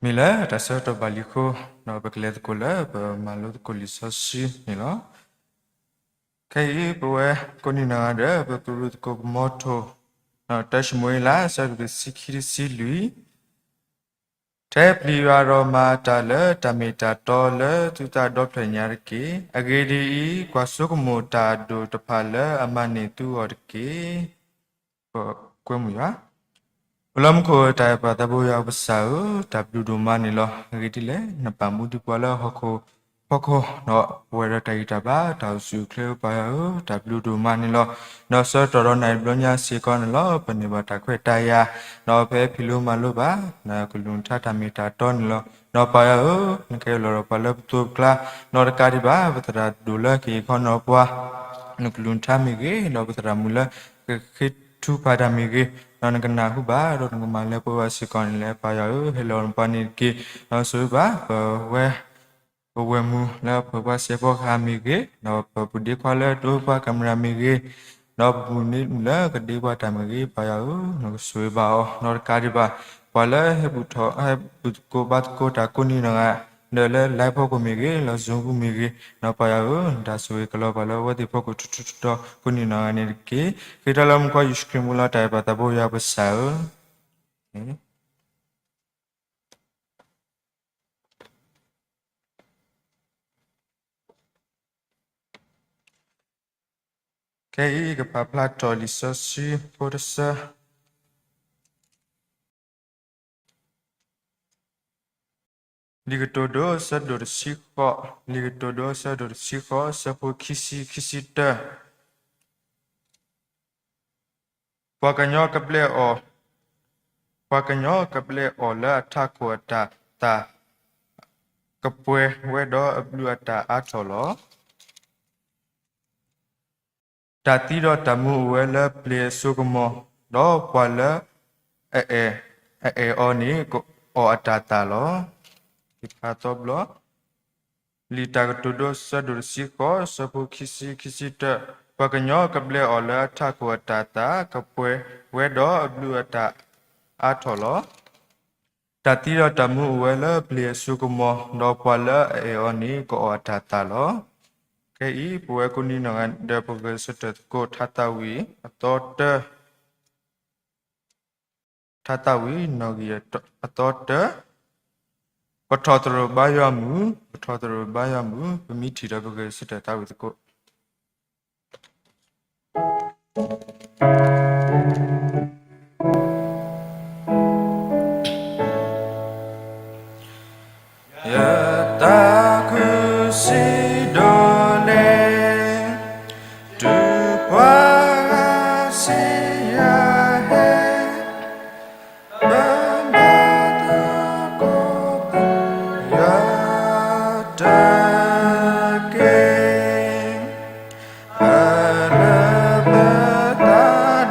မ့ၢ်လၢတၢ်ဆၢကတီၢ်ဘၣ်လံအဃိ, ဒီးပကလဲၤသကိးလၢပမၤလိသကိးလံာ်စီဆှံန့ၣ်လီၤ. ခဲအံၤပဝဲကိးနံၤနီၢ်ဂၤဒဲး ပကရူၢ်သကိးပမီထိၣ်, တၢၡမူၤအ့လး အဆၢဒိၣ်တဆံခံတဆံလွံၢ်, ထဲပျံၤယွၤဒီးမၤအတၢ်လၢတၢ်မ့ၢ်တၢ်တီလၢသုသးဒီဖျၢၣ်ညါတက့ၢ်. အဂ့ၢ်ဒ်အံၤ, ကွၢ်ဆိကမိၣ်တၢ်အဒိၣ်တဖၣ်လၢအမၤန့ၢ်သုအဂီၢ်တက့ၢ်. ကွဲမုာ်ယွၤ. အိၣ်လၢမူခိၣ်တၢ်အဲၣ်ပၢ်သးဘိယွၤပကစၢ်ဧၢ, တၢ်ဘျုးဒိၣ်မးန့ၣ်လီၤ. အဂ့ၢ်ဒ်လဲၣ်, နပာ်မူဒံးပှၤလၢဟီၣ်ခိၣ်ဖီခိၣ်, ဒီးပဝဲဒီးတၢ်ဂံၢ်တၢ်ဘါ တၢ်အိၣ်ဆူၣ်အိၣ်ချ့ဧၢ ပၢ်ယွၤဧၢ, တၢ်ဘျုးဒိၣ်မးန့ၣ်လီၤ. ဒီးဆၢကတီၢ်ဒီးနၤတဘျီညါစ့ၢ်ကီးန့ၣ်လီၤ, ပန့ၢ်ဘၣ်တၢ်ခွဲးတၢ်ယာ်, ဒီးပဟဲဖံးလိမၤလိဘၣ် နကလုၢ်ကထါတၢ်မ့ၢ်တၢ်တီန့ၣ်လီၤ. ဒီးပၢ်ယွၤဧၢ, နကဟဲလီၤဒီးပှၤလၢပသိးပကျါ, ဒီးတကးဒံးဘၣ် ပသရၣ်ဒိၣ်လၢကဟ့ၣ်ခီနီၢ်ပှၤ နကလုၢ်ကထါမ့ၢ်ဂ့ၤ, ဒီးပသရၣ်မုၣ်လၢကဃ့ထုကဖၣ်တၢ်မ့ၢ်ဂ့ၤ, ဒီးနကနၢ်ဟူဘၣ် ဒီးနကမၤလၢပှဲၤဘၣ်စ့ၢ်ကီးန့ၣ်လဲၣ် ပၢ်ယွၤဧၢ, ဟဲလီၤနပှၤန့ၣ်တက့ၢ်. ဒီးဆိၣ်ဂ့ၤဘၣ် ပဝဲ ပဝဲၢ်မုၣ်လၢအပှဲၤပှၤစဲးဖီကဟၣ်မ့ၢ်ဂ့ၤ, ဒီးပပူၤဒ့ခွါလၢတအိၣ်ပှၤကမျၢၢ်မ့ၢ်ဂ့ၤ, ဒီးပမုၢ်နံၤလၢကဒ့ပှၤတၢ်မ့ၢ်ဂ့ၤ, ပၢ်ယွၤဧၢ, နကဆိၣ်ဂ့ၤဘၣ်အီၤ, ဒီးတကးဒံးဘၣ် ပှၤလၢဟဲဘူၣ်ထီၣ် ဟဲဘူၣ်သကိးဘါသကိးတၢ်ကိးနံၤနီၢ်ဂၤဒဲးလၢ live ဖီခိၣ်မ့ၢ်ဂ့ၤ, လၢ Zoom ပူၤမ့ၢ်ဂ့ၤ, ဒီးပၢ်ယွၤဧၢ, နတၢ်ဆိၣ်ဂ့ၤကလီၤဘၣ်လၢအဝဲသ့ၣ်ဖီခိၣ်ထူထူတီတီကိးနံၤနီၢ်ဂၤန့ၣ်တက့ၢ်. ဃ့တၢ်လၢမူခိၣ်ယ့ၣ်ၡူးခရံာ်မူလီၤ တၢ်အဲၣ်ပၢ်သးဘိယွၤပကစၢ်ဧၢ. ခဲအံၤ ကပာ်ဖျါထီၣ်လံာ်စီဆှံဖိတဆၢ, လံာ်ကတိၤဒိ ဆၢဒိၣ်တဆံဃိး, လံာ်ကတိၤဒိ ဆၢဒိၣ်တဆံဃိး, ဆၢဖိခံဆံ ခံဆံတၢ. ပှၤကညီကဘျဲၣ်အီၤ, ပှၤကညီကဘျဲၣ်အီၤလၢအထးခိၣ်အတၢ်သၣ်, ကပှဲၤဝဲဒီးအဘျုးအတၢ်အါထီၣ်လီၤ. တၢ်သံဒီးတၢ်မူအိၣ်ဝဲလၢပျ့ၤအစိကမီၤ, ဒီးပှၤလၢအအဲၣ်အီၤန့ၣ် ကအီၣ်အတၢ်သၣ်လီၤ. သီဘျီ, လံာ်တၢ်ကတိၤဒိ ဆၢဒိၣ်တဆံဃိး, ဆၢဖိခံဆံ ခံဆံတၢ, ပှၤကညီကဘျဲၣ်အီၤလၢအထးခိၣ်အတၢ်သၣ်, ကပှဲၤဝဲဒီးအဘျုးအတၢ်အါထီၣ်လီၤ. တၢ်သံဒီးတၢ်မူအိၣ်ဝဲလၢပျ့ၤအစိကမီၤ, ဒီးပှၤလၢအအဲၣ်အီၤန့ၣ် ကအီၣ်အတၢ်သၣ်လီၤ. ခဲအံၤ ပဝဲကိးနံၤနီၢ်ဂၤဒဲး ပဂဲၤဆၢထၢၣ်သကိး ထါသးဝံၣ်အသီတၢ, ထါသးဝံၣ်နီၣ်ဂံၢ်အသီတၢ, ပထီၣ်သရိာ်ဘါယွၤမုၢ်, ပထီၣ်သရိာ်ဘါယွၤမုၢ်, ပမ့ၢ်ထံၣ်ဒီး ပဂဲၤဆၢထၢၣ်သးဝံၣ်သကိး. ယသးခုစံးဒိၣ်လဲၣ်, တုၤပှၤဂၤစံးယၤဟဲ, ပဘၣ်သကိးပယွၤတက့ၢ်. ပလၢပသး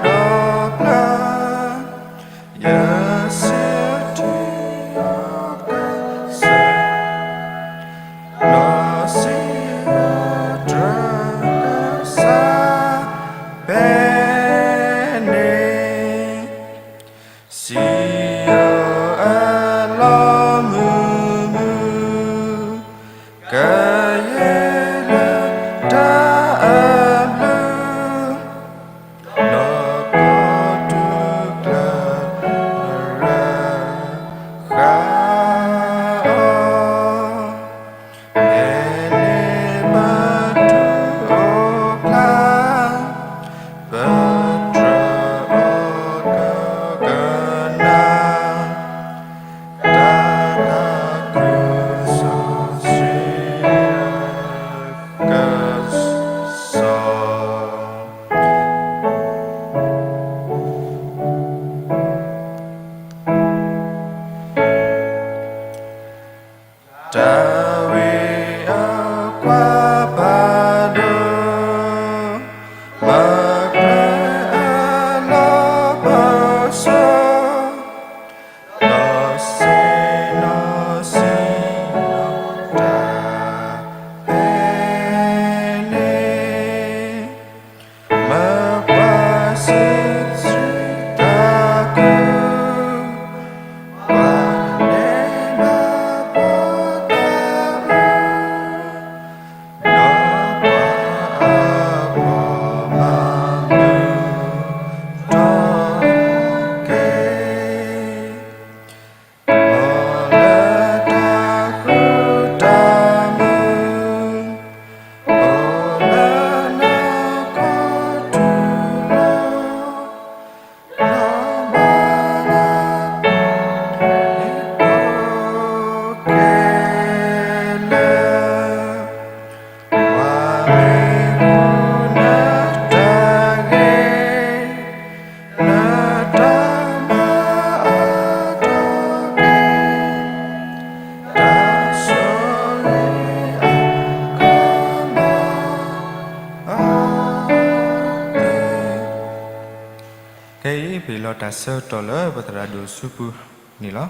ခဲအံၤ ပဟ့ၣ်လီၤတၢ်ဆၢကတီၢ်လၢပသရၣ်ဒိၣ်ဆူပူၤန့ၣ်လီၤ.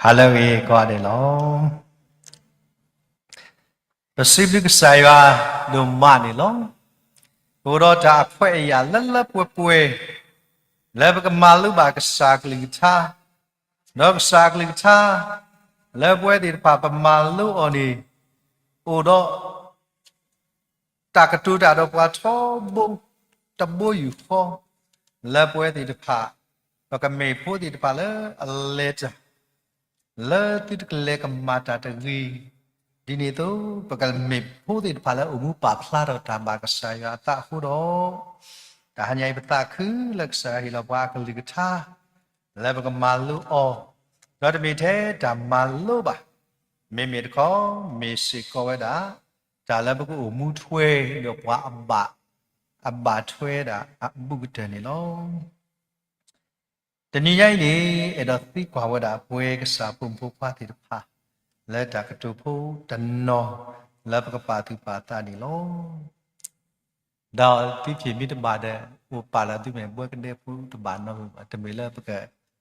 ဟါလၢအဂ့ၤကိးဂၤဒဲးလီၤ. ပစံးဘျုးကစၢ်ယွၤဒိၣ်မးန့ၣ်လီၤ. ပအိၣ်ဒီးတၢ်အခွဲးအယာ်လၢလၢပှဲၤပှဲၤ လၢပကမၤလိဘၣ်ကစၢ်အကလုၢ်ကထါ, ဒီးကစၢ်အကလုၢ်ကထါ လၢပဝဲသ့ၣ်တဖၣ်ပမၤလိအီၤန့ၣ် အိၣ်ဒီး တၢ်ကတိၤတၢ်ဒီးပှၤထီဘိ တဘိယူၢ်ဃီ လၢပဝဲသ့ၣ်တဖၣ် ပကမ့ၢ်ဖိသ့ၣ်တဖၣ်လၢအလဲၤတၢ် လၢသုတကလဲၤကမၤတၢ်တဂ့ၤ, ဒ်န့ၣ်အသိး ပကမ့ၢ်ဖိသ့ၣ်တဖၣ်လၢအိၣ်မူပာ်ဖျါထီၣ်တၢ်ဘၣ်ကစၢ်ယွၤအသးအဃိဒီး, တဟါညါအံၤပသးခုလၢကစၢ်ယွၤဟ့ၣ်လီၤပှၤအကလုၢ်ကထါ လၢပကမၤလိအီၤ, ဒီးတမ့ၢ်ထဲတၢ်မၤလိဘၣ်, မ့မ့ၢ်တခီ မ့ၢ်စ့ၢ်ကီးဝဲဒၣ် တၢ်လၢပကအိၣ်မူထွဲဒီးပှၤအဘၣ်, အဘၣ်ထွဲဒၣ်အဘူးကတၢၢ်န့ၣ်လီၤ. တနံၤညါအံၤန့ၣ် အဲၣ်ဒိးသံကွၢ်ဝဲဒၣ်ပဝဲကစၢ်ဖိမုၣ်ဖိခွါသ့ၣ်တဖၣ် လၢတၢ်ကတိၤဖိတနီၤ လၢပကပာ်သူၣ်ပာ်သးန့ၣ်လီၤ. ဒီးသုဖံးမ့ၢ်တဘၣ်ဒီး အိၣ်ပာ်လီၤသုမဲာ်ဘှဲကဒဲဖိတဘၣ်နီတမံၤဘၣ်, တမ့ၢ်လၢပက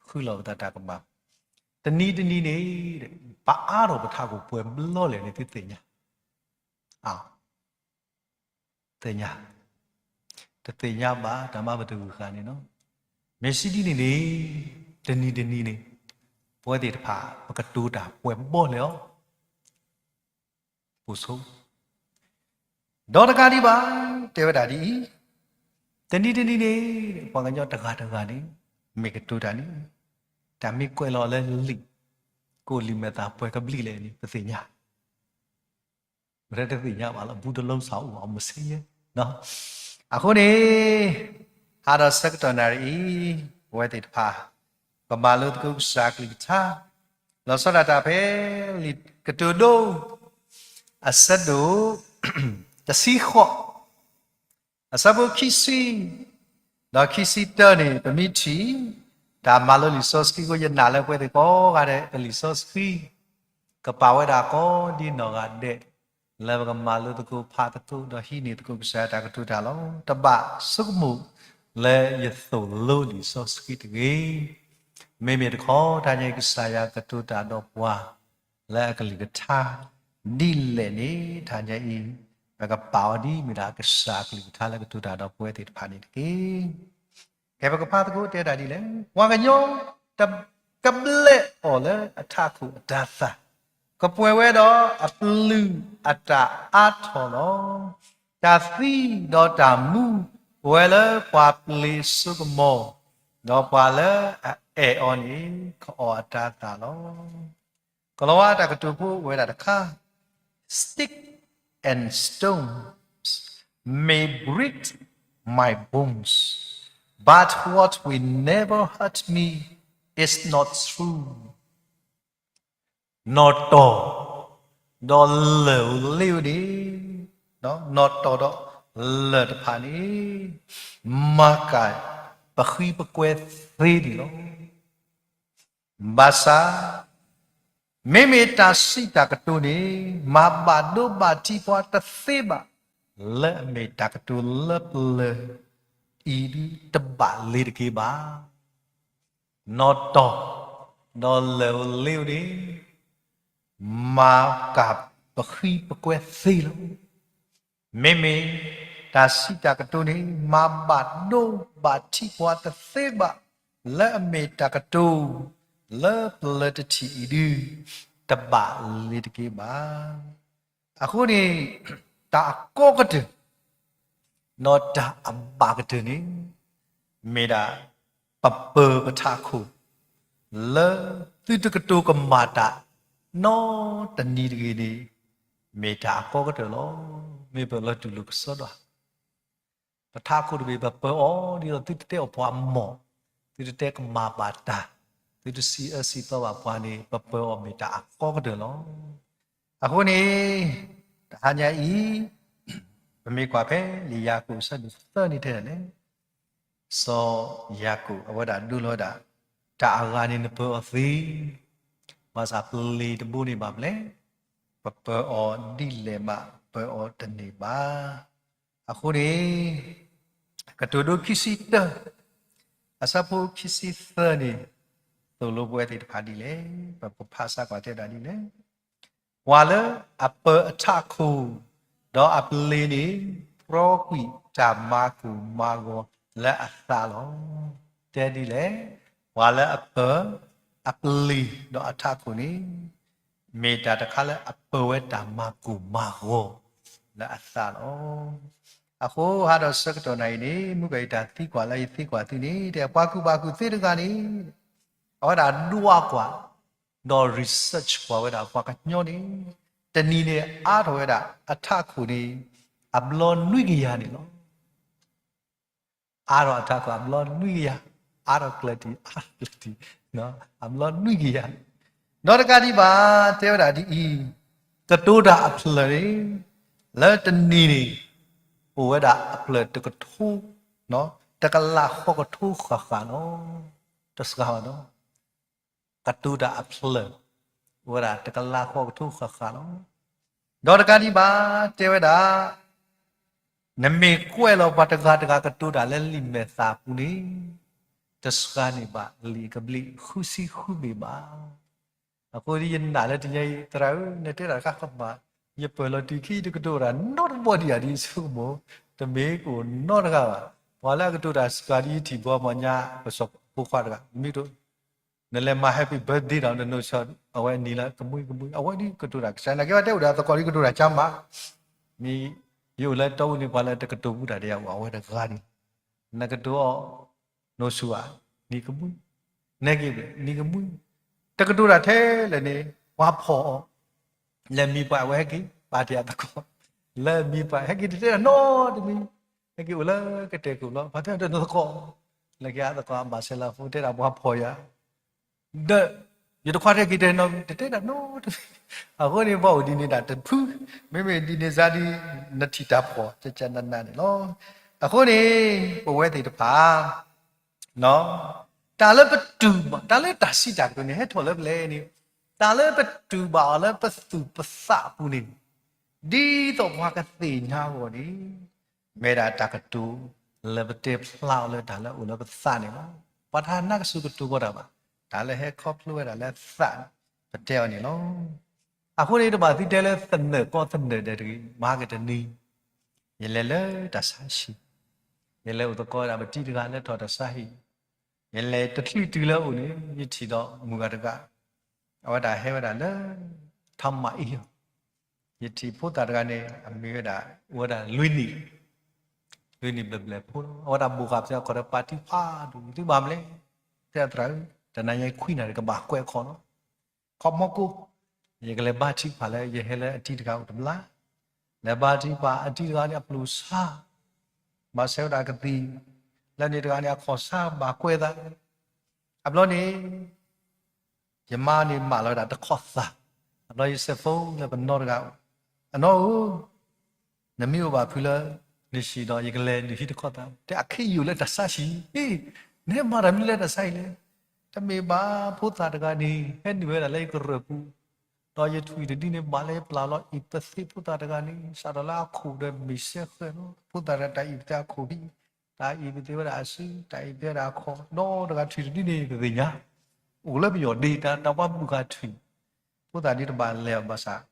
ဃုလီၤပသးတၢ်ကမၣ်, တနံၤတနံၤန့ၣ် ပအါထီၣ်ပထးခိၣ်ပှဲၤဘျီလဲၣ်န့ၣ် သုသ့ၣ်ညါ, သ့ၣ်ညါ, တသ့ၣ်ညါဘၣ် တၢ်မၤပတဂုၤဃာ်န့ၣ်လီၤ. မ့ၢ်စံးဒ်န့ၣ်န့ၣ် တနံၤတနံၤန့ၣ် ပဝဲသ့ၣ်တဖၣ် ပကတိၤတၢ်ပှဲၤဘီလဲၣ်အီၤ ပိာ်ဆိ, ဒီးတကးဒံးဘၣ် တဲဝဲဒၣ်ဒ်အံၤ, တနံၤတနံၤန့ၣ် ပှၤကညီတဂၤတဂၤန့ၣ် မ့ၢ်ကတိၤတၢ်န့ၣ် တၢ်မ့ၢ်ကွဲးလီၤလၢလံာ် ကအိၣ်လံာ်မဲာ်သၣ်ပှဲၤကဘျံးလဲၣ်န့ၣ် ပသ့ၣ်ညါ ပတသ့ၣ်ညါဘၣ်လီၤ, ဘူးတလုံးစၢ်အိၣ်အမုၢ်ဆ့ယဲၢ်. အဃိန့ၣ် ဟါဒီးဆၢကတီၢ်နၣ်ရံၣ်အံၤ ပဝဲသ့ၣ်တဖၣ် ပမၤလိသကိးကစၢ်အကလုၢ်ကထါ လီၤဆီဒၣ်တၢ်ဖဲ လံာ်ကတိၤဒိ အဆၢဒိၣ် တဆံဃိး အဆၢဖိခံဆံ ဒီးခံဆံတၢန့ၣ် ပမ့ၢ်ထံၣ် တၢ်မၤလိလံာ်စီဆှံအဃိ ယနာ်လၢပဝဲသ့ၣ်ကိးဂၤဒဲး ပလံာ်စီဆှံ ကပာ်ဝဲဒၣ်ကိးဒ်နီၢ်ဂၤဒဲး လၢပကမၤလိသကိးဖးသကိး ဒီးဟံးန့ၢ်သကိးကစၢ်ယွၤတၢ်ကတိၤတၢ်လီၤ. တဘၣ်ဆိကမိၣ်လၢယသိၣ်လိလံာ်စီဆှံတဂ့ၤ. မ့မ့ၢ်တခီ တဟါညါအံၤ ကစၢ်ယွၤကတိၤတၢ်ဒီးပှၤ လၢအကလုၢ်ကထါ ဒ်လဲၣ်န့ၣ် တဟါညါအံၤ ပကပာ်အီၤဒ်မ့ၢ်ဒၣ်ကစၢ်အကလုၢ်ကထါလၢကတိၤတၢ်ဒီးပဝဲသ့ၣ်တဖၣ်န့ၣ်တက့ၢ်. ကဲ ပကဖးသကိးတဲဒၣ်ဒ်လဲၣ်, ပှၤကညီ ကဘျဲးအီၤလၢအထးခိၣ်အတၤသၣ်, ကပှဲၤဝဲဒီးအပျုၢ်အတၢ်အါထီၣ်လီၤ. တၢ်သံဒီးတၢ်မူ ပဝဲလၢပှၤပျံၤအစိကမီၤ, ဒီးပှၤလၢအအဲၣ်အီၤန့ၣ် ကအီၣ်အတၤသၣ်လီၤ. ကလီၤဝါတၢ်ကတိၤဖိအိၣ်ဝဲဒၣ်တခါ, Stick and stones may break my bones, but what will never hurt me is not true. နီၣ်တီၢ် ဒီးလၢၢ်ဧိၤလ့ဧိၤန့ၣ်, နီၣ်တီၢ်ဒီးလၢၢ်တဖၣ်န့ၣ် မၤကၢ်ပဃံပကွဲသ့န့ၣ်လီၤ. ဘၣ်ဆၣ် မ့မ့ၢ်တၢ်စံးတၢ်ကတိၤန့ၣ် မၤဘၣ်ဒိဘၣ်ထံးပှၤတသ့ဘၣ်, လၢအမ့ၢ်တၢ်ကတိၤလၢပျၢၤအံၤဒုတဘၣ်လ့ၤတက့ၢ်ဘၣ်. နီၣ်တီၢ် ဒီးလၢၢ်ဧိၤလ့ဧိၤန့ၣ် မၤကၢ်ပဃံပကွဲသ့လီၤ. မ့မ့ၢ်တၢ်စံးတၢ်ကတိၤန့ၣ် မၤဘၣ်ဒိဘၣ်ထံးပှၤတသ့ဘၣ်, လၢအမ့ၢ်တၢ်ကတိၤ လၢပျၢၤတထံၣ်အံၤဒု တဘၣ်လ့ၤတက့ၢ်ဘၣ်. အဃိန့ၣ် တၢ်အကီကတၢၢ် ဒီးတၢ်အဘၣ်ကတၢၢ်န့ၣ် မ့ၢ်ဒၣ် ပပၢၤပထးခိၣ် လၢသုတကတိၤကမၣ်တၢ် နီတနံၤတဂ့ၤန့ၣ် မ့ၢ်တၢ်အကီကတၢၢ်လီၤ. မ့ၢ်ပလီၤတူၢ်လိာ်ကစီဒီ ပထးခိၣ်တဘ့ၣ် ပပၢၤအီၤဒ်သိးသုတတဲအီၣ်ပှၤမီၢ်, သုတတဲကမၣ်ဘၣ်တၢ်, သုတစံးအၢစံးသီဘၣ်ပှၤန့ၣ် ပပၢၤအီၤမ့ၢ်တၢ်အကီကတၢၢ်လီၤ. အဃိန့ၣ် တဟါညါအံၤ ပမ့ၢ်ကွၢ်ဖဲလံာ်ယၤကိာ်အဆၢဒိၣ်သၢန့ၣ်ထဲလဲၣ် စီၤယၤကိာ် အဝဲဒၣ်ဒိလီၤဝဲဒၣ် တၢ်အဂၤန့ၣ်နပၢၤအီၤသ့, ဘၣ်ဆၣ်ပျ့ၤတဘိန့ၣ်ဘၣ်မနုၤလဲၣ်, ပပၢၤအီၤဒ်လဲၣ်ဘၣ် ပၢၤအီၤတန့ၢ်ဘၣ်. အဃိန့ၣ် ကတိၤဒိခံဆံတၢ အဆၢဖိခံဆံသၢန့ၣ် သိၣ်လိပဝဲသ့ၣ်တဖၣ်ဒ်လဲၣ်, ပကဖးစၢ်ကွၢ်တဲဒၣ်ဒ်လဲၣ်. ပှၤလၢအပၢၤအထးခိၣ်, ဒီးအပျ့ၤန့ၣ် ပြီကွံာ်တၢ်မၤကိၢ်မၤဂီၤလၢအသးလီၤ. တဲဒ်လဲၣ်, ပှၤလၢအပၢၤအပျ့ၤဒီးအထးခိၣ်န့ၣ် မ့ၢ်တၢ်တခါလၢအပၢၤဝဲတၢ်မၤကိၢ်မၤဂီၤလၢအသးလီၤ. အဃိဟါဒီးဆၢကတီၢ်နၤအံၤန့ၣ် မုၢ်ကယတၢ်သံကွၢ်လၢယသံကွၢ်သုန့ၣ် တဲပှၤကူၣ်ဘၣ်ကူၣ်သ့တဂၤန့ၣ် အဝဲဒၣ်ဒွးကွၢ် ဒီး research ကွၢ်ဝဲဒၣ်ပှၤကညီန့ၣ် တနံၤန့ၣ်အါထီၣ်ဝဲဒၣ်အထးခိၣ်န့ၣ် အဘျီနွံကယၤန့ၣ်လီၤ. အါထီၣ်အထးခိၣ်အဘျီနွံကယၤ, အါထီၣ်ကျၢၤတံၢ် အါထီၣ်ကျၢၤတံၢ်, အဘျီနွံကယၤ, ဒီးတကးဒံးဘၣ် တဲဝဲဒၣ်ဒ်အံၤ, ကတိၤတၢ်အဖျၢၣ်န့ၣ် လၢတနံၤန့ၣ် အိၣ်ဝဲဒၣ်အဖျၢၣ်တကထိ, တကလးဃိးကထိဃၣ်ဃၣ်လီၤ. တစှၤဘၣ်နီၤ ကတိၤတၢ်အဖျၢၣ် အိၣ်ဝဲဒၣ်တကလးဃိးကထိဃၣ်ဃၣ်လီၤ. ဒီးတကးဒံးဘၣ် တဲဝဲဒၣ်, နမ့ၢ်ကွဲးလီၤပှၤတဂၤတဂၤကတိၤတၢ်လၢလံာ်မဲာ်သၣ်အပူၤန့ၣ် တစှၤန့ၢ်ဘၣ်လံာ်ကဘျံးဃုဆံဃုဘ့ၣ်ဘၣ်. အဃိယနာ်လၢတနံၤအံၤ သရၣ်ဧၢ, နတဲတၢ်တခါဃီမး, ယပၢၢ်လီၤတုၤခံယတကတိၤတၢ်နီတဘီဒံးဧါဒ်ယဆိကမိၣ်, တမ့ၢ်ကအိၣ်နီတဂၤဘၣ်. ပှၤလၢအကတိၤတၢ်စှၤဒ်ယထံၣ်ဘီမီညါ ပစီၤဖိခွါတဂၤ မ့ၢ်တ နလဲၤမၤ happy birthday ဒီးနနိးဆၢ အဝဲနံၤလၢကမှံကမှံ အဝဲဒ်ကတိၤတၢ်ကစၢ် နာ်က့ဘၣ်တဲအိၣ်ဒီးသကိးဒ်ကတိၤတၢ်ကၢမး, မ့ၢ်ယအိၣ်လၢတီအူန့ၣ် ပှၤလၢတကတိၤဘူးတၢ်ဒီးယၤအိၣ် အဝဲတဂၤန့ၣ်, နကတိၤအီၤ နိးဆူဧါ, နံၤကမှံ, နဲက့ၤ နံၤကမှံ, တကတိၤတၢ်ထဲလဲၣ်န့ၣ် ပှၤဖီၣ်အီၤ လဲၤမံပှၤအဝဲဟဲက့ၤ ပာ်တ့ၢ်အသကိး, လဲၤမံပှၤဟဲက့ၤတတဲတၢ်နီတမံၤ, ဟဲက့ၤအိၣ်လၢကတဲာ်ခိၣ်ဘျီ ပှၤတဲတၢ်နသကိး, လဲၤက့ၤအသကိးအဘၣ်ဆဲးလၢအဖိတဲတၢ်ပှၤဖီၣ်ယၤ, ဒီး ယတခွါတဲက့ၤတဲနီတမံၤ တတဲတၢ်နီတမံၤ, အဃိန့ၣ် ပှၤအိၣ်ဒ်န့ၣ်ဒၣ်တဖု, မ့မ့ၢ်ဒ်န့ၣ်စါဒ် နထံၣ်တၢ်ဖီၣ် ကကနနန့ၣ်လီၤ. အဃိန့ၣ် ပဝဲသ့ၣ်တဖၣ် တၢ်လၢပတူၢ်ဘၣ် တၢ်လၢတၢ်စံးတၢ်ကတိၤန့ၣ် ဟဲထီၣ်လၢပလဲၣ်န့ၣ်, တၢ်လၢပတူၢ်ဘၣ်အီၤလၢပသူၣ်ပသးအပူၤန့ၣ်, ဒ်သိးပှၤကသ့ၣ်ညါအဂီၢ်န့ၣ်, မ့ၢ်ဒၣ်တၢ်ကတိၤလၢပတဲဖျါအီၤလၢတၢ်လၢအအိၣ်လၢပသးန့ၣ်လီၤ. ပှၤတဟါနၢ်ကစူၢ်ကတိၤဘၣ်တၢ်ဘၣ်, တၢ်လၢဟဲခီဖျိဝဲဒၣ်လၢသးန့ၣ် ပတဲအီၤန့ၣ်လီၤ. အဃိန့ၣ် တဘၣ်သုတဲလၢသနၢၣ်ကီသနၢၣ်ဒဲးတဂ့ၤ, မၤကတနံၤ ယလဲၤလၢတၢ်ဆါဟံၣ်, ယလဲၤအိၣ်သကိးဝဲဒၣ်ပတံၤတဂၤလၢထီၣ်တၢ်ဆါဟံၣ်, ယလဲၤတချုးတုၤလၢအအိၣ်န့ၣ် ယထံၣ်ဒီးမုၢ်ဂၤတဂၤ, အဝဲဒၣ်ဟဲဝဲဒၣ်လၢ ထါမၤအ့ၣ်လီၤ. ယထံၣ်ဖိသၣ်တဂၤန့ၣ် အမံၤဝဲဒၣ် အိၣ်ဝဲဒၣ်လွံၢ်နံၣ်, လွံၢ်နံၣ်ဘျဲၣ်ဘျဲၣ်ဖိလီၤ. အဝဲဒၣ်ဘိၣ်ဃာ်ပသ့အီၤ ခိးဒီးပာ်ထံဖးဒိၣ် သုဘၣ်မနုၤလဲၣ်, တဲသရၣ်ဧၢ, တနၤညါခွံနၣ်ရံၣ် ကဘၣ်ကွဲးအခီၣ်လီၤ. ခီမီကိး, ယကလဲၤဘါထံဖးလၢယဟဲလၢအတံၤတဂၤအိၣ်တဘျီ, လဲၤဘါထံဖးအတံၤတဂၤန့ၣ်အပျိၢ်ဆါ, ဘၣ်ဆဲးဝဲဒၣ်ကသံၣ်, လၢန့ၣ်တဂၤန့ၣ်အခီၣ်ဆါဘၣ်ကွဲးသး, အဘျီန့ၣ် ယမါန့ၣ်မၤလီၤဝဲဒၣ်တခီၣ်သး, အဘျီယစဲးဖိလၢပနီတဂၤအိၣ်, အနီၢ်ဧၢ, နမ့ၢ်အိၣ်ဘၣ်ဖုလၢ နဟံၣ်ဒီး ယကလဲၤနုာ်ဟံၣ်တခီၣ်သး, တဲအခဲအံၤယအိၣ်လၢတၢ်ဆါဟံၣ်, နဟဲမၤတၢ်မနုၤလၢတၢ်ဆါဟံၣ်လဲၣ်, တမ့ၢ်ဘၣ်ဖိသၣ်တဂၤန့ၣ် ဟဲနုာ်ဝဲဒၣ်လၢယကရၢၢ်ပူၤ, ဒီးယထွံၣ်တဒုန့ၣ် ဘၣ်လၢယပျၢ်လီၤအံၣ်ပသ့ဖိသၣ်တဂၤန့ၣ် စးထီၣ်လၢအခိၣ်ဒီးမ့ၢ်စဲဃဲၤလီၤ, ဖိသၣ်တဂၤတၢ်အံၣ်ပသ့အခိၣ်ဒံး, တၢ်အံၣ်ပသ့ဝဲဒၣ်အစု, တၢ်အံၣ်ပသ့ဝဲဒၣ်အခီၣ်, ဒီးတဂၤထွံၣ်တဒုန့ၣ် ပသ့ၣ်ညါ, အိၣ်လၢပယီၢ်ဒ့ တၢ်တၢ်ပှၤဘူၣ်ဃာ်ထွံၣ်, ဖိသၣ်ဒုတဘၣ်လဲၤအီၤဘၣ်ဆၣ်,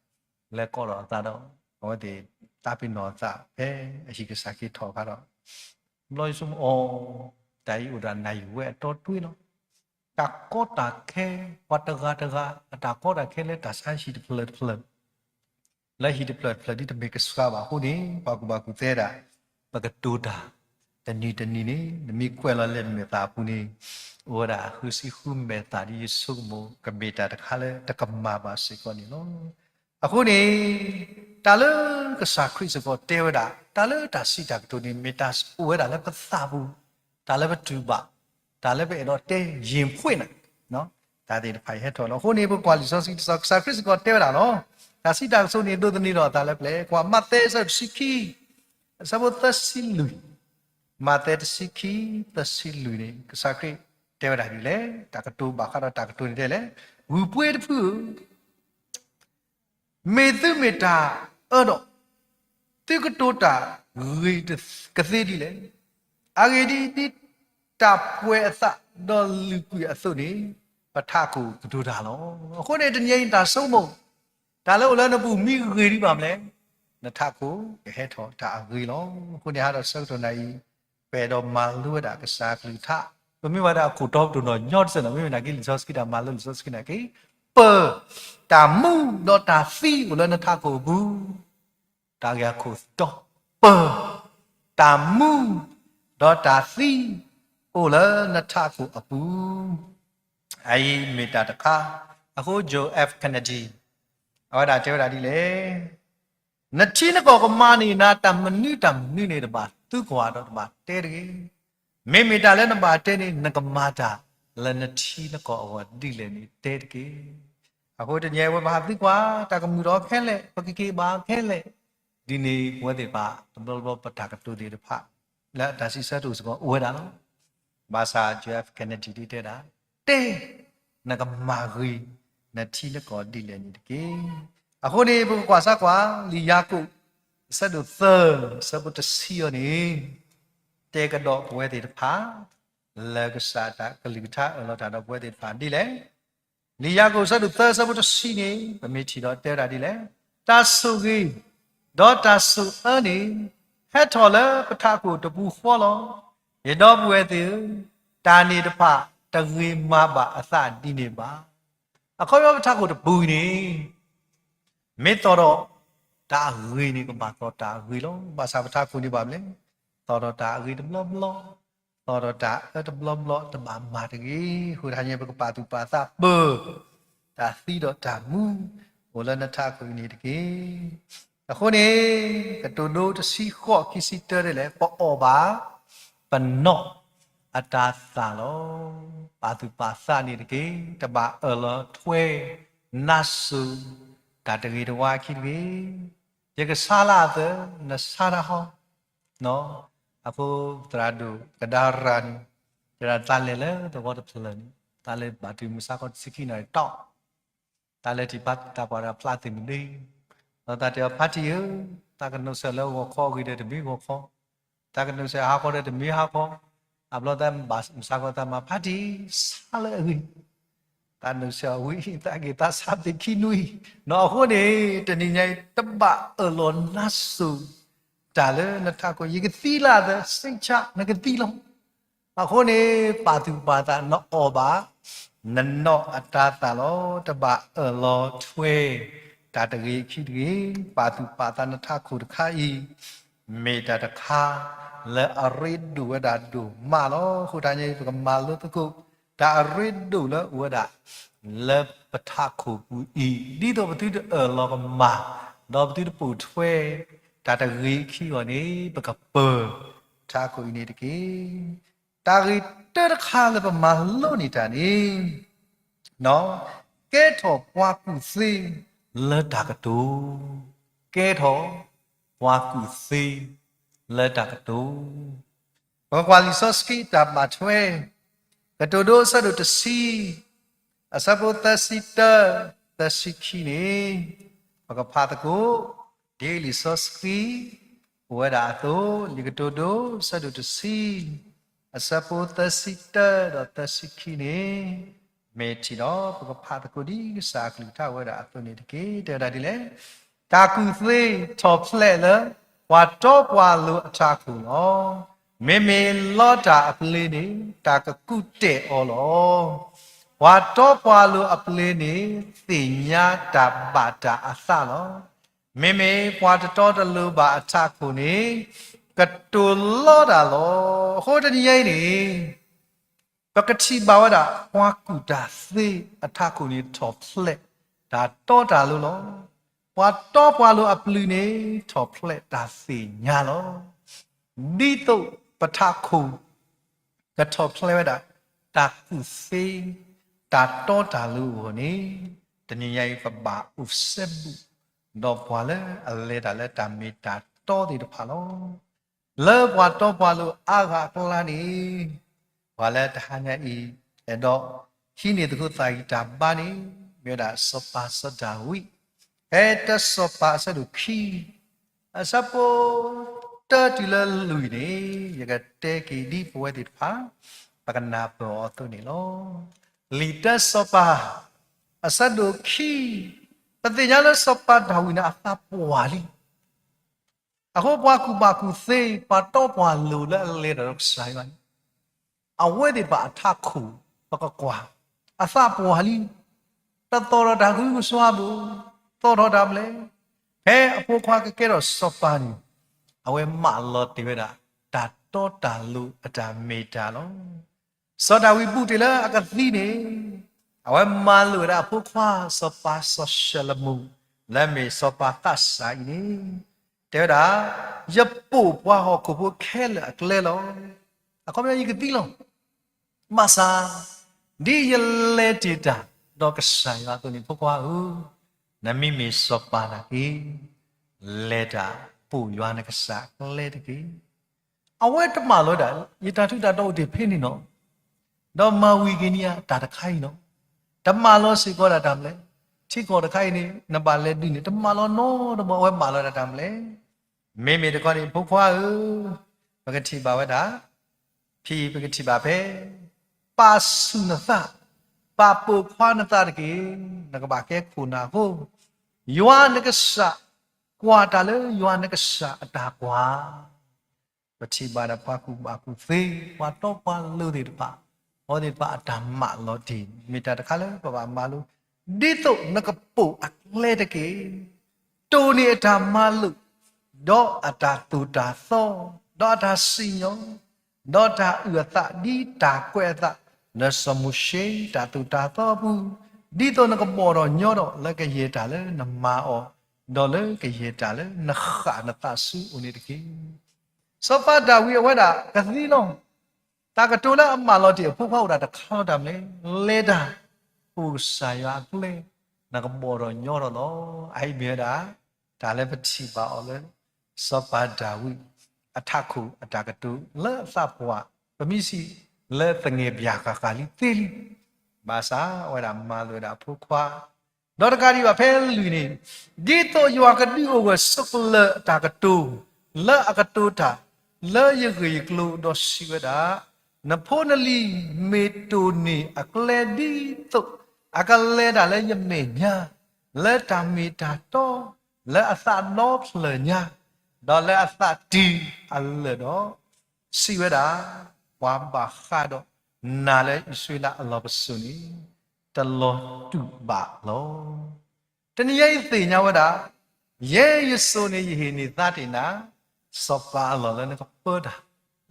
လဲၤကိးထီၣ်အသးဒီး အဝဲသ့ၣ်တၢ်ပ့ၤနီၣ်အသးဖဲအဟံၣ်ကစၢ်က့ၤထီၣ်အခါဒီး, ဘျီယဆိကမိၣ်အီၤ, တၢ်အံၤအိၣ်ဒီးနၢ်ယံၤဝဲအတီတွ့လီၤ. တၢ်ကီတၢ်ခဲ, ပှၤတဂၤတဂၤ အတၢ်ကီတၢ်ခဲလၢတၢ်ဆါဟံၣ်တဖျၢၣ်တဖျၢၣ် လၢဟံၣ်တဖျၢၣ်တဖျၢၣ်ဒ်တမ့ၢ်ကဆှါဘၣ်အဃိန့ၣ် ပှၤကူၣ်ဘၣ်ကူၣ်သ့ဒၣ် ပကတိၤတၢ် တနံၤတနံၤန့ၣ် နမ့ၢ်ကွဲးလီၤလၢမဲာ်သၣ်အပူၤန့ၣ် အိၣ်ဝဲဒၣ်ဃုဆံဃုမဲာ်သၣ်ဒ်ယဆိကမိၣ် ကမ့ၢ်တၢ်တခါလၢတကမၣ်ဘၣ်စ့ၢ်ကီးန့ၣ်လီၤ. အဃိန့ၣ် တၢ်လၢကစၢ်ခရံာ်စ့ၢ်ကီးတဲဝဲဒၣ် တၢ်လၢတၢ်စံးတၢ်ကတိၤန့ၣ် မ့ၢ်တၢ်အိၣ်ဝဲဒၣ်လၢပသးပူၤ တၢ်လၢပတူၢ်ဘၣ် တၢ်လၢပအဲၣ်ဒိးတဲယံာ်ဖှ့ၣ်နၤ တၢ်သ့ၣ်တဖၣ်အံၤဟဲထီၣ်လီၤ. အဃိန့ၣ် ပကွၢ်လံာ်စီဆှံတစီၤ ကစၢ်ခရံာ်စ့ၢ်ကီးတဲဝဲဒၣ်လီၤ. တၢ်စံးတၢ်ကတိၤန့ၣ် ဒိးသန့ၤထီၣ်အသးလၢပျဲၢ် ကွၢ်မးသဲအဆၢတဆံခံ အဆၢဖိသၢဆံလွံၢ် မးသဲတဆံခံ သၢဆံလွံၢ်န့ၣ် ကစၢ်ခရံာ်တဲဝဲဒၣ်ဒ်လဲၣ်, တၢ်ကတိၤဘၣ်ဃးဒီးတၢ်ကတိၤန့ၣ်တဲလဲၣ်, ဂုၢ်ပှ့ၤတဖုဧၢ, မ့ၢ်သုမ့ၢ်တၢ်အၢဒီး သုကတိၤတၢ်ဂ့ၤကသ့ဒ်လဲၣ်. အဂ့ၢ်ဒ်အံၤ, ဒ်တၢ်ပှဲၤအသးဒီးလုၢ်ကွံာ်အသိးန့ၣ် ပထးခိၣ်ကတိၤတၢ်လီၤ. အဃိန့ၣ် တနံၤအံၤတၢ်ဆိကမိၣ်, တၢ်လၢအိၣ်လၢနပူၤမ့ၢ်ဂ့ၤဒံးဘၣ်မလဲၣ်, နထးခိၣ်ကဟဲထီၣ်တၢ်အဂ့ၤလီၤ. အဃိန့ၣ် ဟးဒီးဆၢကတီၢ်နၤအံၤ ပအဲၣ်ဒိးမၤလိဝဲဒၣ်ကစၢ်အကလုၢ်ကထါ, ပမ့ၢ်ဝဲဒၣ်အခိၣ်တီပဒိၣ်နီၢ်ညီတစဲးနီၤ, မ့မ့ၢ်နာ်က့လံာ်စီဆှံတၢ်မၤလိလံာ်စီဆှံနာ်က့, ပၢၢ်, တၢ်မူဒီးတၢ်သံအိၣ်လၢနထးခိၣ်အပူၤ, တၢ်ဂ့ၢ်အခိၣ်တီ, ပၢၢ်, တၢ်မူ, ဒီးတၢ်သံ, အိၣ်လၢနထးခိၣ်အပူၤ အအံၤမ့ၢ်တၢ်တခါ, အဃိ John F Kennedy အဝဲဒၣ်တဲဝဲဒၣ်ဒ်လဲၣ်, နထံနကီၢ်ကမၤန့ၢ်နၤတၢ်မနုၤတၢ်မနုၤန့ၣ် တဘၣ်သံကွၢ်ဒီးတဘၣ်တဲတဂ့ၤ. မ့မ့ၢ်တၢ်လၢနဘၣ်တဲန့ၣ် နကမၤတၢ်လၢနထံနကီၢ်အဂီၢ်ဒ်လဲၣ်န့ၣ်တဲတက့ၢ်. အဃိတနံၤအံၤဝဲပဟးသံကွၢ် တၢ်ကမုာ်ထီၣ်ခဲလၢာ်, ပကက့ၤဘၣ်ခဲလၢာ်, ဒ်န့ၣ်ပဝဲသ့ၣ်တဖၣ် တဘျီဘျီပတၢ်ကတိၤသ့ၣ်တဖၣ် လၢတၢ်စံးဆၢတအိၣ်စ့ၢ်ကီးအိၣ်ဝဲဒၣ်လီၤ. ဘၣ်ဆၣ် John F Kennedy ဒ်တဲဒၣ်, တဲ, နကမၤဂ့ၤ နထံနကီၢ်ဒ်လဲၣ်န့ၣ်တက့ၢ်. အဃိန့ၣ် ပကကွၢ်စၢ်ကွၢ် လံာ်ယၤကိာ် အဆၢဒိၣ်သၢ အဆၢဖိတဆံအံၤန့ၣ်, တဲကဒီးပဝဲသ့ၣ်တဖၣ် လၢကစၢ်တၢ်ကလုၢ်ကထါအၢၣ်လီၤတၢ်ဒီးပဝဲသ့ၣ်တဖၣ်ဒ်လဲၣ်. လံာ်ယၤကိာ်အဆၢဒိၣ်သၢ အဆၢဖိတဆံန့ၣ် ပမ့ၢ်ထံၣ်ဒီးတဲဝဲဒၣ်ဒ်လဲၣ်, တၢ်ဆိၣ်ဂ့ၤ ဒီးတၢ်ဆိၣ်အၢန့ၣ် ဟဲထီၣ်လၢပထးခိၣ်တပူၤဃီလီၤ. ယဒီပုၢ်ဝဲၢ်သ့ၣ်ဧၢ, တၢ်န့ၣ်တဖၣ်တဂ့ၤမၤဘၣ်အသးဒ်န့ၣ်ဘၣ်. အခီပညီပထးခိၣ်တပူၤအံၤန့ၣ် မ့ၢ်သီၣ်ဒီးတၢ်အဂ့ၤန့ၣ် ကဘၣ်သီၣ်တၢ်အဂ့ၤလီၤ. ဘၣ်ဆၣ်ပထးခိၣ်န့ၣ်ဘၣ်မနုၤလဲၣ်, သီၣ်ဒီးတၢ်အဂ့ၤတဘျီဘျီ, သီၣ်ဒီးတၢ်အၢတဘျီဘျီ တဘၣ်မၤတဂ့ၤ. အဃိတဟါညါပကပာ်သူၣ်ပာ်သးပၢၢ် တၢ်သံဒီးတၢ်မူ အိၣ်လၢနထးခိၣ်အံၤန့ၣ်တက့ၢ်. အဃိန့ၣ် ကတိၤဒိတဆံဃိး ခံဆံတၢတဲလဲၣ်, ပအီၣ်ဘၣ် ပနီၢ်အတၤသၣ်လီၤ. ပာ်သူၣ်ပာ်သးန့ၣ်တက့ၢ်. တဘၣ်အၢၣ်လီၤထွဲ နါစိၤ တၢ်တဂ့ၤတဝါအခံတဂ့ၤ. ယကဆါလၢအသၢ, နဆါတၢ်ဟီ, အဃိသရၣ်ဒိၣ်ကဒါရၤန့ၣ် တဲဒၣ်သးလဲၤလၢသဝီတဖျၢၣ်န့ၣ် သးလဲၤဘၣ်တုၤမုၢ်ဆါခီတဆံခံနၣ်ရံၣ်တီၢ် သးလဲၤထံၣ်ပှၤတၢ်ပှၤဒီးဖျါသ့ၣ်မနုၤ, ဒီးသးတဲအီၤ ဖါတံၢ်ဧၢ, သးကနိးစၢၤလၢဂီၤခီအဂ့ၤဒီးတမ့ၢ်ဂီၤခီ, သးကနိးစၢၤဟါခီဒီးတမ့ၢ်ဟါခီ, အဘျီသးဘၣ်မုၢ်ဆါခီသးမၤ ဖါတံၢ် ဆါလၢအဂ့ၤ, သးနိးစၢၤအဝံၤ သးက့ၤသးဆါသ့ၣ်ခံနွံ, နီၢ်အဃိန့ၣ် တနံၤညါအံၤ တဘၣ်အၢၣ်လီၤနါစိၤ တၢ်လၢနထးခိၣ် ယကသံလၢအသၢ စိတ်ချ နကသံလီၤ. အဃိန့ၣ် ပာ်သူၣ်ပာ်သး နအီၣ်ဘၣ် နနီၢ်အတၤသၣ်လီၤ. တဘၣ်အၢၣ်လီၤထွဲ တၢ်တဂ့ၤအခံတဂ့ၤ. ပာ်သူၣ်ပာ်သးနထးခိၣ်တခါအံၤ မ့ၢ်တၢ်တခါ လၢအရ့ဒိၣ်ဝဲဒၣ်ဒိၣ်မးလီၤ. အဃိတဟါညါအံၤ ပကမၤလိသကိး တၢ်အရ့ဒိၣ်လၢအိၣ်ဝဲဒၣ် လၢပထးခိၣ်ပူၤအံၤ ဒ်သိးပသုတအၢၣ်လီၤကမၣ် ဒီးပသုတပိာ်ထွဲ တၢ်တဂ့ၤအခံအဂီၢ်န့ၣ် ပကပၢၢ် ထးခိၣ်အံၤန့ၣ်တက့ၢ်. တၢ်ဂ့ၢ်တၢတခါလၢပမၤလိန့ၢ်တၢ်န့ၣ် ကဲထီၣ်ပှၤကူၣ်သ့လၢတၢ်ကတိၤ, ကဲထီၣ်ပှၤကူၣ်သ့လၢတၢ်ကတိၤ. ပကကွၢ်လံာ်စီဆှံတၢ်ဘၣ်ထွဲ ကတိၤဒိအဆၢဒိၣ်တဆံ အဆၢဖိသၢဆံတၢ သၢဆံခံန့ၣ် ပကဖးသကိး ဒ်လံာ်စီဆှံ အိၣ်ဝဲဒၣ်အသိး, လံာ်ကတိၤဒိ အဆၢဒိၣ်တဆံ အဆၢဖိသၢဆံတၢဒီးသၢဆံခံန့ၣ် မ့ၢ်ထံၣ်ဒီး ပကဖးသကိးဒ်ကစၢ်အကလုၢ်ကထါအိၣ်ဝဲဒၣ်အသိးန့ၣ်တက့ၢ်. တဲဝဲဒၣ်ဒ်လဲၣ်, တၢ်ကူၣ်သ့ထီၣ်ဖျဲးလၢ ပှၤတီပှၤလိၤအထးခိၣ်လီၤ. မ့မ့ၢ်လီတၢ်အပျ့ၤန့ၣ် တၢ်ကကူးတဲာ်အီၤလီၤ. ပှၤတီပှၤလိၤအပျ့ၤန့ၣ် သ့ၣ်ညါတၢ်ဘၣ်တၢ်အသးလီၤ. မ့မ့ၢ်ပှၤတတီတလိၤဘၣ်အထးခိၣ်န့ၣ် ကတိၤလီတၢ်လီၤ. အဃိတနံၤအံၤန့ၣ် ပကထံၣ်ဘၣ်ဝဲဒၣ် ပှၤကူၣ်တၢ်သ့အထးခိၣ်န့ၣ် ထီၣ်ဖျဲးတၢ်တီတၢ်လိၤလီၤ. ပှၤတီပှၤလိၤအပျ့ၤန့ၣ် ထီၣ်ဖျဲးတၢ်သ့ၣ်ညါလီၤ. ဒ်သိးပထးခိၣ် ကထီၣ်ဖျဲးဝဲဒၣ် တၢ်ကူၣ်သ့ တၢ်တီတၢ်လိၤအဂီၢ်န့ၣ် တနံၤညါအံၤပဘၣ်အိၣ်စဲဘူး ဒီးပှၤလၢအလဲၤတၢ်လၢတၢ်မ့ၢ်တၢ်တီသ့ၣ်တဖၣ်လီၤ. လၢပှၤတီပှၤလိၤအါဂၤအကျါန့ၣ်, ပှၤလၢတဟါညါအံၤ အဲၣ်ဒိးဟံးန့ၢ်သကိးသးဂံၢ်တၢ်ဘါန့ၣ် မ့ၢ်ဝဲဒၣ်စီၤပၤစီၤဒၤဝံး, ဖဲတၢစီၤပၤအဆၢဒိၣ်ခံ အဆၢဖိတၢတုၤလၢလွံၢ်န့ၣ် ယကတဲက့ၤဒ်ပဝဲသ့ၣ်တဖၣ် ပကနၢ်ပၢၢ်အီၤအသိးန့ၣ်လီၤ. လံာ်တၢစီၤပၤ အဆၢဒိၣ်ခံ, ပသ့ၣ်ညါလၢစီၤပၤဒၤဝံးန့ၣ် အသးပှၢ်လံ. အဃိပှၤကူၣ်ဘၣ်ကူၣ်သ့ ပှၤတီပှၤလိၤလၢအလဲၤတၢ်ဒီးကစၢ်ယွၤန့ၣ် အဝဲသ့ၣ်တဖၣ်အထးခိၣ် ပကကွၢ်, အသးပှၢ်လံ, တသီၣ်ထီၣ်တၢ်ကဟုကစွါဘၣ်, သီၣ်ထီၣ်တၢ်မနုၤလဲၣ်, ဖဲအဖိခွါကကဲထီၣ်စီၤပၤန့ၣ် အဝဲမၢလီၤတ့ၢ်ဝဲဒၣ် တၢ်တီတၢ်လိၤအတၢ်မ့ၢ်တၢ်လီၤ. စီၤဒၤဝံးဘူးတ့ၢ်လၢအကသံန့ၣ် အဝဲမၤလိာ်ဝဲဒၣ်အဖိခွါစီၤပၤစီၤၡလမိၣ် လၢအမ့ၢ်စီၤပၤသးစၢ်အံၤန့ၣ် တဲဝဲဒၣ်, ယပိာ်ပှၤဟီၣ်ခိၣ်ဖိခဲလၢာ်အကျဲလီၤ. အခီပညီယကသံလီၤ. ဘၣ်ဆၣ် ဒ်ယလဲၤတ့ၢ်တၢ်ဒီးကစၢ်ယွၤအသိးန့ၣ် ဖိခွါဧၢ, နမ့မ့ၢ်စီၤပၤနာ်က့ လဲၤတၢ်ပိာ်ယွၤနကစၢ်အကျဲတက့ၢ်. အဝဲတမၢလီၤဒၣ် ယတၢ်ထူးတၢ်တီအိၣ်တ့ၢ်ဖဲန့ၣ်လီၤ. ဒီးမၤဝံၤက့ၤန့ၢ်ယၤတၢ်တခါအံၤလီၤ. တမၢလီၤစ့ၢ်ကီးဒၣ်တၢ်မနုၤလဲၣ်. ထံကီၢ်တခါအံၤန့ၣ် နဘၣ်လဲၤဒုးန့ၣ် တမၢလီၤနီတဘျီ အဝဲမၢလီၤဒၣ်တၢ်မနုၤလဲၣ်. မ့မ့ၢ်တခီန့ၣ် ဖိခွါဧၢ, ပကထံၣ်ဘၣ်ဝဲဒၣ် ဖဲအံၤပကထံၣ်ဘၣ်ဖဲ ပာ်ဆူၣ်နသး, ပာ်ပိာ်ခွါနသးတက့ၢ်. နကဘၣ်ကဲခိၣ်နၢ်အဃိ, ယွၤနကစၢ်, ကွၢ်တၢ်လၢယွၤနကစၢ်အတၢ်ကွၢ်. ပထံၣ်ဘၣ်ဒီးပှၤကူၣ်ဘၣ်ကူၣ်သ့ ပှၤတီပှၤလိၤသ့ၣ်တဖၣ်, အဝဲသ့ၣ်တဖၣ်အတၢ်မၢလီၤတ့ၢ် မ့ၢ်တၢ်တခါလၢပဘၣ်မၤလိ, ဒ်သိးနကပိာ်အကျဲတက့ၢ်. တိၢ်န့ၢ်အတၢ်မၤလိာ်, ဒီးအတၢ်သိၣ်တၢ်သီ, ဒီးအတၢ်စံၣ်ညီၣ်, ဒီးတၢ်အုၣ်အသး ဒ်တၢ်ကွဲးအသး လၢစီၤမိၤၡ့တၢ်သိၣ်တၢ်သီအပူၤ, ဒ်သိးနကဘီၣ်ထီၣ်ညီထီၣ်လၢကယဲၢ်တၢ်လၢနမၤအီၤ, ဒီးလၢကယဲၢ်တၢ်လၢနဃၣ်နသးဆူအအိၣ်န့ၣ်တက့ၢ်. စီၤပၤဒၤဝံးအဝဲဒၣ်ကသံလီၤ. တၢ်ကတိၤလၢအမၢလီၤတ့ၢ်အဖိခွါအိၣ်ဒၣ်တခါလီၤတၢ်မနုၤလဲၣ်, လဲၤတၢ် ပိာ်ကစၢ်ယွၤအကျဲ, နကဘီၣ်ထီၣ်ညီထီၣ်လီၤ. အအံၤမ့ၢ်ဝဲဒၣ် တၢ်လၢပထံၣ်ဘၣ်အီၤလၢ စီၤပၤဒၤဝံး အထးခိၣ်အတၢ်ကတိၤလၢအသးပှၢ်, ပမ့ၢ်စံးလၢသငဲၣ်ဘၣ်ဃၣ်ဃၣ်လံသ့လံ. ဘၣ်ဆၣ်အဝဲဒၣ်မၤလိာ်ဝဲဒၣ်အဖိခွါ, ဒီးတကးဒံးဘၣ်ဖဲလွံၢ်န့ၣ်, ဒ်သိးယွၤကဒုးအိၣ်ဂၢၢ်ဆိးကျၢၤအတၢ်ကတိၤ လၢအကတိၤတၢ်လၢယဂ့ၢ်ယကျိၤဒီးစံးဝဲဒၣ်, နဖိနလံၤမ့ၢ်တိၢ်န့ၢ်အကျဲဒ်သိး အကလဲၤတၢ်လၢယမဲာ်ညါ, လၢတၢ်မ့ၢ်တၢ်တီ, လၢအသးဒီဖျၢၣ်ညါ, ဒီးလၢအသးတံၢ်အလၢာ်ဒီး, စံးဝဲဒၣ်, ပှၤဘၣ်ဃးဒီးနၤလၢအံၣ်စရ့လးအလီၢ်ပစိာ်န့ၣ် တလီၤတူာ်ဘၣ်လီၤ. တနံၤအံၤသ့ၣ်ညါဝဲဒၣ်, ယဲယစိၤန့ၣ် ယဟ့ၣ်န့ၢ်သါတ့ၢ်နၤ, စီၤပၤအလီၢ်လၢနကပၢတၢ်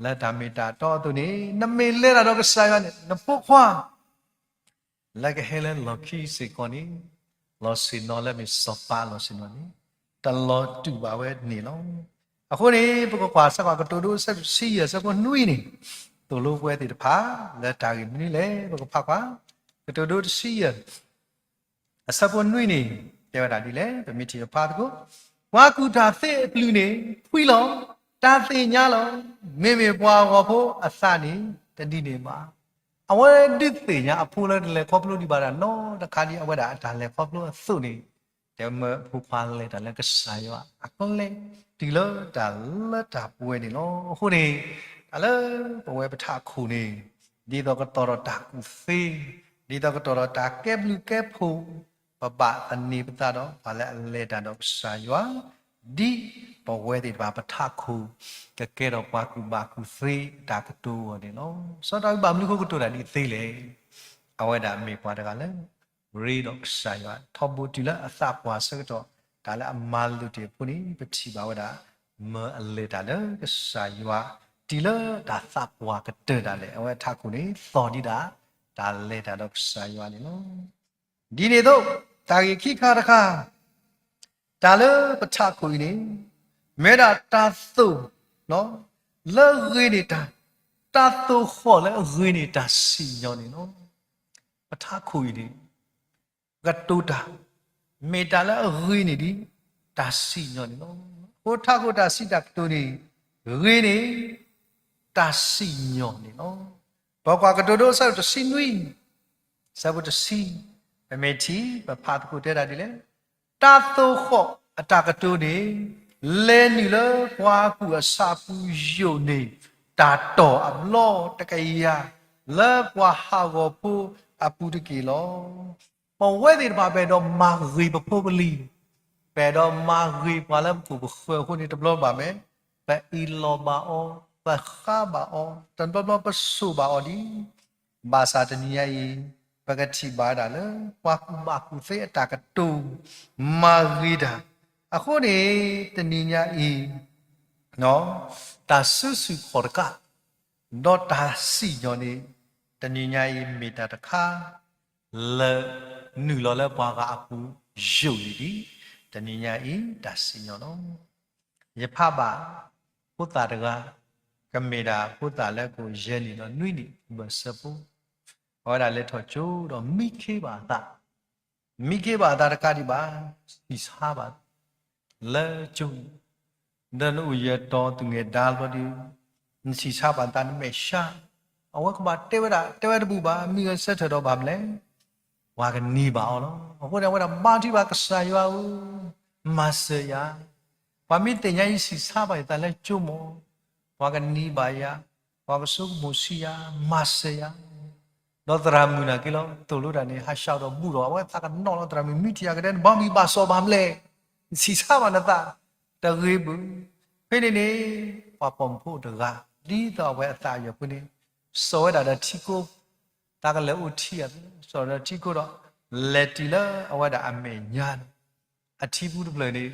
လၢတၢ်မ့ၢ်တၢ်တီအသိးန့ၣ်, နမ့ၢ်လဲၤတၢ်ဒီးကစၢ်ယွၤန့ၣ် နဖိခွါ လၢကဟဲလၢလီၢ်ခံစ့ၢ်ကီးန့ၣ်, လီၤဆ့ၣ်နီၤလၢမ့ၢ်စီၤပၤအလီၢ်ဆ့ၣ်နီၤန့ၣ် တလီၤတူာ်ဘၣ်ဝဲန့ၣ်လီၤ. အဃိန့ၣ် ပကကွၢ်စၢ်ကွၢ်ကတိၤဒိအဆၢဒိၣ်တဆံယဲၢ် အဆၢဖိနွံန့ၣ်, သိၣ်လိပဝဲသ့ၣ်တဖၣ် လၢတၢ်ဂ့ၢ်မနုၤလဲၣ် ပကဖးကွၢ်, ကတိၤဒိတဆံယဲၢ် အဆၢဖိနွံန့ၣ် တဲဝဲဒၣ်ဒ်လဲၣ် ပမ့ၢ်ထံၣ်ဖးသကိး, ပှၤကူၣ်တၢ်သ့အကလုၢ်န့ၣ် ဖှံလီၤ, တၢ်သ့ၣ်ညါလီၤ, မ့မ့ၢ်ပှၤဂီၤဖိအသးန့ၣ် တဒ်န့ၣ်ဘၣ်. အဝဲဒုးသ့ၣ်ညါအဖိလၢတလဲၤခီဖျိဒံးဘၣ်တၢ်နီတခါဒ်အဝဲဒၣ်အတၢ်လဲၤခီဖျိအသိးန့ၣ်, တဲမၢအဖိခွါလဲၤတၢ်လၢကစၢ်ယွၤအကျဲ, တုၤလၢတၢ်လၢတၢ်ပှဲၤန့ၣ်လီၤ. အဃိန့ၣ် တၢ်လၢပဝဲပထးခိၣ်န့ၣ် ဒ်သိးကတီၤထီၣ်တၢ်ကူၣ်သ့, ဒ်သိးကတီၤထီၣ်တၢ်ကဲဘျုးကဲဖှိၣ်, ပဘၣ်သန့ၤပသးဒီးပှၤလၢအလဲၤတၢ်ဒီးကစၢ်ယွၤ, ဒ်ပဝဲသ့ၣ်တဖၣ်ပထးခိၣ် ကကဲထီၣ်ပှၤကူၣ်ဘၣ်ကူၣ်သ့အတၢ်ကတိၤအဂီၢ်န့ၣ်လီၤ. စီၤဒၤဝံးဘၣ်မနုၤအဃိကတိၤတၢ်ဒ်အံၤသ့လဲၣ်. အဝဲဒၣ်မ့ၢ်ပှၤတဂၤလၢ ရ့ဒီးကစၢ်ယွၤ ထီဘိတုၤလၢအသးပှၢ်ဆၢကတီၢ်, တၢ်လၢအမၤလိာ်တ့ၢ်အဖိန့ၣ် ပထံၣ်ဘၣ်ဝဲဒၣ် မၢအလဲၤတၢ်လၢကစၢ်ယွၤ, တုၤလၢတၢ်သးပှၢ်ကတၢၢ်ဒၣ်လဲာ် အဝဲအထးခိၣ်န့ၣ် သီၣ်ဒံးဒၣ် တၢ်လဲၤတၢ်ဒီးကစၢ်ယွၤန့ၣ်လီၤ. ဒ်န့ၣ်အသိး တၢ်ဂ့ၢ်ခံခါတခါ တၢ်လၢပထးခိၣ်အံၤန့ၣ် မ့ၢ်ဝဲဒၣ်တၢ်သိၣ် လၢအဂ့ၤန့ၢ်တၢ်, တၢ်သိၣ်ဃီၣ်လၢအဂ့ၤန့ၢ်တၢ်စံၣ်ညီၣ်န့ၣ်လီၤ. ပထးခိၣ်အံၤန့ၣ် ကတိၤတၢ် မ့ၢ်တၢ်လၢအဂ့ၤန့ၢ်ဒံး တၢ်စံၣ်ညီၣ်န့ၣ်လီၤ. အဃိထးခိၣ်တၢ်စံးတၢ်ကတိၤန့ၣ် ဂ့ၤန့ၣ် တၢ်စံၣ်ညီၣ်န့ၣ်လီၤ. ပကွၢ်ကတိၤဒိအဆၢဒိၣ်တဆံနွံ, အဆၢဖိတဆံ, ပမ့ၢ်ထံၣ် ပဖးသကိးတဲဒၣ်ဒ်လဲၣ်, တၢ်သိၣ်ဃီၣ်အတၢ်ကတိၤန့ၣ် လဲၤနုာ်လၢပှၤကူၣ်အဆၣ်ပူၤယိာ်န့ၣ် တၢ်တီၢ်အဘျီတကယၤ လၢပှၤဟးဂီၤဖိအပူၤတက့ၢ်လီၤ. ပဝဲသ့ၣ်တဖၣ် ပအဲၣ်ဒိးမၤဂ့ၤပဖိပလံၤ, ပအဲၣ်ဒိးမၤဂ့ၤပှၤလၢပခိၣ်ပဃၢၤအဃိန့ၣ် တဘျီဘၣ်မ့ၢ် ပအ့ၣ်လိာ်ဘၣ်အီၤ, ပဃါဘၣ်အီၤ, တဘျီဘျီပဆိၣ်ဘၣ်အီၤဒံး, ဘၣ်ဆၣ်တနံၤညါအံၤ ပကထံၣ်ဘၣ်ဝဲဒၣ်လၢ ပှၤကူၣ်ဘၣ်ကူၣ်သ့အတၢ်ကတိၤ မၤဂ့ၤတၢ်, အဃိန့ၣ် တနံၤညါအံၤ တၢ်စုဆူၣ်ခီၣ်တကး ဒီးတၢ်စံၣ်ညီၣ်န့ၣ် တနံၤညါအံၤမ့ၢ်တၢ်တခါ လၢနုာ်လီၤလၢပှၤဂၤအပူၤယိာ်န့ၣ်ဒံး တနံၤညါအံၤတၢ်စံၣ်ညီၣ်လီၤ. ယဖးဘၣ် ဖိသၣ်တဂၤ ကမ့ၢ်ဒၣ်ဖိသၣ်လၢကအိၣ်ယဲၢ်နံၣ်ဒီးနွံနံၣ် ဘၢၣ်စၢၤဖိ, အဝဲဒၣ်လဲၤထီၣ်ကၠိဒီးမံခ့ဘၣ်အသး, မံခ့ဘၣ်အသးတကးဒံးဘၣ်, ဆံၣ်ဆါဘၣ် လၢကၠိ, ဒီးနအိၣ်ယဲၢ်တီၤသူၣ်ငဲၢ်ဒါဘျီဒီး နဆံၣ်ဆါဘၣ်နသးနမဲာ်ဆှး, အဝဲကဘၣ်တဲဝဲဒၣ် တဲဝဲတဘူၣ်ဘၣ် မံဂဲၤဆၢထၢၣ်ဒီးဘၣ်မနုၤလဲၣ်, ပှၤကနံၤဘၣ်အီၤလီၤ. အဃိန့ၣ် အဝဲဒၣ်ဘါထုကဖၣ် ကစၢ်ယွၤဧၢ, မၤစၢၤယၤ, ပှၤမ့ၢ်သ့ၣ်ညါယဆံၣ်ဆါဘၣ်ယသးလၢကၠိမး, ပှၤကနံၤဘၣ်ယၤ, ပှၤကဆိကမိၣ်ဆံးယၤ, မၤစၢၤယၤ ဒီးသရၣ်မုၣ်နာ်က့လီၤ သိၣ်လိတၢ်န့ၣ် ဟးဆှးဒီးဘူၣ်ဒီး အဝဲသးကနီၣ်လီၤ သရၣ်မုၣ်မံထံၣ်ယၤကဒဲ နဘီမုၢ်ဘၣ်စီၣ်ဘၣ်မလဲၣ်, နဆံၣ်ဆါဘၣ်နသး, တဂ့ၤဘၣ်. ဖဲန့ၣ်န့ၣ် ပှၤပိာ်မုၣ်ဖိတဂၤ ဒ်သိးအဝဲအသးအယီၤဖိန့ၣ် စိာ်ဝဲဒၣ်ဒီးထံခိၣ်, တၢ်ကလဲၤအိၣ်ထံအသိး စိာ်ဒီးထံခိၣ်ဒီး လဲၤတုၤလၢအဝဲဒၣ်အမဲာ်ညါန့ၣ် အထံပူၤတဖျၢၣ်န့ၣ်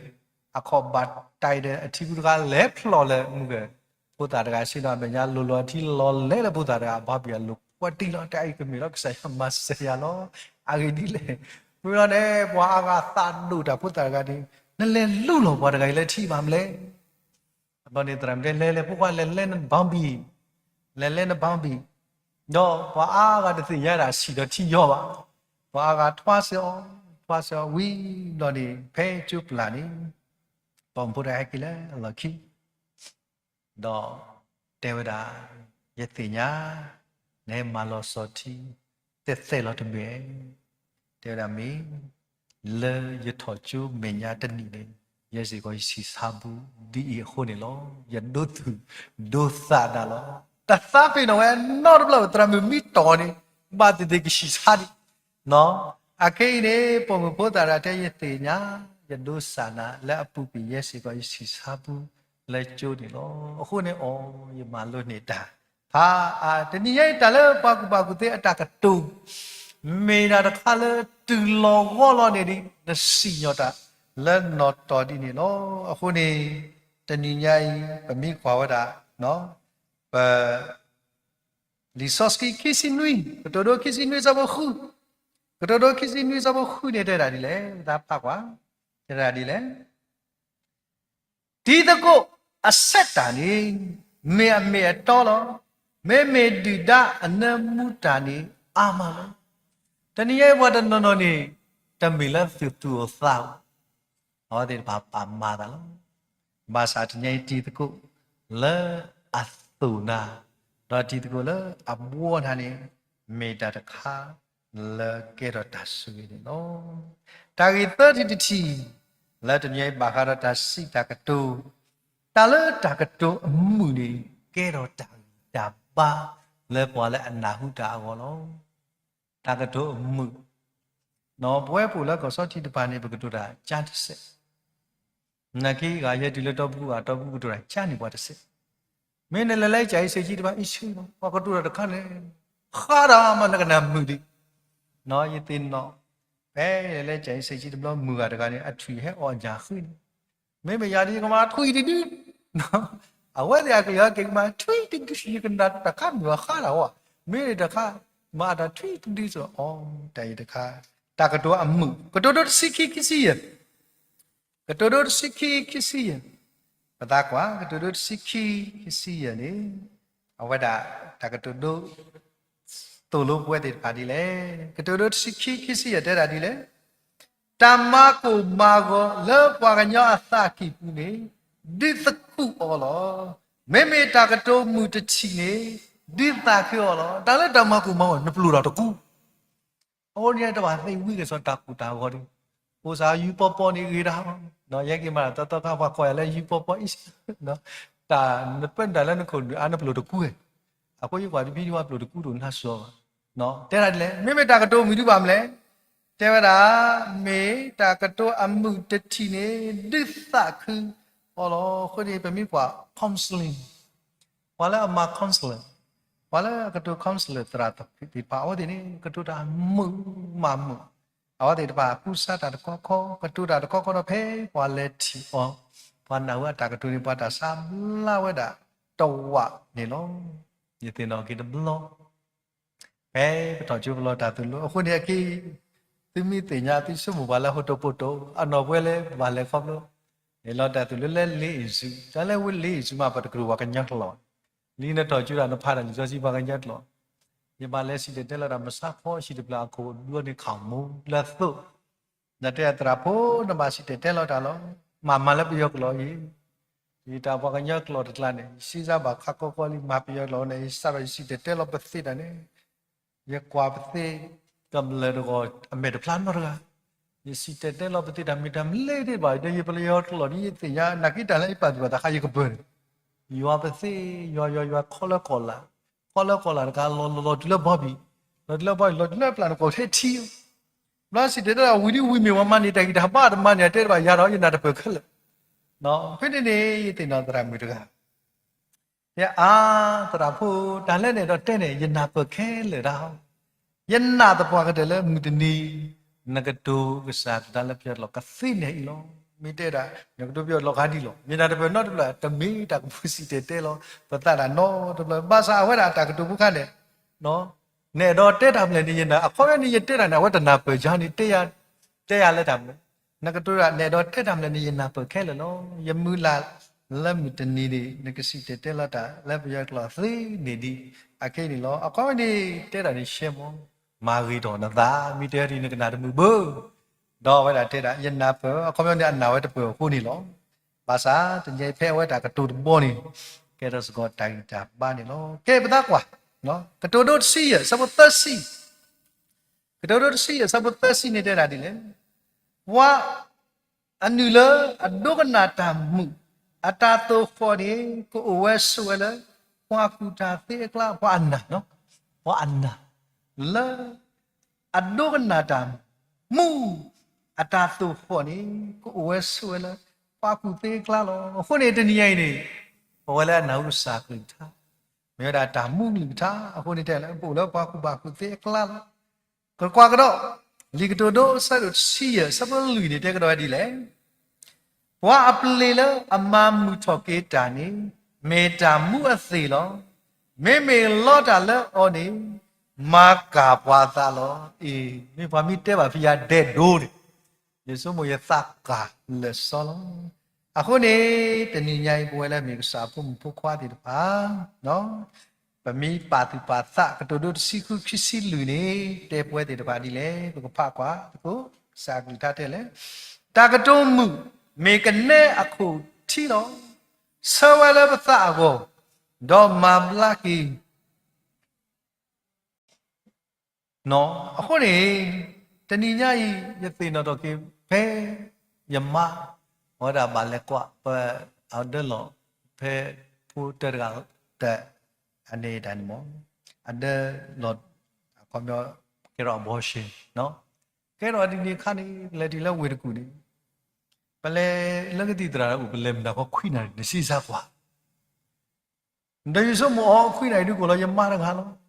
အခီၣ်ဘၣ်တၢ်အံၤဒီး အထံပူၤတခါလဲၤဖျိးလၢမုၢ်ဂဲၤ ဖိသၣ်တဂၤစ့ၢ်ဒီး အမဲာ်ညါလိၤလိၤအထံလီၤလဲၤလၢဖိသၣ်တဂၤ အဘီဘံၣ်အလိၤကွဲးတံၢ်လီၤ တၢ်အံၤကမ့ၢ်လီၤ ကစၢ်ယွၤမၤစၢၤယၤလီၤ. အဂ့ၢ်ဒ်လဲၣ်, မ့ၢ်လီၤန့ၣ် ပှၤအါဂၤသးဒိၣ်တၢ်ဖိသၣ်တဂၤန့ၣ် နလဲၤလူလီၤပှၤတဂၤအံၤလၢထံဘၣ်မလဲၣ် အဘျီန့ၣ် သရၣ်မုၣ်တဲ လဲၤလဲၤဖိခွါ လဲၤလဲၤနဘီဘံၣ်, လဲၤလဲၤနဘီဘံၣ်, ဒီးပှၤအါဂၤတသ့ၣ်ညါဒၣ်ဆံၣ်ဒီးထံယီၤဘၣ်, ပှၤအါဂၤထွါစၢၤအီၤ, ထွါစၢၤအီၤဝံၤဘျီန့ၣ် ဖဲကၠိပျၢ်န့ၣ် ပိာ်မုၣ်ဖိတဂၤဟဲက့ၤလၢအလီၢ်ခံ ဒီးတဲဝဲဒၣ်, ယသ့ၣ်ညါ နဟဲမၤလီၤစီၤထံ သဲးသဲးလီၤတဘ့ၣ်, တဲဝဲဒၣ်မ့ၢ် လၢယထီၣ်ကၠိမဲာ်ညါတနံၣ်န့ၣ် ယဲစ့ၢ်ကီးယဆံၣ်ဆါဘၣ်ဒ်အံၤအဃိန့ၣ်လီၤ. ယဒိသူၣ်ဒိသးဒၣ်လီၤ. တသးပ့ၤနီၣ်ဝဲနီတဘျီ သရၣ်မုၣ်မံတီၢ်န့ၣ် ဘၣ်သ့ၣ်သ့ၣ်ကဆံၣ်ဆါဒံး အခဲအံၤန့ၣ် ပိာ်မုၣ်ဖိသၣ်တဂၤတဲ ယသ့ၣ်ညါ ယဒိစၢ်နၤ လၢအပူၤကွံာ် ယဲစ့ၢ်ကီးယဆံၣ်ဆါဘၣ်လၢကၠိန့ၣ်လီၤ. အဃိန့ၣ်အီၤ ယမၤလိန့ၢ်တၢ်ဖးအါ တနံၤညါအံၤ တၢ်လၢပှၤကူၣ်ဘၣ်ကူၣ်သ့အတၢ်ကတိၤ မ့ၢ်တၢ်တခါလၢတုၤလီၤဂီၢ်လီၤန့ၣ်ဒံး နစံၣ်ညီၣ်တၢ်လၢနီၢ်တီၢ်ဒ်န့ၣ်လီၤ. အဃိန့ၣ် တနံၤညါအံၤ ပမ့ၢ်ကွၢ်ဝဲဒၣ် ပ လံာ်စီဆှံခံဆံနွံ, ကတိၤဒိခံဆံနွံ ဆၢဖိဃု, ကတိၤဒိခံဆံနွံ ဆၢဖိဃုန့ၣ် တဲဒၣ်ဒ်လဲၣ်, ပသးဖးကွၢ်, တဲဒၣ်ဒ်လဲၣ်, တံၤသကိးအဆဲးတၢ်န့ၣ် မ့ၢ်အမ့ၢ်အတီလီၤ. မ့မ့ၢ်ဒုၣ်ဒါအနၢမူတၢ်န့ၣ် အါမးလီၤ. တနံၤညါအံၤ ပှၤတနီၤနီၤန့ၣ် တမ့ၢ်လၢသုသူၣ်အိၣ်သးအိၣ် အဝဲသ့ၣ်တဖၣ်ပာ်မၤသးလီၤ. ဘၣ်ဆၣ်တနံၤညါအံၤ တံၤသကိးလၢအသိၣ်နၤ, ဒီးတံၤသကိးလၢအဘှီနၤန့ၣ် မ့ၢ်တၢ်တခါလၢကဲထီၣ်တၢ်ဆိၣ်ဂ့ၤန့ၣ်လီၤ. တၢ်ဂ့ၢ်သၢထံၣ်တထံၣ် လၢတနံၤညါအံၤဘၣ်ဃးဒီးတၢ်စံးတၢ်ကတိၤ, တၢ်လၢတၢ်ကတိၤအမုာ်န့ၣ် ကဲထီၣ်တၢ်ဂံၢ်တၢ်ဘါလၢပှၤလၢအနၢ်ဟူတၢ်အဂီၢ်လီၤ. တၢ်ကတိၤအမုာ် ပဝဲပအိၣ်လၢကီၢ်စီထံးတဖၣ်န့ၣ် ပကတိၤတၢ်ကၠါတစဲး, နာ်က့ဂၤယဲတုၤလၢတီပူၤ ဂၤတီပူၤကတိၤတၢ်ကၠါန့ၢ်ပှၤတစဲး, မ့ၢ်နလဲၤလၢကၠၤအံၤစ့ၢ်ကီးတဖၣ်အံၤဆ့ၣ်နီၤ ပှၤကတိၤတၢ်တခါန့ၣ် ဃါဒီးမးနကနၣ်မုာ်ဒံး, ယသ့ၣ်နီၣ်, ဖဲလဲၤလၢကၠၤအံၤစ့ၢ်ကီးတဘျီ မုၣ်ဂၤတဂၤန့ၣ် အထွံၣ်ဟဲအီၣ်ယၤဃုန့ၣ် မ့မ့ၢ်ယၤဒ်ယကမၤထွံၣ်တဒု, အဝဲသ့ၣ်အကလုာ်အက့ၤကမၤထွံၣ်တဒု ယကနၣ်တၢ်ခါမုၣ်အဃါတၢ်ဝဲ, မ့ၢ်တခါ မၤအတၢ်ထွံၣ်တဒုစ့ၢ်ကီး အီ တၢ်အံၤတခါ, တၢ်ကတိၤအမုာ် ကတိၤဒိတဆံခံခံဆံယဲၢ်, ကတိၤဒိတဆံခံခံဆံယဲၢ်, ပသးကွၢ် ကတိၤဒိတဆံခံခံဆံယဲၢ်န့ၣ် အဝဲဒၣ်တၢ်ကတိၤဒိ သိၣ်လိပဝဲသ့ၣ်တဖၣ်ဒ်လဲၣ်. ကတိၤဒိတဆံခံခံဆံယဲၢ်တဲဒၣ်ဒ်လဲၣ်, တၢ်မၤကိၢ်မၤဂီၤလၢပှၤကညီအသးကံၢ်ပူၤန့ၣ် ဒုးသကူးအီၤလီၤ. မ့မ့ၢ်တၢ်ကတိၤမုာ်တထံၣ်န့ၣ် ဒုးသးခုအီၤလီၤ. တၢ်လၢတၢ်မၤကူၣ်မၤဂီၤ နပျိၢ်ဒီးတကူ အဃိန့ၣ်တဘၣ်သ့ဝံကစီၣ်တၢ်ကူၣ်တၢ်ဂီၤဒီး အိၣ်စးယူပီပီန့ၣ်ဂ့ၤဒၣ်, ယဟဲက့ၤမၤတၢ်သီသီခါ ပှၤကိးယၤလၢယူပီပီအံၤ, တၢ်နပၢနတၢ်လၢနခိၣ်နူာ်အါ နပျိၢ်တကူဝဲ, အဃိယကွၢ်တဘျီဘျီပျိၢ်တကူတအိၣ်နၢ်စၢၤဘၣ်, တဲဒၣ်ဒ်လဲၣ်, မ့မ့ၢ်တၢ်ကတိၤမုာ်ဒုးဘၣ်မနုၤလဲၣ်, တဲဝဲဒၣ်, မ့ၢ်တၢ်ကတိၤအမုာ်တထံၣ်န့ၣ် ဒုးသးခုအီၤလီၤ. အဃိန့ၣ် ပမ့ၢ်ကွၢ် counseling ပှၤလၢအမၤ counselor, ပှၤလၢအကတိၤ counselor သရၣ်သ့ၣ်တဖၣ် အဝဲသ့ၣ်န့ၣ် ကတိၤတၢ်မုာ်မးမုာ်, အဝဲသ့ၣ်တဖၣ်ကူစါတၢ်တခီခီ, ကတိၤတၢ်တခီခီဒီး ဖဲပှၤလဲၤထံၣ်အီၤ, ပှၤနၢ်ဟူအတၢ်ကတိၤန့ၣ် ပှၤတၢ်ဆါဘျါဝဲဒၣ်တဝးန့ၣ်လီၤ. ယသ့ၣ်နီၣ်က့ၤတဘျီ ဖဲပထီၣ်ကၠိပလီၢ်တၢ်သိၣ်လိအဃိန့ၣ်အခံ, သုမ့ၢ်သ့ၣ်ညါသုဆိကမိၣ်ပှၤလၢဟိတိပိတိ, အနီၢ်ပှဲၤလၢပဘၣ်လဲၤခီဖျိ, လီၤတၢ်သိၣ်လိလၢ လ့အ့ၣ်စူး, တၢ်လၢဝ့ၢ် လ့အ့ၣ်စူး မ့ၢ်ပတကြၢးပှၤကညီကျိာ်, လံနထီၣ်ကၠိတၢ်နဖးတၢ်လံာ်စီဆှံပှၤကညီကျိာ်, ယဘၣ်လဲၤစံၣ်တဲၤတဲလီၤတၢ်မုၢ်ဆါခီ ဟံၣ်တဖျၢၣ်အခိၣ်ဒူန့ၣ် ခးမူလၢသိး နတဲသရၣ်ဖိ နဘၣ်စံၣ်တဲၤတဲလီၤတၢ်လီၤ. မၤမၤလၢပယီၤကျိာ်အံၤ, ယတၢ်ပှၤကညီကျိာ်တကျါန့ၣ် ယစံးစၢ်ဘၣ်ခါကီကီလံ မၤပယီၤကျိာ်န့ၣ် ယစးထီၣ်ယစံၣ်တဲၤတဲလီၤပသ့ၣ်တၢ်န့ၣ်, ယကွၢ်ပသ့ၣ်ကမျၢၢ်တဂီၤ အမဲာ်တဖျါနီတဂၤ, ယစံၣ်တဲၤတဲလီၤပသ့ၣ်တၢ်မ့ၢ်တၢ်မနုၤသ့ၣ်တဖၣ် ဒီးယပယီၤကျိာ်န့ၣ် ယသ့ၣ်ညါ နာ်က့တၢ်လၢယပာ်သူၣ်ပာ်သးဃာ်ယကပၢၤန့ၣ်, ယွၤပသ့ၣ် ယွၤယွၤယွၤခီလၢကီၢ်လာ်, ခီလၢကီၢ်လာ်တကး လီၤလီၤတုၤလၢဘီဘံၣ်, လီၤတုၤလၢဘီဘံၣ် လီၤတုၤလၢပျၢ်နကိာ်ထဲထံ ဘျီစံၣ်တဲၤတဲလီၤဝံၤဒ်ဝံၤမ့ၢ်ဝဲမၤန့ၢ် တၢ်ဂံၢ်တၢ်ဘါတမၤန့ၢ် တဲတဘၣ်ယၤဒီး ယနၢ်တပၢၢ်ခဲလၢာ်, ဖဲန့ၣ်န့ၣ် ယသ့ၣ်နီၣ်သရၣ်မုၣ်တဂၤ, ယအါ သရၣ်ဖိ တၢ်လၢနအဲၣ်ဒိးတဲန့ၣ် ယနၢ်ပၢၢ်ခဲလၢာ်ဒၣ်, ယနာ်သပှၢ်ကတၢၢ်လၢမုၢ်တနံၤ နကတိၤကစၢ်ကလုၢ်ကထါလၢပယီၤကျိာ်ကသ့န့ၣ်အံၤလီၤ. မ့ၢ်တဲဒၣ် နကတိၤပယီၤကျိာ်ကဟးဒ်လီၤ မ့ၢ်နၢ်တပၢၢ်နီတဘျီ တမ့ၢ်တၢ်ကပူၤစံၣ်တဲၤတဲလီၤ ပသးဒၣ်နီတဘျီ ဘၣ်ဆၣ်အဝဲဒၣ်တၢ်ကတိၤဖိခါန့ၣ် နအဲၣ်ဒိးတဲတၢ်မနုၤလဲၣ်န့ၣ် ယနာ် အခီပညီန့ၣ် ယတဲတၢ်န့ၣ် အဝဲတနၢ်ပၢၢ်ယၤန့ၣ် တဲယၤလၢတၢ်မနုၤ, နကတိၤဒၣ် နအဲၣ်ဒိးတဲတၢ်မနုၤန့ၣ် ယနၢ်ပၢၢ်ခဲလၢာ်လီၤ. ယမုၢ်လၢ်လၢမုၢ်တနံၤန့ၣ် နကစံၣ်တဲၤတဲလီၤတၢ်လၢပယီၤကျိာ်သ့န့ၣ်ဒ်အခဲအံၤန့ၣ်လီၤ. အခီပညီန့ၣ် တဲဒၣ်န့ၣ်ရှဲမီၢ် မၤဂ့ၤထီၣ်နသး မ့ၢ်တဲဒ်န့ၣ် နကနၣ်တမုာ်ဘၣ်, ဒီးအဝဲဒၣ်တဲဒၣ် ယနၢ်ပၢၢ် အခီပညီန့ၣ် အနာ်ဝဲတပၢၢ်အဃိန့ၣ်လီၤ. ဘၣ်ဆၣ်တနံၤအံၤဖဲအဝဲတၢ်ကတိၤတဘီန့ၣ် ကဲထီၣ်စ့ၢ်ကီးတၢ်ဂံၢ်တၢ်ဘါန့ၣ်လီၤ. ကဲပသးကွၢ် ကတိၤဒိတဆံယဲၢ် ဆၢဖိသၢဆံ ကတိၤဒိတဆံယဲၢ် ဆၢဖိသၢဆံန့ၣ်တဲဒၣ်ဒ်လဲၣ်, ပှၤအနုာ်လၢအဒိကနၣ်တၢ်မုာ် အတၢ်သိၣ်ဃီၣ်န့ၣ် ကအိၣ်ဝဲဆိးဝဲလၢ ပှၤကူၣ်တၢ်သ့အကျါ ပှၤအနာ်, ပှၤအနာ် လၢ အဒိကနၣ်တၢ်မုာ် အတၢ်သိၣ်ဃီၣ်န့ၣ် ကအိၣ်ဝဲဆိးဝဲလၢ ပှၤကူၣ်သ့အကျါလီၤ. အဃိန့ၣ် တနံၤညါအံၤန့ၣ် ပဝဲလၢအနၢ်ဟူကစၢ်ကလုၢ်ကထါ မ့ၢ်ဝဲဒၣ်တၢ်မူကလုၢ်ကထါ အဃိန့ၣ်တဲလၢ ပအိၣ်လၢပှၤကူၣ်ဘၣ်ကူၣ်သ့အကျါလီၤ. ကကွၢ်ကဒီး လံာ်ကတိၤဒိ အဆၢဒိၣ်တဆံယဲၢ် အဆၢဖိလွံၢ်န့ၣ် တဲကဒီးဝဲဒ်လဲၣ် ပှၤအပျ့ၤလၢအမၤမုာ်ထီၣ်က့ၤတၢ်န့ၣ် မ့ၢ်တၢ်မူအသ့ၣ်လီၤ. မ့မ့ၢ်လီတၢ်လၢအီၤန့ၣ် မၤကၢ်ပှၤသးလီၤ. အ့ မ့ၢ်ပှၤမ့ၢ်တဲဘၣ်ဖဲယၤဒဲးဒိးန့ၣ် ယဆိကမိၣ်ယသးကၢ်လၢာ်စီလီၤ. အဃိန့ၣ် တနံၤညါအံၤ ပဝဲလၢမ့ၢ်ကစၢ်ဖိမုၣ်ဖိခွါသ့ၣ်တဖၣ် ပမ့ၢ်ပာ်သူၣ်ပာ်သး ကတိၤဒိတဆံဃု ခံဆံလွံၢ်န့ၣ် တဲပဝဲသ့ၣ်တဖၣ်ဒ်လဲၣ် ပကဖးကွၢ်သကိး ကစၢ်ကလုၢ်ကထါတဲလဲၣ်, တၢ်ကတိၤမုာ် မ့ၢ်ကနဲအခိၣ်ထံလီၤ. ဆၢဝဲလၢပသးအဂီၢ် ဒီးမၤဘျါက့ၤ အဃိန့ၣ် တနံၤညါအံၤ ယသ့ၣ်နီၣ်ထီၣ်က့ၤ ဖဲယမါ အဝဲဒၣ်ဘၣ်လဲၤကွၢ် ပအဒၢလီၢ် ဖဲဖိတၢတဂၤ တၢ် အန့ၣ်တၢ်န့ၣ်မ့ၢ် အဒၢလီၢ် အခီပညီ ကဲထီၣ် abortion ကဲထီၣ်ဒ်န့ၣ်အခါန့ၣ် လဲၤတုၤလၢဝ့ၢ်တကူၣ်န့ၣ် ပလဲၤလၢကသံၣ်သရၣ်အိၣ် ပလဲၤမုၢ်နၤခီခွံနၣ်ရံၣ် နစံးစၢ်ကွၢ် ဒီးယဆိကမိၣ်အီၤ ခွံနၣ်ရံၣ်ဒုးကိၣ်လီၤ ယမါတဂၤလီၤ.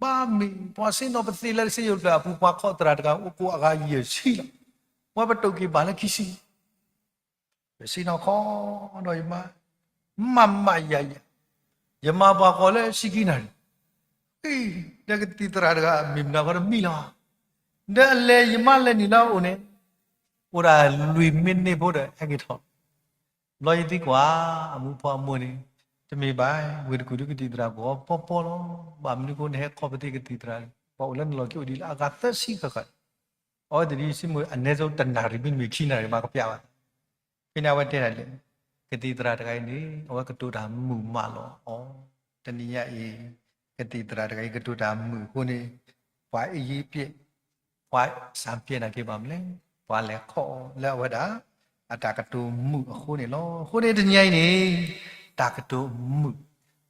ဘၣ်မ့ၢ်ပှၤဆ့ၣ်နီၤပသ့လၢကစၢ်ယိၤကျၢၤအပူၤ ပှၤခီၣ်သရၣ်တဂၤ အိၣ်ကိးအဂၤယဲၢ်ဆံလီၤ. ပှၤပတိၢ်က့ၤဘၣ်လၢခံဆံ ပဆ့ၣ်နီၤခီဒီးယမါ မးမးယၤယၤ ယမါပှၤကိးလၢဆံခံနၣ်ရံၣ် ဒီးကသံၣ်သရၣ်တဂၤ မ့ၢ်မုၢ်နၤခီတမံလီၤ. ဒီးအလဲၤယမါလဲၤနုာ်လၢအအိၣ်န့ၣ် အိၣ်ဒၣ်လွံၢ်မံးနံးဖိဒီးဟဲက့ၤထီၣ် ဘျီယသံကွၢ် အမူဖီအမိၢ်န့ၣ် တမ့ၢ်ဘၣ် ဝ့ၢ်တကူၣ်ဒုးကသံၣ်သရၣ်ကိးအီၤပီပီလီၤ. ဘၣ်မနုၤဃိနဟဲခီပသ့ကသံၣ်သရၣ်န့ၣ် ပှၤအိၣ်လၢနလီၢ်ခံအိၣ်ဒ်လဲၣ် အဂၤသၢဆံဃၣ်ဃၣ် အဝဲသ့ၣ်ဒ်ယဆိကမိၣ် အနည်းဆုံး တနၣ်ရံၣ်မ့တမ့ၢ်ခံနၣ်ရံၣ်မးကပျးဘၣ်. ဖဲန့ၣ်အဝဲတဲဒၣ်လဲၣ် ကသံၣ်သရၣ်တဂၤအံၤန့ၣ် အဝဲကတိၤတၢ်မုာ်မးလီၤအီၤ. တနံၤညါအံၤ ကသံၣ်သရၣ်တဂၤအံၤ ကတိၤတၢ်မုာ်အဃိန့ၣ် ပှၤအံၣ်ယံၣ်ပျဲၣ် ပှၤစၢ်ပျဲၣ်နာ်က့ဘၣ်မနုၤလဲၣ်, ပှၤလဲၤခီအီၤလၢအဝဲဒၣ် အတၢ်ကတိၤမုာ်အဃိန့ၣ်လီၤ. အဃိန့ၣ်တနံၤညါအံၤန့ၣ် တၢ်ကတိၤမုာ်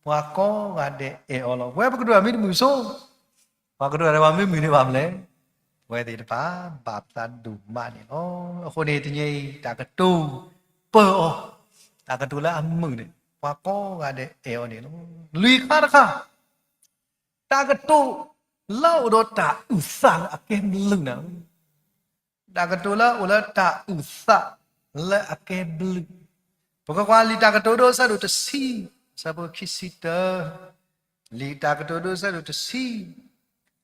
ပှၤကိးဂၤဒဲးအဲၣ်အီၤလီၤ. ပဝဲပကတိၤတၢ်မ့ၢ်တမုာ်ဆိ ပှၤကတိၤတၢ်တဖၣ်မ့ၢ်မုာ်န့ၣ်ဘၣ်မနုၤလဲၣ်, ပဝဲသ့ၣ်တဖၣ်ဘၣ်သးဒိၣ်မးန့ၣ်လီၤ. အဃိန့ၣ် တနံၤအံၤ တၢ်ကတိၤပၢအီၤ, တၢ်ကတိၤလၢအမုာ်န့ၣ် ပှၤကိးဂၤဒဲးအဲၣ်အီၤန့ၣ်လီၤ. လွံၢ်ခါတခါ တၢ်ကတိၤလၢအအိၣ်ဒီးတၢ်အုၣ်သးလၢအကဲဘျုးနၤ တၢ်ကတိၤလၢအအိၣ်လၢတၢ်အုၣ်သးလၢအကဲဘျုး. ပကကွၢ်လံာ်တၢ်ကတိၤဒိအဆၢဒိၣ်တဆံ အဆၢဖိခံဆံတၢ, လံာ်တၢ်ကတိၤဒိအဆၢဒိၣ်တဆံ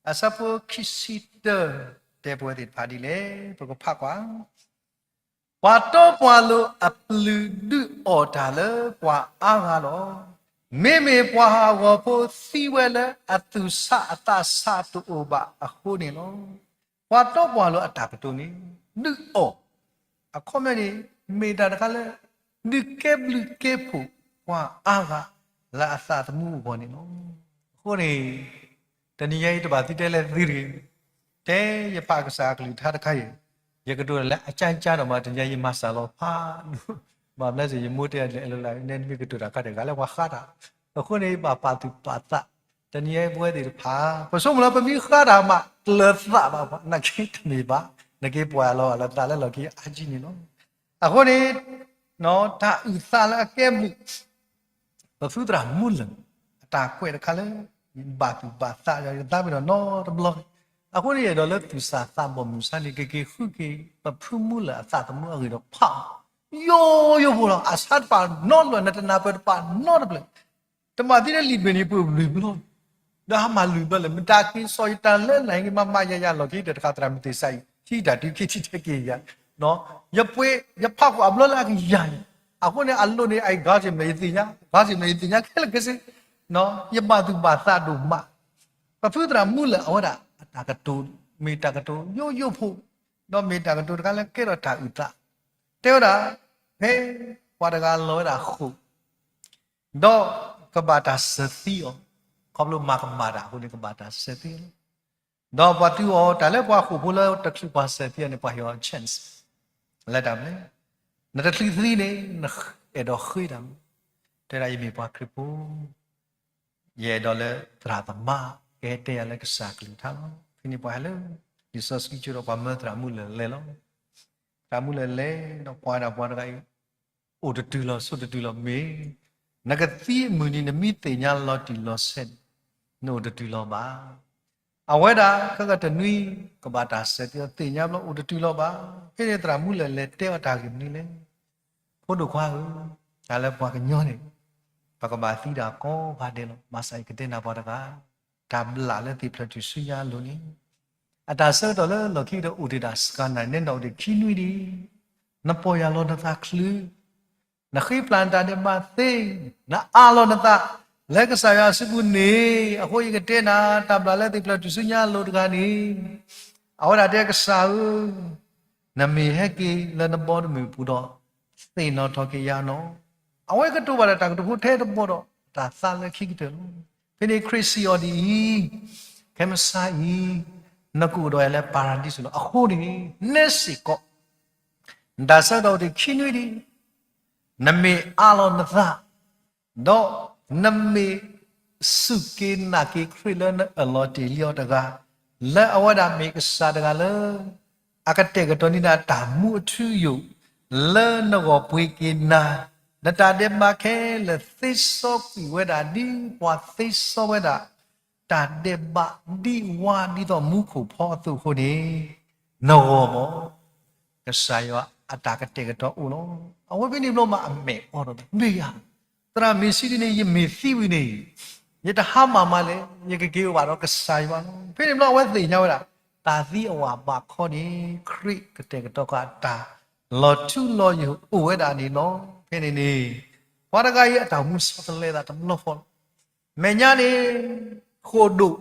အဆၢဖိခံဆံတၢ တဲပဝဲသ့ၣ်တဖၣ်ဒ်လဲၣ်, ပကဖးကွၢ် ပှၤတီပှၤလိၤအပျုၤဒုးအီၣ်တၢ်လၢပှၤအါဂၤလီၤ. မ့မ့ၢ်ပှၤဟးဂီၤဖိသံဝဲလၢအသူၣ်ဆးအသးဆးတအိၣ်ဘၣ်အဃိန့ၣ်လီၤ. ပှၤတီပှၤလိၤအတၢ်ကတိၤန့ၣ် ဒုးအီၣ် အခီပညီန့ၣ် မ့ၢ်တၢ်တခါလၢ ဒုးကဲဘျုးကဲဖှိၣ်ပှၤအါဂၤလၢအသးသမူအဂီၢ်န့ၣ်လီၤ. အဃိန့ၣ် တနံၤညါအံၤတဘၣ်သံတဲလၢသုတဂ့ၤ, တဲယဖးကစၢ်အကလုၢ်ကထါတခါအံၤ, ယကတိၤလၢအကၠါကၠါဒီးမး တနံၤညါယမၤစၢ်လီၤဖးဒိၣ်, ဘၣ်မနုၤစ့ၢ် ယမိၢ်တဲအလဲၤလၢ်လၢ် နဲနမ့ၢ်ကတိၤတၢ်ခါတဂၤလၢပှၤဃါတၢ်, အဃိန့ၣ် ဘၣ်ပာ်သူၣ်ပာ်သး, တနံၤညါအံၤပဝဲသ့ၣ်တဖၣ် ပဆိကမိၣ်လၢပမ့ၢ်ဃါတၢ်မး ကျၢၤသးဘၣ် နက့တမ့ၢ်ဘၣ်, နက့ပှၤလီၤလၢသးလၢလီၢ်ခံအါကံန့ၣ်လီၤ. အဃိန့ၣ် တၢ်အုၣ်သးလၢအကဲဘျုး ပဖုသရၣ်မူလၢၢ် အတၢ်ကွဲးတခါလၢ ဘၣ်သူၣ်ဘၣ်သး ယသးပ့ၤနီၣ်နီတဘျီ, အဃိန့ၣ် ယအဲၣ်ဒိးလၢသူၣ်စၢ်သးဘီၣ်မုၢ်ဆါန့ၣ် ကက့ၤဃုက့ၤ ပဖုမူလၢၢ်အသးသမူအဂ့ၢ်ဒီးဖးအီၤ ယိယိဖိလီၤ. အဆါတပာ်နီတဖျၢၣ် နတနၢ်ပၢၢ်တပာ်နီတဖျၢၣ် တမၤသံလၢလံာ်ဘ့ၣ်န့ၣ် ပှ့ၤဘျုးဘျီ, ဒီးဟးမၤလုၢ်ဘျီလၢ မတၤက့ၤစိာ်ယတၢ်လၢနၤ ယကမၤမၤယၤယၤလီၢ်ခံ ဒီးတဃၣ်သရၣ်မုၢ်သ့ၣ်စဲအံၤ ဟံးတၢ်တုၤခံထံၣ်ထဲက့ၤယၤ, ယပှ့ၤ ယဖးကွၢ်အဘျီလၢအကယၤန့ၣ်, အဃိန့ၣ် အလိၣ်န့ၣ် အဂၤစ့ၢ်မ့ၢ်ယသ့ၣ်ညါ, ဂၤစ့ၢ်မ့ၢ်ယသ့ၣ်ညါခဲလၢာ်ခဲဆ့, ယဘၣ်သူၣ်ဘၣ်သးဒိၣ်မး, ပဖုသရၣ်မူလၢၢ်အဝဲဒၣ် အတၢ်ကတိၤ မ့ၢ်တၢ်ကတိၤယိယိဖိ, ဒီးမ့ၢ်တၢ်ကတိၤတခါလၢကဲထီၣ်တၢ်အုၣ်သး, တဲဝဲဒၣ်, ဖဲပှၤတဂၤလီၤဝဲဒၣ်ဃိာ် ဒီးကဘၣ်တၢ်စၢၤသံအီၤ, ခီဖျိမၤကမၣ်တၢ်အဃိန့ၣ် ကဘၣ်တၢ်စၢၤသံအီၤလီၤ. ဒီးပှၤတုၤအီၤတၢ်လၢပှၤဃိာ်ဖိလၢတချုးပှၤစၢၤသံအီၤန့ၣ် ပှၤဟ့ၣ်အီၤ chance လၢတၢ်မနုၤလဲၣ်, နတချုးသံန့ၣ် နအဲၣ်ဒိးဃ့တၢ်မနုၤ, တဲဒၣ်ယမ့ၢ်ပှၤခရံာ်ဖိ ယအဲၣ်ဒိးလၢသရၣ်သမါ ကဟဲတဲယၤလၢကစၢ်ကလုၢ်ကထါလီၤ. ဖဲန့ၣ်ပှၤဟဲလၢ လံာ်စီဆှံကၠိဒီးပှၤမၢသရၣ်မူလၢၢ်လဲၤလီၤ. သရၣ်မူလၢၢ်လဲၤဒီးကွၢ်ဒၣ်ပှၤတဂၤအံၤ အိၣ်တတုၤလီၤဆိးတတုၤလီၤမ့ၢ်, နကသံအမုၢ်နံၤနမ့ၢ်သ့ၣ်ညါလီၤတံၢ်လီၤဆဲးန့ၣ် နအိၣ်တတုၤလီၤဘၣ်. အဝဲဒၣ်ခဲကတနွံ ကဘၣ်တၢ်စၢၤသံအီၤ သ့ၣ်ညါဘျီအိၣ်တတုၤလီၤဘၣ်. ဖဲန့ၣ်သရၣ်မူလၢၢ်လဲၤတဲအီၤတၢ်ဂ့ၢ်မနုၤလဲၣ်, ဖိဒိၣ်ခွါဧၢ, တၢ်လၢပှၤကညီန့ၣ် ပကဘၣ်သံတၢ်ကိးဂၤဒဲးလီၤ. ဘၣ်ဆၣ်ယကတဲနၤပှၤတဂၤ တၢ်ဘျၣ်လၢသ့ၣ်ဖျၢၣ်ထူၣ်စုညါအလိၤန့ၣ် အတၢ်ဆၢကတီၢ်လၢလီၢ်ခံကတၢၢ်အိၣ်တ့ၢ်ဒၣ်စှၤနၤ နဲဒိးအိၣ်တ့ၢ်ခံနွံဒံး, နပီၢ်ယၢ်လီၤနသးချုး, နဃ့ပျၢ်နတၢ်ဒဲးဘးသ့, နအးလီၤနသး လၢကစၢ်ယွၤအစုပူၤန့ၣ်, အဃိယကတဲနၤ တၢ်ဘျၣ်လၢသ့ၣ်ဖျၢၣ်ထူၣ်စုညါအလိၤတဂၤန့ၣ်, အဝဲဒၣ်တဲကစၢ်ဧၢ နမ့ၢ်ဟဲက့ၤလၢနဘီတမုၢ်ပူၤဒီး သ့ၣ်နီၣ်ထီၣ်က့ၤယၤနီၤ. အဝဲကတိၤဘၣ်ဒီးတၢ်ကတိၤဖိထဲတဘီဒီး တၢ်သးလၢခံကတၢၢ်လီၤ. ဖဲန့ၣ်ခရံာ်စံးအီၤဒ်အံၤ, ခဲမုၢ်ဆါအံၤ နကအိၣ်ဒီးယၤလၢပၤရဒံစူၤလီၤ. အဃိန့ၣ် နဲစ့ၢ်ကီး နတၢ်ဆၢကတီၢ်အိၣ်တ့ၢ်ခံနွံဒံး, နမ့ၢ်အးလီၤနသး ဒီးနမ့ၢ်စူၢ်က့ၤနာ်က့ၤခရံာ်လၢနအၢၣ်လီၤတ့ၢ်လံအီၤတဂၤ, လၢအဝဲဒၣ်မ့ၢ်ကစၢ်တဂၤလၢ အကတဲာ်ကတီၤန့ၢ်နၤတၢ်မူအထူအယိာ်, လၢနဂီၢ်ပှ့ၤက့ၤနၤ, နတၢ်ဒဲးဘးခဲလၢာ်သ့စီကွံာ်ဝဲဒၣ် ဒ်ပှၤသ့စီဝဲဒၣ် တၢ်ဒဲးဘးဒ်ဝါဒ်သိးမူခိၣ်ဖီအသိးအဃိန့ၣ်, နဂီၢ်မ့ၢ် ကစၢ်ယွၤအတၢ်ကတဲာ်ကတီၤအိၣ်လီၤ. အဝဲဖဲန့ၣ်ဘျီမးအမဲာ်အီၤဒီး မ့ၢ်ယၤ, သရၣ်မ့ၢ်စံးဒ်န့ၣ် ယမ့ၢ်သံဝံၤန့ၣ် ယတဟါမၢ်မးလဲၣ်, ယကက့ၤအိၣ်ဘၣ်ဒီးကစၢ်ယွၤလီၤ. ဖဲန့ၣ်ဘျီအဝဲသ့ၣ်ညါဝဲဒၣ် တၢ်သံအဝၤဘးခီန့ၣ် ခရံာ်ကတဲာ်ကတီၤဃာ်တၢ် လီၤထူလီၤယိာ်အိၣ်ဝဲဒၣ်န့ၣ်လီၤ. ဖဲန့ၣ်န့ၣ် ပှၤတဂၤအံၤအတၢ်မူစီတလဲသးတဘျီဃီလီၤ. မဲာ်ညါန့ၣ် ဃိာ်ဒိၣ်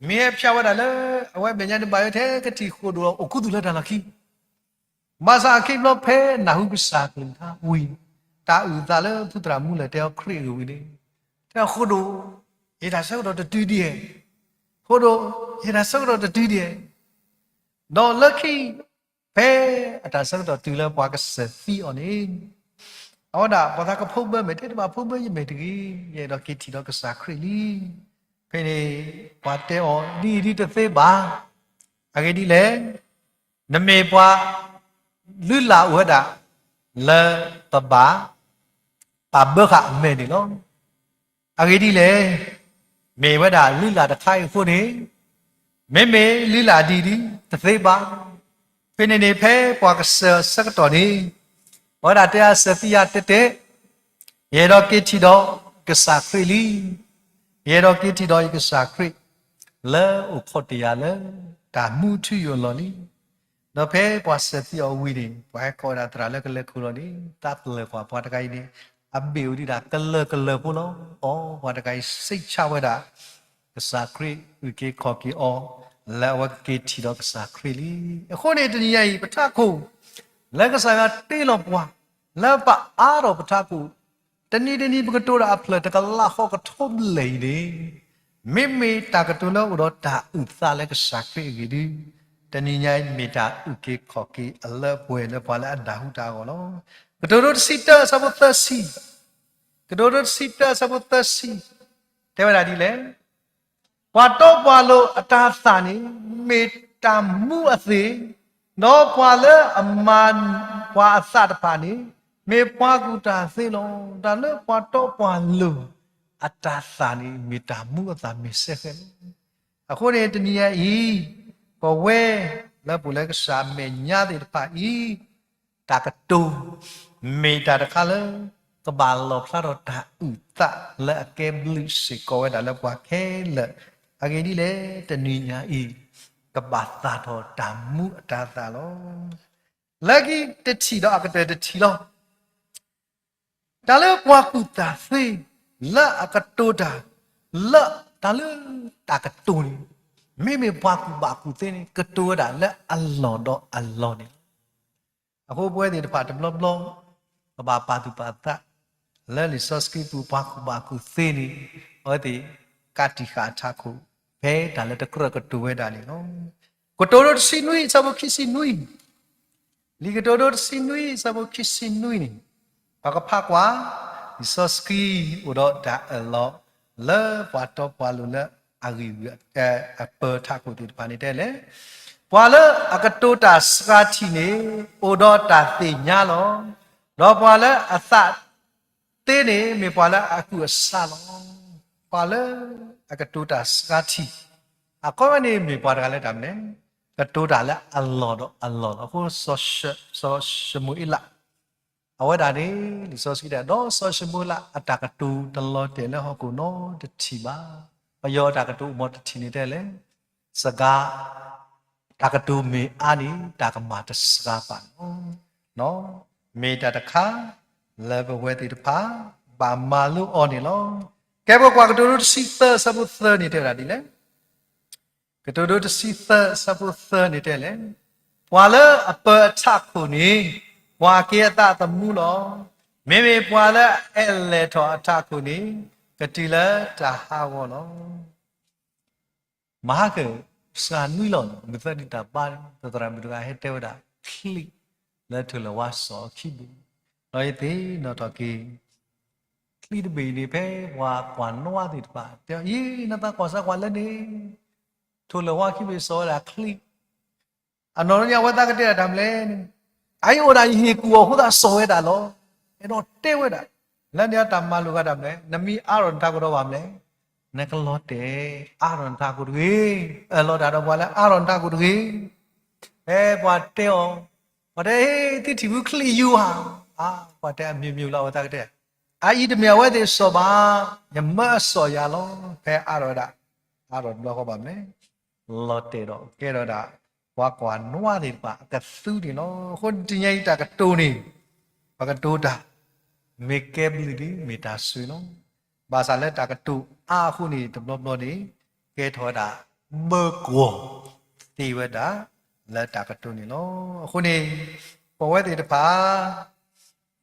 မ့ၢ်ဟဲဖျါဝဲဒၣ်လၢ အဝဲမဲာ်ညါန့ၣ်ဘၣ်ဝဲထဲကထံၣ်ဃိာ်ဒိၣ်လီၤ အိၣ်ခူသူၣ်လၢတၢ်လီၢ်ခံ ဘၣ်ဆၣ်အခံဘျီဖဲနၢ်ဟူကစၢ်ကလုၢ်ကထါဝံၤ တၢ်အုၣ်သးလၢဖုသရၣ်မူလၢတဲအီၤခရံာ်အဂ့ၢ်ဝံၤန့ၣ်, တဲအဃိဒိၣ်, ယတၢ်ဆၢကတီၢ်တတုၤဒံးဧါ, ဃိဒိၣ်, ယတၢ်ဆၢကတီၢ်တတုၤဒံးဧါ, ဒီးလၢခံ ဖဲအတၢ်ဆၢကတီၢ်တုၤလၢပှၤကစၢၢ်သံအီၤန့ၣ်, အဝဲဒၣ်ပှၤသးကဖိဘၢမဲာ်တဲတဘၣ်ဖိဘၢယမဲာ်တဂ့ၤ, ယအဲၣ်ဒိးက့ၤထံၣ်ဒီးကစၢ်ခရံာ်လံ. ဖဲန့ၣ် ပှၤတဲအီၤ ဒ်အံၤဒ်တသ့ဘၣ်. အဂ့ၢ်ဒ်လဲၣ်, နမ့ၢ်ပှၤလုၢ်လၢ်အိၣ်ဝဲဒၣ် လၢပဘၣ် ပာ်ဘၢဃာ်အမဲာ်န့ၣ်လီၤ. အဂ့ၢ်ဒ်လဲၣ်, မ့ၢ်ဝဲဒၣ်လုၢ်လၢ်တခါအံၤအဃိန့ၣ်, မ့မ့ၢ်လုၢ်လၢ်ဒ်အံၤဒ် တသ့ဘၣ်. ဖဲန့ၣ်န့ၣ် ဖဲပှၤကစၢၢ်ဆၢကတီၢ်န့ၣ်, အဝဲဒၣ်တဲအစၢၤသံယၤတဲတဲ, ယအဲၣ်ဒိးက့ၤထံၣ်ဒီးကစၢ်ခရံာ်လံ. ယအဲၣ်ဒိးက့ၤထံၣ်ဒီးယကစၢ်ခရံာ် လၢအိၣ်ခိးတ့ၢ်ယၤလၢ တၢ်မူထူယိာ်အလီၢ်လံ. ဒီးဖဲပှၤစၢၤသံအီၤဝံၤန့ၣ် ပှၤဟဲကိးဝဲဒၣ်သရၣ်လၢကလဲၤခိၣ်လီၤန့ၣ် သးပျၢၤကွၢ်ပှၤတဂၤအံၤန့ၣ် အဘ့ၣ်အိၣ်ဒံးဒၣ်ကလၢာ်ကလၢာ်ဖိလီၤ. အီ ပှၤတဂၤအံၤစံးဆၣ်ဝဲဒၣ် ကစၢ်ခရံာ်အုၣ်က့ၤခီၣ်က့ၤအီၤ လၢအဝဲကက့ၤထံၣ်ဒီးကစၢ်ခရံာ်လံ. အဃိန့ၣ်တနံၤညါအံၤ ပထးခိၣ် လၢကစၢ်ယွၤတ့လီၤပှၤ လၢပအါထီၣ်ပထးခိၣ် တနံၤတနံၤပကတိၤတၢ်အဖျၢၣ်တကလးဃီကထိဘျဲၣ်အံၤန့ၣ်, မ့မ့ၢ်တၢ်ကတိၤလၢအိၣ်ဒီးတၢ်အုၣ်သးလၢကစၢ်ခရံာ်အဂ့ၢ်ဒီး, တနံၤညါအံၤမ့ၢ်တၢ်အုၣ်က့ၤခီၣ်က့ၤအလၢအပှဲၤလၢပှၤလၢအဒၣ်ဟူတၢ်အဂီၢ်လီၤ. ကတိၤဒိတဆံတၢအဆၢဖိသၢဆံ, ကတိၤဒိတဆံတၢအဆၢဖိသၢဆံ, တဲဝဲဒၣ်ဒ်လဲၣ် ပှၤတီပှၤလိၤအတၤသၣ်န့ၣ် မ့ၢ်တၢ်မူအသ့ၣ်, ဒီးပှၤလၢအမၤပှၤအသးတဖၣ်န့ၣ် မ့ၢ်ပှၤကူၣ်တၢ်သ့လီၤ. တၢ်လၢပှၤတီပှၤလိၤအတၤသၣ်န့ၣ် မ့ၢ်တၢ်မူအသးမ့ၢ်စဲဃဲလီၤ. အဃိန့ၣ်တနံၤညါအံၤ ပဝဲလၢပအိၣ်လၢကစၢ်အမဲာ်ညါသ့ၣ်တဖၣ်အံၤ တၢ်ကတိၤ မ့ၢ်တၢ်တခါလၢ ကဘၣ်လီၣ်ဖျါထီၣ်တၢ်အုၣ်သးလၢအကဲဘျုးစ့ၢ်ကီးဝဲဒၣ်လၢပှၤခဲလၢာ်. အဂ့ၢ်ဒ်လဲၣ် တနံၤညါအံၤ ကဘၣ်သၣ်ထီၣ်တၢ်မူအတၤသၣ်လီၤ. လၢခံတထံၣ်ဒီးအကတၢၢ်တထံၣ်လီၤ. တၢ်လၢပှၤကူၣ်တၢ်သ့ လၢအကတိၤတၢ် လၢတၢ်လၢတၢ်ကတိၤန့ၣ်, မ့မ့ၢ်ပှၤကူၣ်ဘၣ်ကူၣ်သ့န့ၣ် ကတိၤဝဲဒၣ်လၢအလီၢ်ဒီးအလီၢ်န့ၣ်လီၤ. အဃိပဝဲသ့ၣ်တဖၣ်တဘျီဘျီ ကဘၣ်ပာ်သူၣ်ပာ်သး လၢလံာ်စီဆှံပူၤပှၤကူၣ်ဘၣ်ကူၣ်သ့န့ၣ် အဝဲသ့ၣ်ကးတံာ်ဃာ်အထးခိၣ် ဖဲတၢ်လၢတကြၢးကတိၤဝဲဒၣ်န့ၣ်လီၤ. ကတိၤဒိတဆံနွံ အဆၢဖိခံဆံနွံ လံာ်ကတိၤဒိတဆံနွံ အဆၢဖိခံဆံနွံန့ၣ်, ပကဖးကွၢ် လံာ်စီဆှံအိၣ်ဒီးတၢ်အၢၣ်လီၤ လၢပှၤတီပှၤလိၤလၢအဂံၢ်အပၢၤထးခိၣ်သ့ၣ်တဖၣ်န့ၣ်တဲလဲၣ်, ပှၤလၢအကတိၤတၢ်စှၤထံၣ်န့ၣ် အိၣ်ဒီးတၢ်သ့ၣ်ညါလီၤ. ဒီးပှၤလၢအသးသ့န့ၣ် မ့ၢ်ပှၤလၢအကူၣ်အဆးလီၤ. ပှၤလၢအကတိၤတၢ်စှၤထံၣ် အခီပညီန့ၣ်မ့ၢ်ပှၤတဂၤလၢတၢ်မနုၤလဲၣ်, ကတိၤတၢ်လၢအလီၢ်ဒီးအလီၢ်လီၤ. အဃိ စီၤၡမူၤအ့လး အဝဲဒၣ်န့ၣ် လံာ်စီဆှံတဲ ဒီးစီၤၡမူၤအ့လးအတၢ်ကတိၤတလီၤတဲာ်လၢဟီၣ်ခိၣ်နီတထံၣ်ဘၣ်. ပယီၤအတၢ်ကတိၤအိၣ်မးတထံၣ်န့ၣ်တဲလဲၣ်, စှၤ တၢ်ကတိၤမ့ၢ်အါန့ၣ် တၢ်ကမၣ်တစှၤဘၣ်လီၤ. မ့ၢ်တၢ်တခါ လၢပဝဲသ့ၣ်တဖၣ် ဘၣ်မၤလိအီၤန့ၣ်လီၤ. ကဲ ပကွၢ်ကတိၤဒိတဆံသၢ အဆၢဖိသၢန့ၣ်တဲဝဲဒၣ်ဒ်လဲၣ်. ကတိၤဒိတဆံသၢ အဆၢဖိသၢန့ၣ်တဲလဲၣ်, ပှၤလၢအပၢၤအထးခိၣ်န့ၣ် ကွၢ်က့ၤအသးသမူလီၤ. မ့မ့ၢ်ပှၤလၢအအဲၣ်လဲၣ်ထီၣ်အထးခိၣ်န့ၣ် ကတုၤလၢတၢ်ဟးဂီၤလီၤ. မဟါက စှၤနွံလီၤန့ၣ် မုၢ်သၢနံၤတၢ်ဘါန့ၣ် သရၣ်မုၣ်တဂၤဟဲတဲဝဲဒၣ် ချံၣ် လၢထိၣ်လဲၤဝါစီၤအခံဘ့ၣ်, ဒီးယသ့ၣ်နီၣ်ထီၣ်က့ၤ ချံၣ်တဘ့ၣ်အံၤန့ၣ် ဖဲပှၤကွၢ်နွါသ့ၣ်တဖၣ် တဲအီၤ အံၤ နသးကွၢ်စၢ်ကွၢ်လၢန့ၣ် ထိၣ်လဲၤဝါခံဘ့ၣ်စီၤဝဲဒၣ်ချံၣ် အနီၢ်နီၢ်န့ၣ် အဝဲသးကတဲဒၣ်တၢ်မနုၤလဲၣ်န့ၣ်, အအံၤအိၣ်ဒၣ်ယဟ့ၣ်ကူၣ်အီၤအဃိသတးစီၤဝဲဒၣ်လီၤ. အဲၣ်ဒိးတဲဝဲဒၣ်, လၢန့ၣ်အတၢ်မၤလိာ်ဂၤတၢ်မနုၤလဲၣ်, နမ့ၢ်အါထီၣ်နထးခိၣ်ဒီးဘၣ်မနုၤလဲၣ်, နကလီၤတဲာ်အါထီၣ်နထးခိၣ်တဂ့ၤ, အၢၣ်လီၤတၢ်ဒီးပှၤလၢအါထီၣ်နထးခိၣ်တဂ့ၤ. ဖဲပှၤတဲအီၤ, ပှၤတဲ ဟ့ၣ် သုထံၣ်ဖုချံၣ်ယူၤဧါ, ပှၤတဲအမံၤမံၤလီၤ အဝဲသးကတဲ, အအံၤတမ့ၢ်အဝဲသ့ၣ်စီၤဘၣ်, ယမၢအစီၤယၤလီၤ. ဖဲအါထီၣ်ဝဲဒၣ်, အါထီၣ်တဘျီဃီဘၣ်မနုၤလဲၣ် လီၤတဲာ်ဒီးကဲထီၣ်ဝဲဒၣ် ပှၤကွၢ်နွါသ့ၣ်တဖၣ်အကသူန့ၣ်လီၤ. အဃိတနံၤညါအံၤတၢ်ကတိၤန့ၣ်, ပကတိၤတၢ်, မ့ၢ်ကဲဘျုးဒ်မ့ၢ်တၢ်ဆိၣ်ဂ့ၤလီၤ. ဘၣ်ဆၣ်လၢတၢ်ကတိၤအါအဃိန့ၣ် တဘျီဘျီန့ၣ် ကဲထီၣ်ဝဲဒၣ် ဘၢကွီၢ်သ့ဝဲဒၣ်လၢတၢ်ကတိၤန့ၣ်လီၤ. အဃိန့ၣ် ပဝဲသ့ၣ်တဖၣ်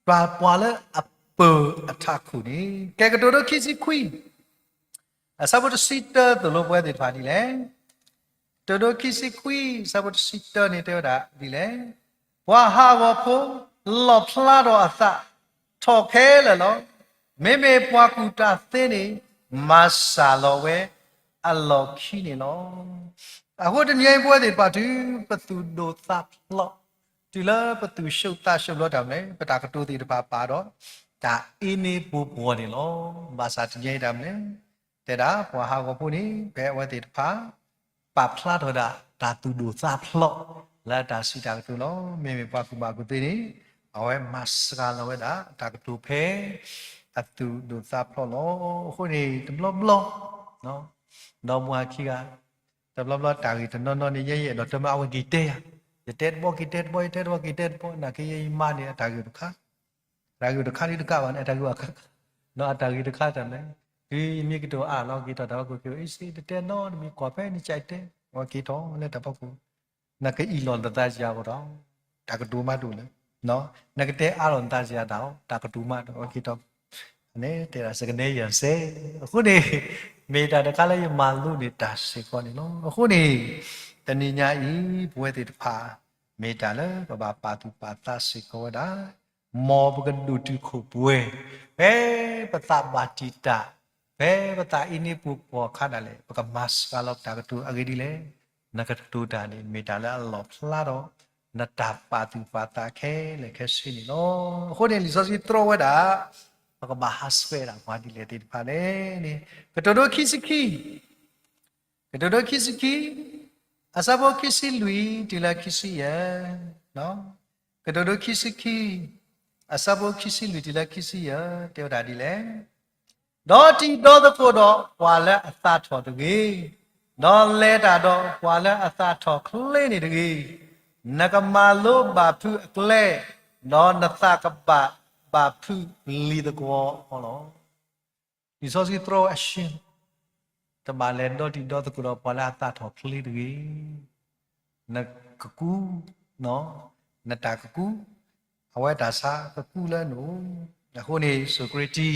ပှၤ ပှၤလၢအ ပၢၤအထးခိၣ်န့ၣ်. ကဲ ကတိၤဒိခံဆံခွံ အဆၢဖိတဆံတၢ သိၣ်လိပဝဲသ့ၣ်တဖၣ်ဒ်လဲၣ်. ကတိၤဒိခံဆံခွံ အဆၢဖိတဆံတၢန့ၣ်တဲဝဲဒၣ်ဒ်လဲၣ်. ပှၤဟးဂီၤဖိ လီၣ်ဖျါထီၣ်အသး ထီၣ်ခဲလၢာ်လီၤ. မ့မ့ၢ်ပှၤကူၣ်တၢ်သ့န့ၣ် မၤစှၤလီၤဝဲအလီၢ်ခံန့ၣ်လီၤ. အဃိတနံၤအံၤပဝဲသ့ၣ်တဖၣ်တုၤ ပသူၣ်ဒိၣ်သးဖျိး တုၤလၢပသူၣ်ဆူၣ်သးဆူၣ်ဘျီတၢ်မနုၤလဲၣ် ပတၢ်ကတိၤသ့ၣ်တဖၣ်ပာ်ဒီး တၢ်အ့န့ပှိၤပှီၤန့ၣ်လီၤ. ဘၣ်ဆၣ်တနံၤအံၤတၢ်မနုၤလဲၣ် တဲဒၣ်ပှၤဟးဂီၤဖိန့ၣ် ဖဲအဝဲသ့ၣ်တဖၣ် ပာ်ဖျါထီၣ်ဒၣ်တၢ်သူၣ်ဒိၣ်သးဖျိး လၢအတၢ်စံးတၢ်ကတိၤလီၤ. မ့မ့ၢ်ပှၤကူၣ်ဘၣ်ကူၣ်သ့န့ၣ် အဝဲမၤစှၤလီၤဝဲဒၣ်တၢ်ကတိၤဖဲ အသူၣ်ဒိၣ်သးဖျိးလီၤ. အဃိန့ၣ် တဘျီဘျီ ဒီပုၢ်ဝဲၢ်ခံဂၤ တဘျီဘျီတၢ်ဂ့ၢ်တနီၤနီၤန့ၣ် ယဲယအဲၣ်ဒိးတမၢအဝဲက့ၤတဲယၤ, ယတဲတဘီက့ၤတဲတဘီ ယတဲတဘီက့ၤတဲတဘီ နာ်က့ယမါန့ၣ် အတၢ်ဂ့ၢ်တခါ တၢ်ဂ့ၢ်တခါလံတကးဘၣ်န့ၣ် အတၢ်ဂ့ၢ်ဘၣ်ခါ ဒီးအတၢ်ဂ့ၢ်တခါတၢ်လဲၣ်, တုၤယမ့ၢ်ကတိၤအါလီၤက့ၤထီၣ်တၢ်ဝဲကိၣ်က့ၤ အ့ၣ်စ့ တတဲနီတမံၤ ကွၢ်ဖဲန့ၣ်ကတဲ ဝဲက့ၤထီၣ်လၢတၢ်ဖီခိၣ် နကအံၣ်လီၤနသးစၢ်အီၤဒီး တၢ်ကတိၤမးတအိၣ်လၢၤ, နကတဲအါလီၤနသးစၢ်တၢ်အီၤ တၢ်ကတိၤမးတအိၣ်က့ၤထီၣ်, န့ၣ်တဲဒၣ်စကနဲယၤစဲ, အဃိန့ၣ် မ့ၢ်တၢ်တခါလၢယမၤလိန့ၢ်တၢ်စ့ၢ်ကီးန့ၣ်လီၤ. အဃိန့ၣ် တနံၤညါအံၤ ပဝဲသ့ၣ်တဖၣ် မ့ၢ်တၢ်လၢပဘၣ်ပာ်သူၣ်ပာ်သးစ့ၢ်ကီးဝဲဒၣ် မ်ပကဒိၣ်တုာ်ခိၣ်ပှဲၤ, ဖဲပသးဘၣ်တံာ်တာ်, ဖဲပသးအ့န့ပှိၤပှီၤအခါဒၣ်လဲာ် ပကမၤစှၤလီၤပတၢ်ကတိၤအဂ့ၢ်ဒ်လဲၣ်, နကတိၤတၢ်န့ၣ် မ့ၢ်တၢ်လၢအလီၣ်ဖျါဒီး နတၢ်ပာ်သူၣ်ပာ်သးခဲလၢာ်ခဲဆ့န့ၣ်လီၤ. အဃိန့ၣ် လံာ်စီဆှံတြီဝဲဒၣ် ပကဘၣ်ဟးဆှဲးဒၣ်ပှၤဒ်လဲၣ်သ့ၣ်တဖၣ်လဲၣ်န့ၣ် ကတိၤဒိခံဆံခံ ကတိၤဒိခံဆံခံ အဆၢဖိခံဆံလွံၢ်တုၤလၢခံဆံယဲၢ်, ကတိၤဒိခံဆံခံ အဆၢဖိခံဆံလွံၢ်တုၤလၢခံဆံယဲၢ် တဲဝဲဒၣ်ဒ်လဲၣ်, ဒီးတံၤဒီသကိးဒီးပှၤလၢအသးထီၣ်တဂ့ၤ, ဒီးလဲၤတၢ်ဒီးပှၤလၢအသးထီၣ်ချ့န့ၣ်တဂ့ၤ, နကမၤလိဘၣ်ဖုးအကျဲ, ဒီးနသးကဘၣ်ဘၣ်ဖုးလံၤသကွီၤလီၤ. လံာ်စီဆှံတြီအဆှံ တဘၣ်လဲၤဒီတံၤဒီသကိးဒီးပှၤလၢအသးထီၣ်ချ့တဂ့ၤ, နကကူ, နတၢ်ကကူ, အဝဲတၢ်ဆါကကူလၢနအိၣ်, အဃိန့ၣ် စီၤကရ့တံ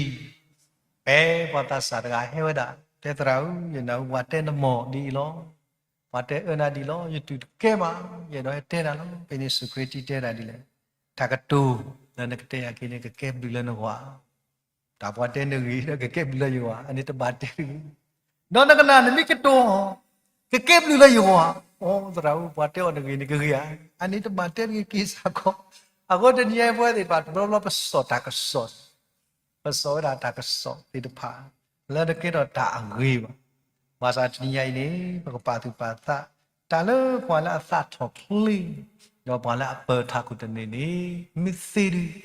ဖဲပှၤသးစၢ်တဂၤဟဲဝဲဒၣ် တဲသရၣ်ဧၢ, ယနၢ်ဟူပှၤတဲနမီၢ်ဒ်အံၤလီၤ, ပှၤတဲအၢနၤဒ်အံၤလီၤ, ယတူၢ်တကဲဘၣ်, ယအဲၣ်ဒိးဟဲတဲနၤလီၤ. ဖဲန့ၣ်စီၤကရ့တံတဲဒၣ်ဒ်လဲၣ်, တၢ်ကတိၤလၢနကတဲယၤက့ၤန့ၣ် ကကဲဘျုးလၢနဂီၢ် တၢ်ပှၤတဲနဂ့ၤဒီးကကဲဘျုးလၢယဂီၢ် အန့ၣ်တဘၣ်တဲတဂ့ၤ, ဒီးနကနၣ်နမ့ၢ်ကတိၤ ကကဲဘျုးလၢယဂီၢ်, အိ သရၣ်ဧၢ ပှၤတဲအီၤနဂ့ၤန့ၣ်ကဂ့ၤဧါ, အန့ၣ်တဘၣ်တဲတဂ့ၤက့ၤစ့ၢ်ကီး. အဃိတနံၤအံၤပဝဲသ့ၣ်တဖၣ်တဘျီဘျီပစိာ်တၢ်ကစီၣ်, ပစိာ်ဝဲဒၣ်တၢ်ကစီၣ်သ့ၣ်တဖၣ် လၢတကဲထီၣ်တၢ်အဂ့ၤဘၣ်. ဘၣ်ဆၣ်တနံၤညါအံၤန့ၣ် ပကပာ်သူၣ်ပာ်သး တၢ်လၢပှၤလၢအသးထီၣ်ချ့ ဒီးပှၤလၢအပၢၤထးခိၣ်တန့ၢ်န့ၣ် မ့ၢ်သ့ဒုး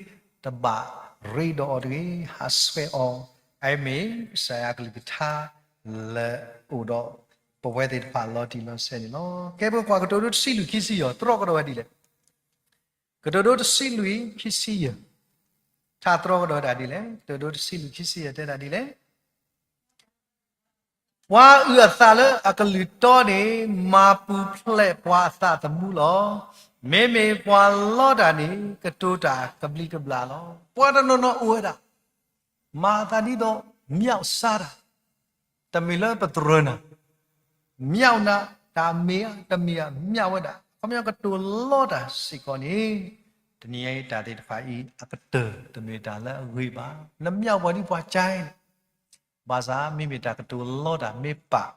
တဘၣ်ရ့ဒီးအီၤတဂ့ၤ, ဟးဆှဲးအီၤ, အအံၤမ့ၢ်ကစၢ်ယွၤအကလုၢ်ကထါ လၢအိၣ်ဒီးပဝဲသ့ၣ်တဖၣ်လီၤတံၢ်လီၤဆဲးန့ၣ်လီၤ. ကဲ ပကွၢ်ကတိၤဒိတဆံလွံၢ်ခံဆံယဲၢ် တြီကဒီးဝဲဒ်လဲၣ်. ကတိၤဒိတဆံလွံၢ်ခံဆံယဲၢ် ထါတြီကဒီးဝဲဒၣ်ဒ်လဲၣ်, ကတိၤဒိတဆံလွံၢ်ခံဆံယဲၢ်တဲဒၣ်ဒ်လဲၣ်. ပှၤအုၣ်အသးလၢအကလုၢ်တီန့ၣ် မၤပူၤဖျဲးပှၤအသးသမူလီၤ. မ့မ့ၢ်ပှၤလီတၢ်န့ၣ် ကတိၤတၢ်ကဘျံးကဘျၣ်လီၤ. ပှၤတနီၤနီၤအိၣ်ဝဲဒၣ် မၤအသးဒ်သိး မျောက်စားတာ, တမ့ၢ်လၢပတြၢၤနၤ မျောက်နၤ, တၢ်မ့ၢ်ဧါတမ့ၢ်ဧါ မျောက်ဝဲဒၣ်, အခီပညီကတိၤလီတၢ်စ့ၢ်ကီးန့ၣ် တနံၤအံၤတၢ်သ့ၣ်တဖၣ်အံၤ အကတၢၢ်တမ့ၢ်တၢ်လၢအဂ့ၤဘၣ်. နမျောက်ပှၤဒ်ပှၤကါအံၤန့ၣ် ဘၣ်ဆၣ်မ့မ့ၢ်တၢ်ကတိၤလီတၢ်မ့ၢ်ပာ်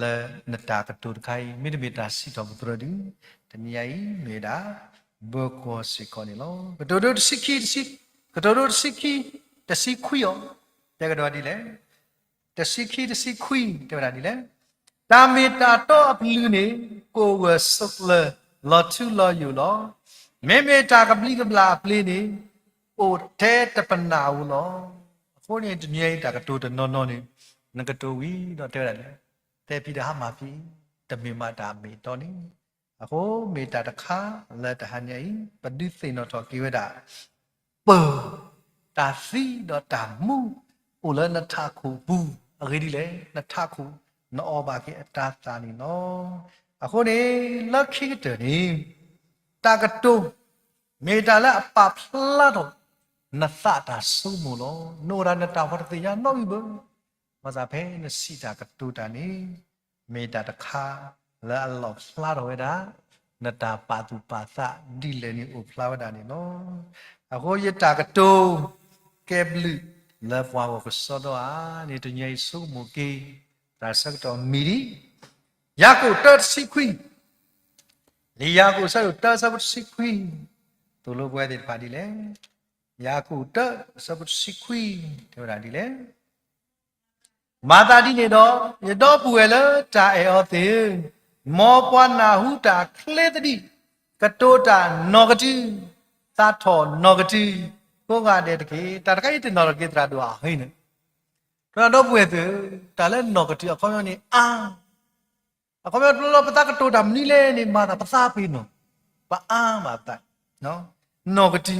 လၢနတၢ်ကတိၤတခါအံၤ မ့တမ့ၢ်တၢ်စံးထီၣ်ပတြၢၤဒီး တနံၤအံၤမ့ၢ်ဝဲဒၣ် ဘၢကွီၢ်စ့ၢ်ကီးန့ၣ်လီၤ. ကတိၤဒိတဆံခံ, ကတိၤဒိတဆံခံ, တဆံခွံအံၤ တဲကဒီးဒ်လဲၣ်. တဆံခံ တဆံခွံ တဲဝဲဒၣ်ဒ်လဲၣ်. တၢ်မ့ၢ်တၢ်တီအပျုၤန့ၣ် ကိးဂၢၢ်ဆိးကျၢၤ လီၤထူလီၤယိာ်လီၤ. မ့မ့ၢ်တၢ်ကဘျံးကဘျၣ်အပျ့ၤန့ၣ် အိၣ်ထဲတပနၢ်ဧိၤလီၤ. အဃိန့ၣ် တနံၤအံၤတၢ်ကတိၤတနီၤနီၤန့ၣ် နကတိၤဝံၤဒီးတဲဝဲဒၣ်လဲၣ်, တဲဖံးတၢ်ဟါမၢ်ဖံး, တမ့ၢ်မးတၢ်အမ့ၢ်အတီန့ၣ် အဃိမ့ၢ်တၢ်တခါလၢတဟါညါအံၤ ပဒုးသ့ၣ်နီၣ်ထီၣ်က့ၤဝဲဒၣ် ပၢၤ, တၢ်သံဒီးတၢ်မူ အိၣ်လၢနထးခိၣ်ပူၤ, အဂ့ၢ်ဒ်လဲၣ်, နထးခိၣ် နအီၣ်ဘၣ်က့ၤအတၤသၣ်န့ၣ်လီၤ. အဃိန့ၣ် လၢခံကတၢၢ်န့ၣ် တၢ်ကတိၤ မ့ၢ်တၢ်လၢအပာ်ဖျါထီၣ် နသးတၢ်ဆိကမိၣ်လီၤ. နအိၣ်ဒၣ်နတၢ်ဖီတသ့ၣ်ညါနီတမံၤဘၣ်. ဘၣ်ဆၣ်ဖဲနစံးတၢ်ကတိၤတၢ်န့ၣ် မ့ၢ်တၢ်တခါလၢအလီၣ်ဖျါထီၣ်ဝဲဒၣ် နတၢ်ပာ်သူၣ်ပာ်သးဒ်လဲၣ်န့ၣ်အိၣ်ဖျါဝဲဒၣ်န့ၣ်လီၤ. အဃိယတၢ်ကတိၤကဲဘျုးလၢပှၤဂီၢ်ကစီဒီဧါန့ၣ် တနံၤအံၤဆိကမိၣ်က့ၤ တၢ်ဆၢကတီၢ်မံၤဒံး ယၤကိာ်တၢတဆံခွံ, လံာ်ယၤကိာ်အဆၢဒိၣ်တၢအဆၢဖိတဆံခွံ, သိၣ်လိပဝဲသ့ၣ်တဖၣ်ဒ်လဲၣ်. ယၤကိာ်တၢအဆၢဖိတဆံခွံ တဲဝဲဒၣ်ဒ်လဲၣ်. မၤသးဒ်န့ၣ်ဒီး, ယဒီပုၢ်ဝဲၢ်လၢတၢ်အဲၣ်အီၤသ့ၣ်ဧၢ, မ်ပှၤနၢ်ဟူတၢ်ချ့သဒံး, ကတိၤတၢ်နီၢ်ကတုၤ, သးထီၣ်နီၢ်ကတုၤ, ကိးဂၤဒဲးတက့ၢ်. တၢ်တခါအံၤတနီၤတက့ၢ်သရၣ်ဒိၣ်အဟံန့ၣ်, ဒီပုၢ်ဝဲၢ်သ့ၣ်ဧၢ, တၢ်လၢနီၢ်ကတုၤအခီပညီန့ၣ်အါ အခီပညီတဘျီလၢပသးကတိၤတၢ်မနုၤလဲၣ်န့ၣ် မၤသးပသးပ့ၤနီၣ်, ပအါမးပသး, နီၢ်ကတုၤ, အခီ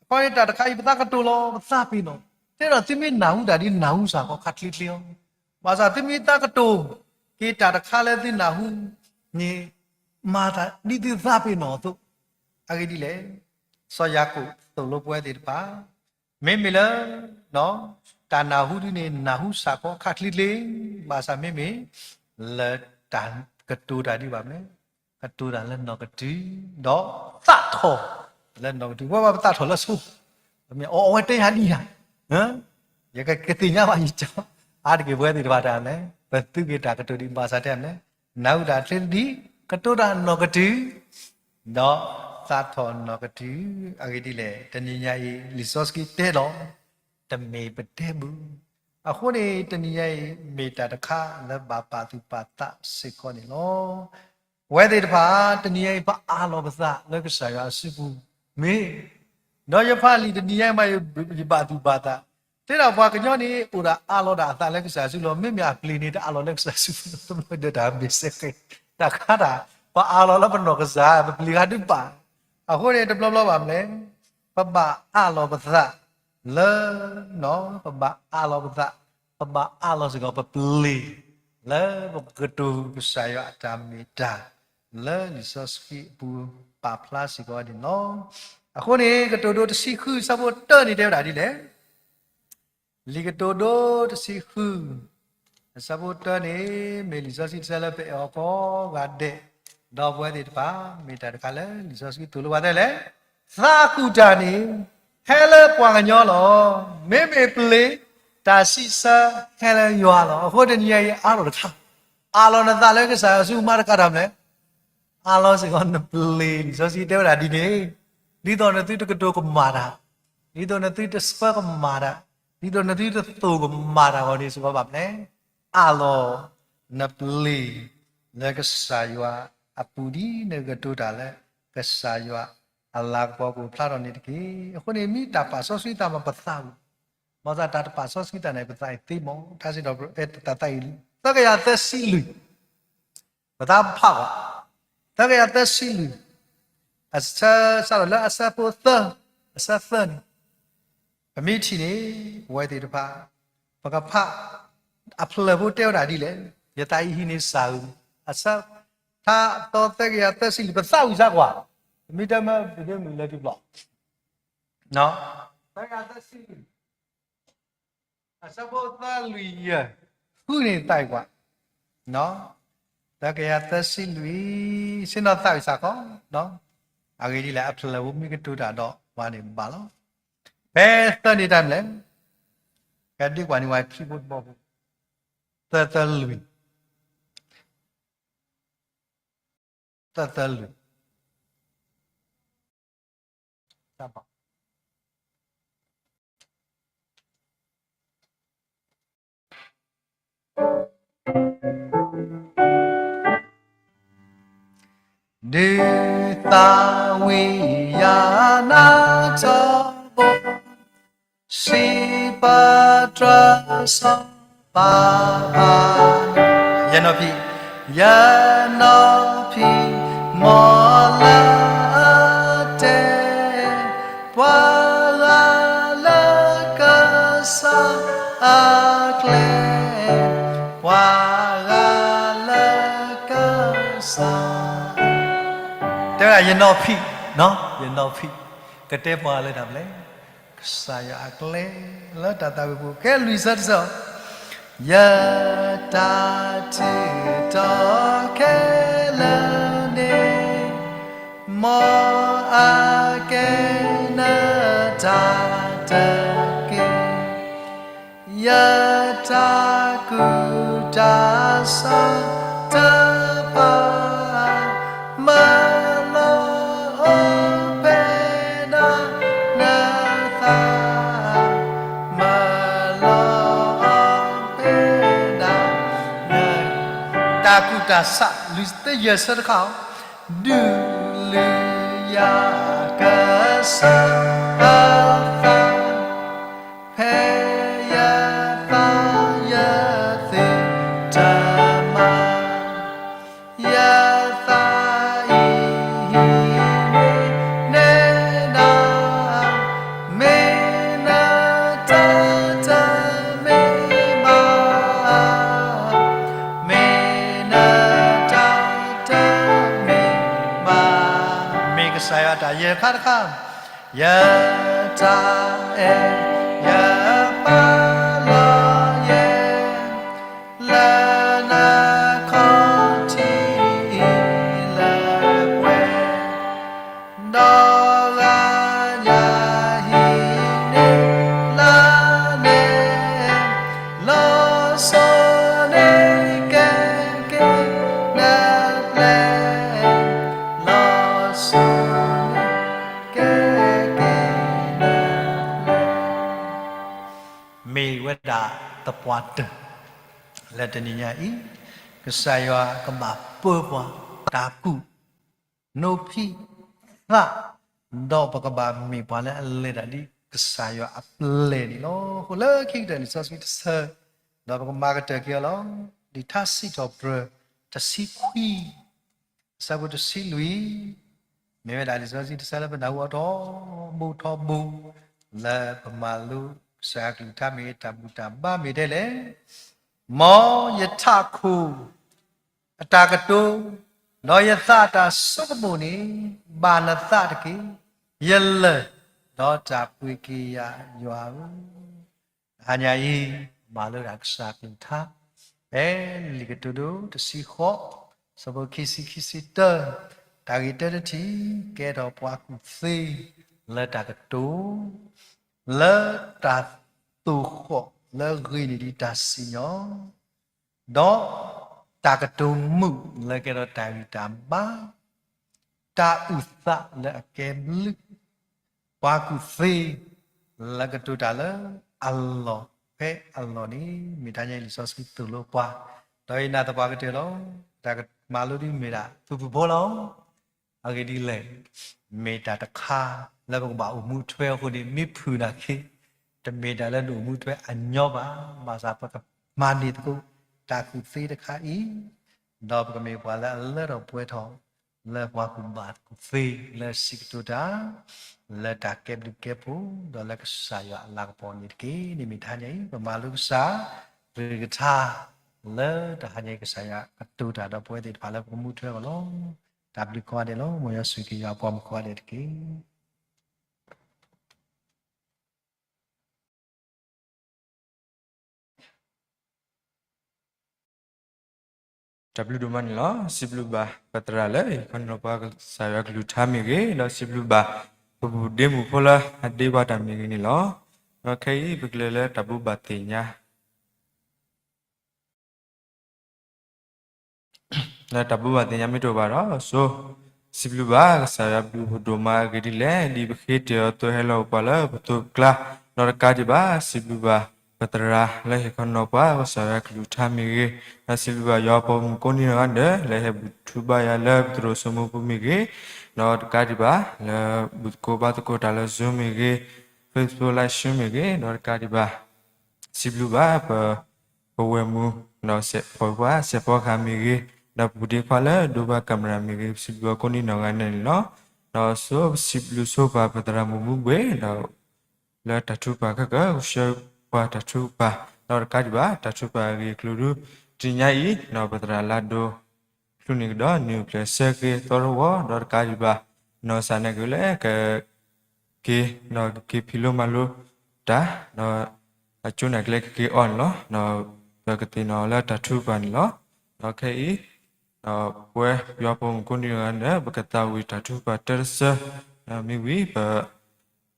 ပညီတၢ်တခါအံၤပသးကတိၤလီၤ ပသးပ့ၤနီၣ်, တဲဒီးသုမ့ၢ်နၢ်ဟူတၢ်ဒ်နၢ်ဟူစ့ၢ်ကီးခါချ့ချ့လီၤ. ဘၣ်ဆၣ်သုမ့ၢ်သးကတိၤက့ၤတၢ်တခါလၢသုနၢ်ဟူန့ၣ် မၤသးဒ်သုသးပ့ၤနီၣ်အသိး, အဂ့ၢ်ဒ်လဲၣ်, စီၤယၤကိာ်သိၣ်လိပဝဲသ့ၣ်တဖၣ် မ့မ့ၢ်လၢ တၢ်နၢ်ဟူဒ်န့ၣ် နၢ်ဟူစ့ၢ်ကီးခါချ့ချ့, ဘၣ်ဆၣ်မ့မ့ၢ် လၢတၢ်ကတိၤတၢ်ဒ်ဘၣ်မနုၤလဲၣ်, ကတိၤတၢ်လၢနီၢ်ကတုၤ, ဒီးသးထီၣ်လၢနီၢ်ကတုၤ, ပဝဲပသးထီၣ်လၢဆိ, အဝဲတဲယၤဒ်ယၤ, ယကသ့ၣ်ညါဘၣ်ယကၠီ, အါတက့ၢ်ပဝဲသ့ၣ်တဖၣ်တၢ်မနုၤလဲၣ်, ပသူက့ၤတၢ်ကတိၤဒံးဘၣ်ဆၣ်တဲမနုၤလဲၣ်, နၢ်ဟူတၢ်ချ့သဒံး, ကတိၤတၢ်နီၢ်ကတုၤ ဒီးသးထီၣ်နီၢ်ကတုၤ, အဂ့ၢ်ဒ်လဲၣ်, တနံၤညါအံၤ လံာ်စီဆှံတဲလီၤ, တမ့ၢ်ပတဲဘၣ်. အဃိန့ၣ် တနံၤညါအံၤ မ့ၢ်တၢ်တခါလၢဘၣ်ပာ်သူၣ်ပာ်သးစ့ၢ်ကီးန့ၣ်လီၤ. ပဝဲသ့ၣ်တဖၣ် တနံၤညါအံၤ ပအးလီၤပသးလၢကစၢ်ယွၤအစုပူၤ, မ့ၢ် ဒီးယဖးလံာ်တနံၤညါအံၤမး ယဘၣ်သူၣ်ဘၣ်သး, တဲဒၣ်ပှၤကညီန့ၣ် အိၣ်ဒၣ်အးလီၤဒၣ်အသးလၢကစၢ်ယွၤအစုလီၤ, မ့မ့ၢ်အပျ့ၤန့ၣ် တအးလီၤလၢကစၢ်ယွၤအစုပူၤ, တဘျီဒီးတၢ်မ့ၢ်စ့ၢ်ကီး, တၢ်ခါတၢ် ပအးလီၤလၢပနီၢ်ကစၢ် ပပျ့ၤဂၤဒုးဘၣ်, အဃိန့ၣ် တဘျီဘျီဘၣ်မနုၤလဲၣ်, ပဘၣ်အးလီၤပသး လၢ ပဘၣ်အးလီၤပသး, ပဘၣ်အးလီၤစ့ၢ်ကီးပပျ့ၤ လၢပကတိၤကစၢ်ယွၤအတၢ်မ့ၢ်တၢ် လၢလံာ်စီဆှံအပူၤပာ်ဖျါစ့ၢ်ကီးန့ၣ်လီၤ. အဃိန့ၣ် ကတိၤဒိတဆံဃု အဆၢဖိတၢန့ၣ် တဲဝဲဒၣ်ဒ်လဲၣ်. လံာ်ကတိၤဒိတဆံဃု အဆၢဖိတၢန့ၣ် မ့ၢ်လံာ်စီဆှံတဆၢလၢပအဲၣ်အီၤကိးဂၤဒဲး, ဒီပုၢ်ဝဲၢ်သ့ၣ်တဖၣ် မ့ၢ်တၢ်တခါလၢလံာ်စီဆှံသိၣ်လိပှၤတဲလဲၣ်, သးကူၣ်တၢ်န့ၣ် ဟဲလၢပှၤကညီလီၤ. မ့မ့ၢ်ပျ့ၤ တၢ်ဆံးဆၢဟဲလၢယွၤလီၤ. အဃိတနံၤအံၤအါထီၣ်တခါ, အးလီၤနသးလၢကစၢ်ယွၤစုမၤတကးတၢ်မနုၤလဲၣ်, အးလီၤစ့ၢ်ကီးနပျ့ၤ, လံာ်စီဆှံတဲဝဲဒၣ်ဒ်န့ၣ်, ဒ်သိးနသုတကတိၤကမၣ်တၢ်, ဒ်သိးနသုတဆှၢကမၣ်တၢ်, ဒ်သိးနသုတသိၣ်ကမၣ်တၢ်အဂီၢ်န့ၣ် စ့ၢ်ကီးဘၣ်မနုၤလဲၣ်, အးလီၤနပျ့ၤ လၢကစၢ်ယွၤအပူၤဒ်နကတိၤတၢ်လၢ ကစၢ်ယွၤအလၤကပီၤကအိၣ်ဖျါထီၣ်န့ၣ်တက့ၢ်. အဃိန့ၣ် မ့ၢ်တၢ်ပာ်စီဆှံသးမးပသးဝံၤ, ဘၣ်ဆၣ်တၢ်တပာ်စီဆှံသးန့ၣ် ပသးအံၤသ့မး, တၢ်စံးထီၣ်ပတြၢၤသးသးအံၤ, သၢကယၤသၢဆံလွံၢ်, ပသးဖးကွၢ်, သၢကယၤသၢဆံလွံၢ်, အဆၢစးထီၣ်လၢအဆၢဖိသၢ, အဆၢသၢန့ၣ်, ပမ့ၢ်ထံၣ်န့ၣ် ပဝဲသ့ၣ်တဖၣ် ပကဖး အဖျၢၣ်ဖိတဲဝဲဒၣ်ဒ်လဲၣ်, ယသးအံၤဟံးန့ၢ်စၢ်အုၣ်, အဆၢ ထါသီသၢကယၤသၢဆံလွံၢ် ပသးဝံၣ်စ့ၢ်ကီး, ပမ့ၢ်တဲမ့ၢ်ပဒိမုၣ်လၢတဘျီ, သၢကယၤသၢဆံလွံၢ်, အဆၢဖိသၢလွံၢ်ယဲၢ်, ဃုန့ၣ်သးဝံၣ်ကွၢ်, သၢကယၤသၢဆံလွံၢ်, ဆ့ၣ်နီၤသးဝံၣ်စ့ၢ်ကီး, အဂ့ၢ်ဒ်လဲၣ် အဖျၢၣ်ဖိမ့ၢ်ကတိၤတၢ်ဒီးပှၤန့ၣ်ဘၣ်လီၤ. ဖဲသၢန့ၣ်တၢ်မနုၤလဲၣ်, ဖဲဒ့ကွၢ်န့ၢ်ဝဲခံဘိတဘီဖိ, သၢသၢလွံၢ်, သၢသၢလွံၢ် ဒုးသးဝံၣ်ယၤနၤထီဘိ, စံးပတြၢၤစီၤပၤ, ယနီၢ်ဖံး, ယနီၢ်ဖံး, မ်လၢအတဲ ပှၤဂၤလၢကစၢ်အကျဲ, ပှၤဂၤလၢကစၢ်, တဲဝဲဒၣ်ယနီၢ်ဖံး, ယနီၢ်ဖံး, ကတဲပှၤလၢတၢ်မနုၤလဲၣ်, က ကစၢ်ယွၤအကျဲလၢတၢ်သးဝံၣ်ပူၤ ကဲလွံၢ်ဆၢတဆၢ, ယတၢ်ထံၣ်ထီၣ်ခဲလၢာ်န့ၣ် မ်အကဲနတၢ်တက့ၢ်. ယတၢ်ကူၣ်တၢ်ဆးတဖၣ် မၢလီၤအီၤဖဲဒၣ်နသး, မၢလီၤအီၤဖဲဒၣ်န, တၢ်ကူၣ်တၢ်ဆး လွံၢ်ဆၢတဆၢတခါ, ဒုးလုာ်ယၤကစၢ်အသး ဖဲယသးယသ့ၣ်တမၤ, ယသးအံၤဟံးန့ၢ်နဲဒၣ်, မ့ၢ်နတၢ်တမ့ၢ်ဘၣ်, မ့ၢ်နတၢ်တမ့ၢ်ဘၣ်, မ့ၢ်ကစၢ်ယွၤတၢ်ယဲၢ်ခါတခါ ယတၢ်အဲၣ်ယပာ်လီၤယဲ လၢနခီၣ်ထံးအံၤလၢပှဲၤ, ဒီးဂၤညါဟံးန့ၢ်လၢန့ၣ်, လီၤစိၤန့ၣ်ကဲက့ၤနပျဲၢ်, လီၤစိၤန့ၣ်ကဲက့ၤနပျဲၢ် မ့ၢ်ဝဲဒၣ်သပှၢ်တၢၢ် လၢတနံၤညါအံၤ, ကစၢ်ယွၤကဘၣ်ပၢပှၤတၢ်ကူၣ် နိဖံသး, ဒီးပကဘၣ်မ့ၢ်ပှၤလၢအလဲၤတၢ်ဒ်ကစၢ်ယွၤအပျဲၢ်န့ၣ်လီၤ. အဃိလၢခံကတၢၢ်လံာ်စီဆှံတဆၢ, ဒီးပကမၤကတၢၢ်က့ၤအီၤလီၤ. လံာ်ထါစံးထီၣ်ပတြၢၤ တဆံခွံ အဆၢဖိတဆံလွံၢ်, မ့ၢ်ဝဲဒၣ်လံာ်စီဆှံတဆၢလၢပနၢ်ဟူအီၤထီဘိထီဘိ, လၢပမၤလိကစၢ်ယွၤကလုၢ်ကထါမ့ၢ်ဂ့ၤ တၢ်ဘူၣ်တၢ်ဘါမ့ၢ်ဒ်လဲၣ်, မ်ယထးခိၣ်အတၢ်ကတိၤ, ဒီးယသးအတၢ်ဆိကမိၣ်န့ၣ် ဘၣ်နသးတက့ၢ်. ယလၢၢ်, ဒီးတၢ်ပှ့ၤက့ၤယၤယွၤဧၢ တဟါညါအံၤ, မၤလိတၢ်ကစၢ်ကလုၢ်ကထါ, ဖဲလံာ်ကတိၤဒိတဆံဃိး, ဆၢဖိခံဆံခံဆံတၢ, တၢ်ဂ့ၢ်တၢတထံၣ် ကဲထီၣ်ပှၤကူၣ်သ့လၢတၢ်ကတိၤ, လၢတၢ်သိၣ်ဃီၣ်လၢဂ့ၤန့ၢ်ဒံးတၢ်စံၣ်ညီၣ် ဒီးတၢ်ကတိၤမုာ်လၢကဲထီၣ်တၢ်ဂံၢ်တၢ်ဘါ, တၢ်အုၣ်သးလၢအကဲဘျုး, ပှၤကူၣ်သ့ လၢကတိၤတၢ်လၢအလီၢ်ဖဲအလီၢ်န့ၣ် မ့ၢ်တၢ်ညါအံၤလံာ်စီဆှံသိၣ်လိပှၤ, ဒီးယနာ်သပှၢ်ကတၢၢ်လီၤ. တၢ်မၤလိဒ်မ့ၢ်ဒၣ် သူၣ်ဖှံဖိလီၤ. အဂ့ၢ်ဒ်လဲၣ်, မ့ၢ်တၢ်တခါလၢပကဘၣ်အိၣ်မူထွဲအဃိန့ၣ် မ့ၢ်ဖုၣ်နာ်က့, တမ့ၢ်တၢ်လၢနအိၣ်မူထွဲအညီဘၣ်, ဘၣ်ဆၣ်ပကမၤန့ၢ်သကိး တၢ်ကူၣ်သ့တခါအံၤ, ဒီးပကမ့ၢ်ပှၤလၢအလၢထီၣ်ပှဲၤထီၣ် လၢပှၤကူၣ်ဘၣ်ကူၣ်သ့ လၢစံးကတိၤတၢ်, လၢတၢ်ကဲဘျုးကဲဖှိၣ်, ဒီးလၢကစၢ်ယွၤအလၤကပီၤန့ၣ်တက့ၢ်. န့ၣ်မ့ၢ်တဟါညါအံၤ ပမၤလိကစၢ်ကလုၢ်ကထါ လၢတဟါညါအံၤ ကစၢ်ယွၤကတိၤတၢ်ဒီးပဝဲသ့ၣ်တဖၣ်လၢပကမူထွဲအဂီၢ်လီၤ. တၢ်ဘျုးကိးဂၤဒဲးလီၤ. မ်ယွၤဆိၣ်ဂ့ၤက့ၤယွၤအပှၤမုၣ်ကိးဂၤဒဲးတက့ၢ်. တၢ်ဘျုးဒိၣ်မးန့ၣ်လီၤ. စံးဘျုးဘၣ်ပသရၣ်လၢ ဟ့ၣ်ခီနီၤပှၤကစၢ်ယွၤကလုၢ်ကထါမ့ၢ်ဂ့ၤ, ဒီးစံးဘျုးဘၣ် ပဘူၣ်ဒ့မုၣ်ဖိလၢအဒ့ပှၤတၢ်မ့ၢ်ဂ့ၤန့ၣ်လီၤ. ဒီးခဲအံၤ ပကလဲၤလၢတၢ်ဘူၣ်ဘၣ်သ့ၣ်ညါ လၢတၢ်ဘူၣ်ဘၣ်သ့ၣ်ညါမ့ၢ်တအိၣ်ဘၣ်ဒီး ဆိ စံးဘျုးဘၣ်ကစၢ်ယွၤဘျုးဖးဒိၣ်မးအဂ့ၢ်ဒ်လဲၣ်, ဒ်ပဃ့တ့ၢ်အီၤသိးဟဲလီၤအိၣ်ပှၤလၢပသိးပကျါ, ဒီးတကးဒံးဘၣ် စံးဘျုးဘၣ်ပသရၣ်လၢဟ့ၣ်ခီနီၤပှၤ ကစၢ်ယွၤကလုၢ်ကထါမ့ၢ်ဂ့ၤ, ဒီးစံးဘျုးဘၣ်ယွၤအပှၤမုၣ်ကိးနံၤဒဲး လၢဟဲဘူၣ်ထူဘါယွၤလၢပသရိာ်စိမိပူၤမ့ၢ်ဂ့ၤ, ဒီးတကးဒံးဘၣ် လၢဘူၣ်သကိးဘါသကိးတၢ်လၢ Zoom မ့ၢ်ဂ့ၤ, Facebook Live Stream မ့ၢ်ဂ့ၤ, ဒီးတကးဒံးဘၣ် စံးဘျုးဘၣ်ပ ပဝဲၢ်မူ ဒီးစဲးဖီခွါ စဲးဖီဃာ်မ့ၢ်ဂ့ၤ, ဒီးပဘူၣ်ဒ့ခွါလၢဒိဘၣ် camera မ့ၢ်ဂ့ၤ, ပစံးဘျုးအီၤကိးနံၤနီၢ်ဂၤန့ၣ်လီၤ. ဒီးဆိပစံးဘျုးဆိပာ်ပသရၣ်မုၣ်မူဘှ့ၣ် ဒီးလၢတၢ်ထုကဖၣ်ခဲကၢ ကဆှၢပှၤတၢ်ထုကဖၣ်, ဒီးတကးဒံးဘၣ် တၢ်ထုကဖၣ်အဂ့ၢ်အကျိၤဒု တနံၤညါအံၤ ဒီးပသရၣ်လၢဒိ ချုးန့ၢ်ကဒီး နုာ်ပျဲၢ်ဆၢက့ၤသီတဝီ ဒီးတကးဒံးဘၣ် နီၢ်စၢ်န့ၣ်က့ၤလၢက ကက့ၤ ဒီးကက့ၤဖံးလိမၤလိတၢ် ဒီးအကၠိန့ၣ်အကျဲကက့ၤအီၣ်န့ၣ်လီၤ. ဒီးပကသ့ၣ်နီၣ်လၢတၢ်ထုကဖၣ်န့ၣ်လီၤ. ဒီးခဲအံၤ ဒီးပဝဲယွၤဖိမုၣ်ကိးနံၤဂၤန့ၣ် ပကသးဝံၣ်တၢ်ထုကဖၣ်တၢတစၢ မ့ၢ်ဝံၤ ပ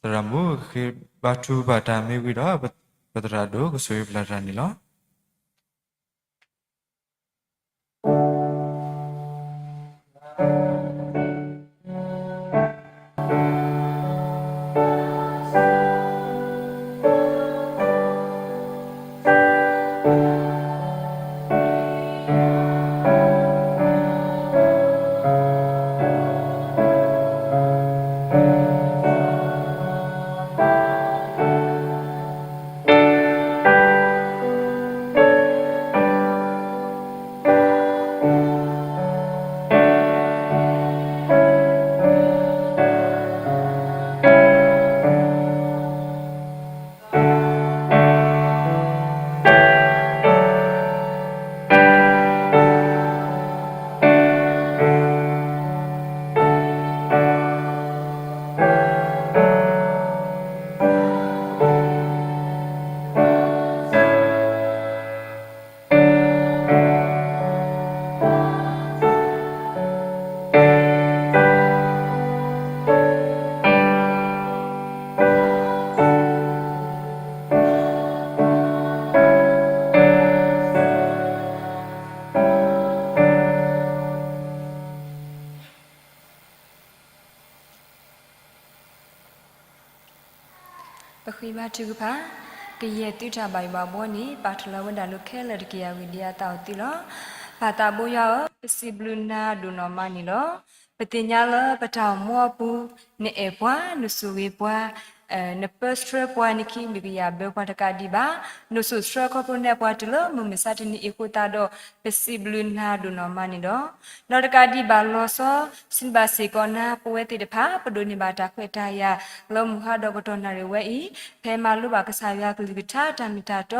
သရၣ်မုၣ်ကဃ့ဘါထုကဖၣ်တၢ်မ့ၢ်ဝံၤဒီး ပသရၣ်ဒိၣ်ကဆိၣ်ဂ့ၤပျၢ်တၢ်န့ၣ်လီၤ. ပဃ့ဘါထုကဖၣ်, ကယဲၢ်သုတၢ်ဘၣ်ယိၣ်ဘၣ်ဘှီန့ၣ် ပာ်ထီၣ်လၢအဝဲဒၣ်လိၤခဲလၢာ်တက့ၢ်. အဂ့ၢ်ဒ်အံၤ, အသးအိၣ်သုလီၤ. ပၢ်သးဘိယွၤဧၢ, ပစံးဘျုးနၤဒိၣ်နီၢ်မးန့ၣ်လီၤ. ပသ့ၣ်ညါလၢပတၢ်အိၣ်မူအပူၤ နအဲၣ်ပှၤ, နဆိၣ်ဂ့ၤပှၤ, နပၢဆှၢပှၤ, နခံမံၤကယၤဘၢပှၤတကးဒံးဘၣ်, နစိာ်ဆှၢခီဖျိနဲၣ်ပှၤတုၤလၢမုၢ်မဆါတနံၤအံၤအဃိသတးဒီး ပစံးဘျုးနၤဒိၣ်နီၢ်မးန့ၣ်လီၤ. ဒီးတကးဒံးဘၣ်လီၤဆီ စံးဘၣ်စ့ၢ်ကီးနၤ ပဝဲသ့ၣ်တဖၣ် ပဒိးန့ၢ်ဘၣ်တၢ်ခွဲးတၢ်ယာ် လၢမုၢ်ဟါဒီးကတီၢ်နၣ်ရံၣ်ဝဲအံၤ ဖဲမၤလိဘၣ်ကစၢ်ယွၤကလုၢ်ကထါတၢ်မ့ၢ်တၢ်တီ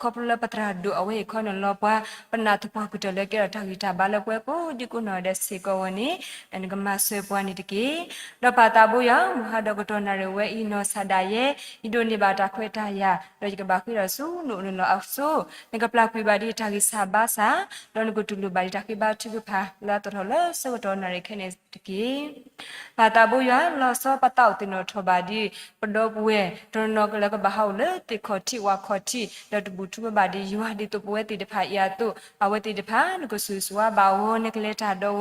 ခီဖျိလၢပသရၣ်ဒိၣ်အဝဲအံၤခီနုာ်လီၤပှၤ ပနၢ်သပှၢ်ကတၢၢ်လၢကဲထီၣ်တၢ်ဂံၢ်တၢ်ဘါလၢပှၤကိးဒံကိးနီၢ်ဒဲးစ့ၢ်ကီးဝဲန့ၣ် နကမၤစၢၤပှၤန့ၣ်တက့ၢ်. ဒီးပၢ်သးဘိယွၤ မုၢ်ဟါဒီးကတီၢ်နၣ်ရံၣ်ဝဲအံၤ နီၢ်ဆၣ်ဒၣ်ယဲ ယဒိးန့ၢ်ဘၣ်တၢ်ခွဲးတၢ်ယာ် ဒီးယကဘၣ်ဃ့ထီၣ်ဆူနအိၣ်နလီၢ်အစိၤ နကပျၢ်ကွံာ်ဘၣ်ဒံးတၢ်ဂံၢ်စၢ်ဘါစၢ် ဒီးနကတူၢ်လိာ်ဘၣ်ဒံးတၢ်ဃ့ဘါထုကဖၣ်လၢအသီၣ်ထီၣ်လၢဆၢကတီၢ်နၣ်ရံၣ်ခဲန့ၣ်တက့ၢ်. ပၢ်သးဘိယွၤ လီၤဆီပသးအိၣ်သ့ၣ်နီၣ်ထီၣ်ဘၣ်ဒံး ပဒီပုၢ်ဝဲၢ် တနီၤနီၤလၢကဘၣ်ဟးအိၣ်လၢသ့ၣ်ခီၣ်ထံးဝၣ်ခီၣ်ထံး ဒီးတဘူၣ်ထီၣ်ဘၣ်ဒံးယွၤ ဒ်သိးပဝဲသ့ၣ်တဖၣ်အံၤအသိး အဝဲသ့ၣ်တဖၣ် နကဆိၣ်ဂ့ၤဆိၣ်ဝါဘၣ်အဂီၢ် နကလဲၤတၢ်ဒီး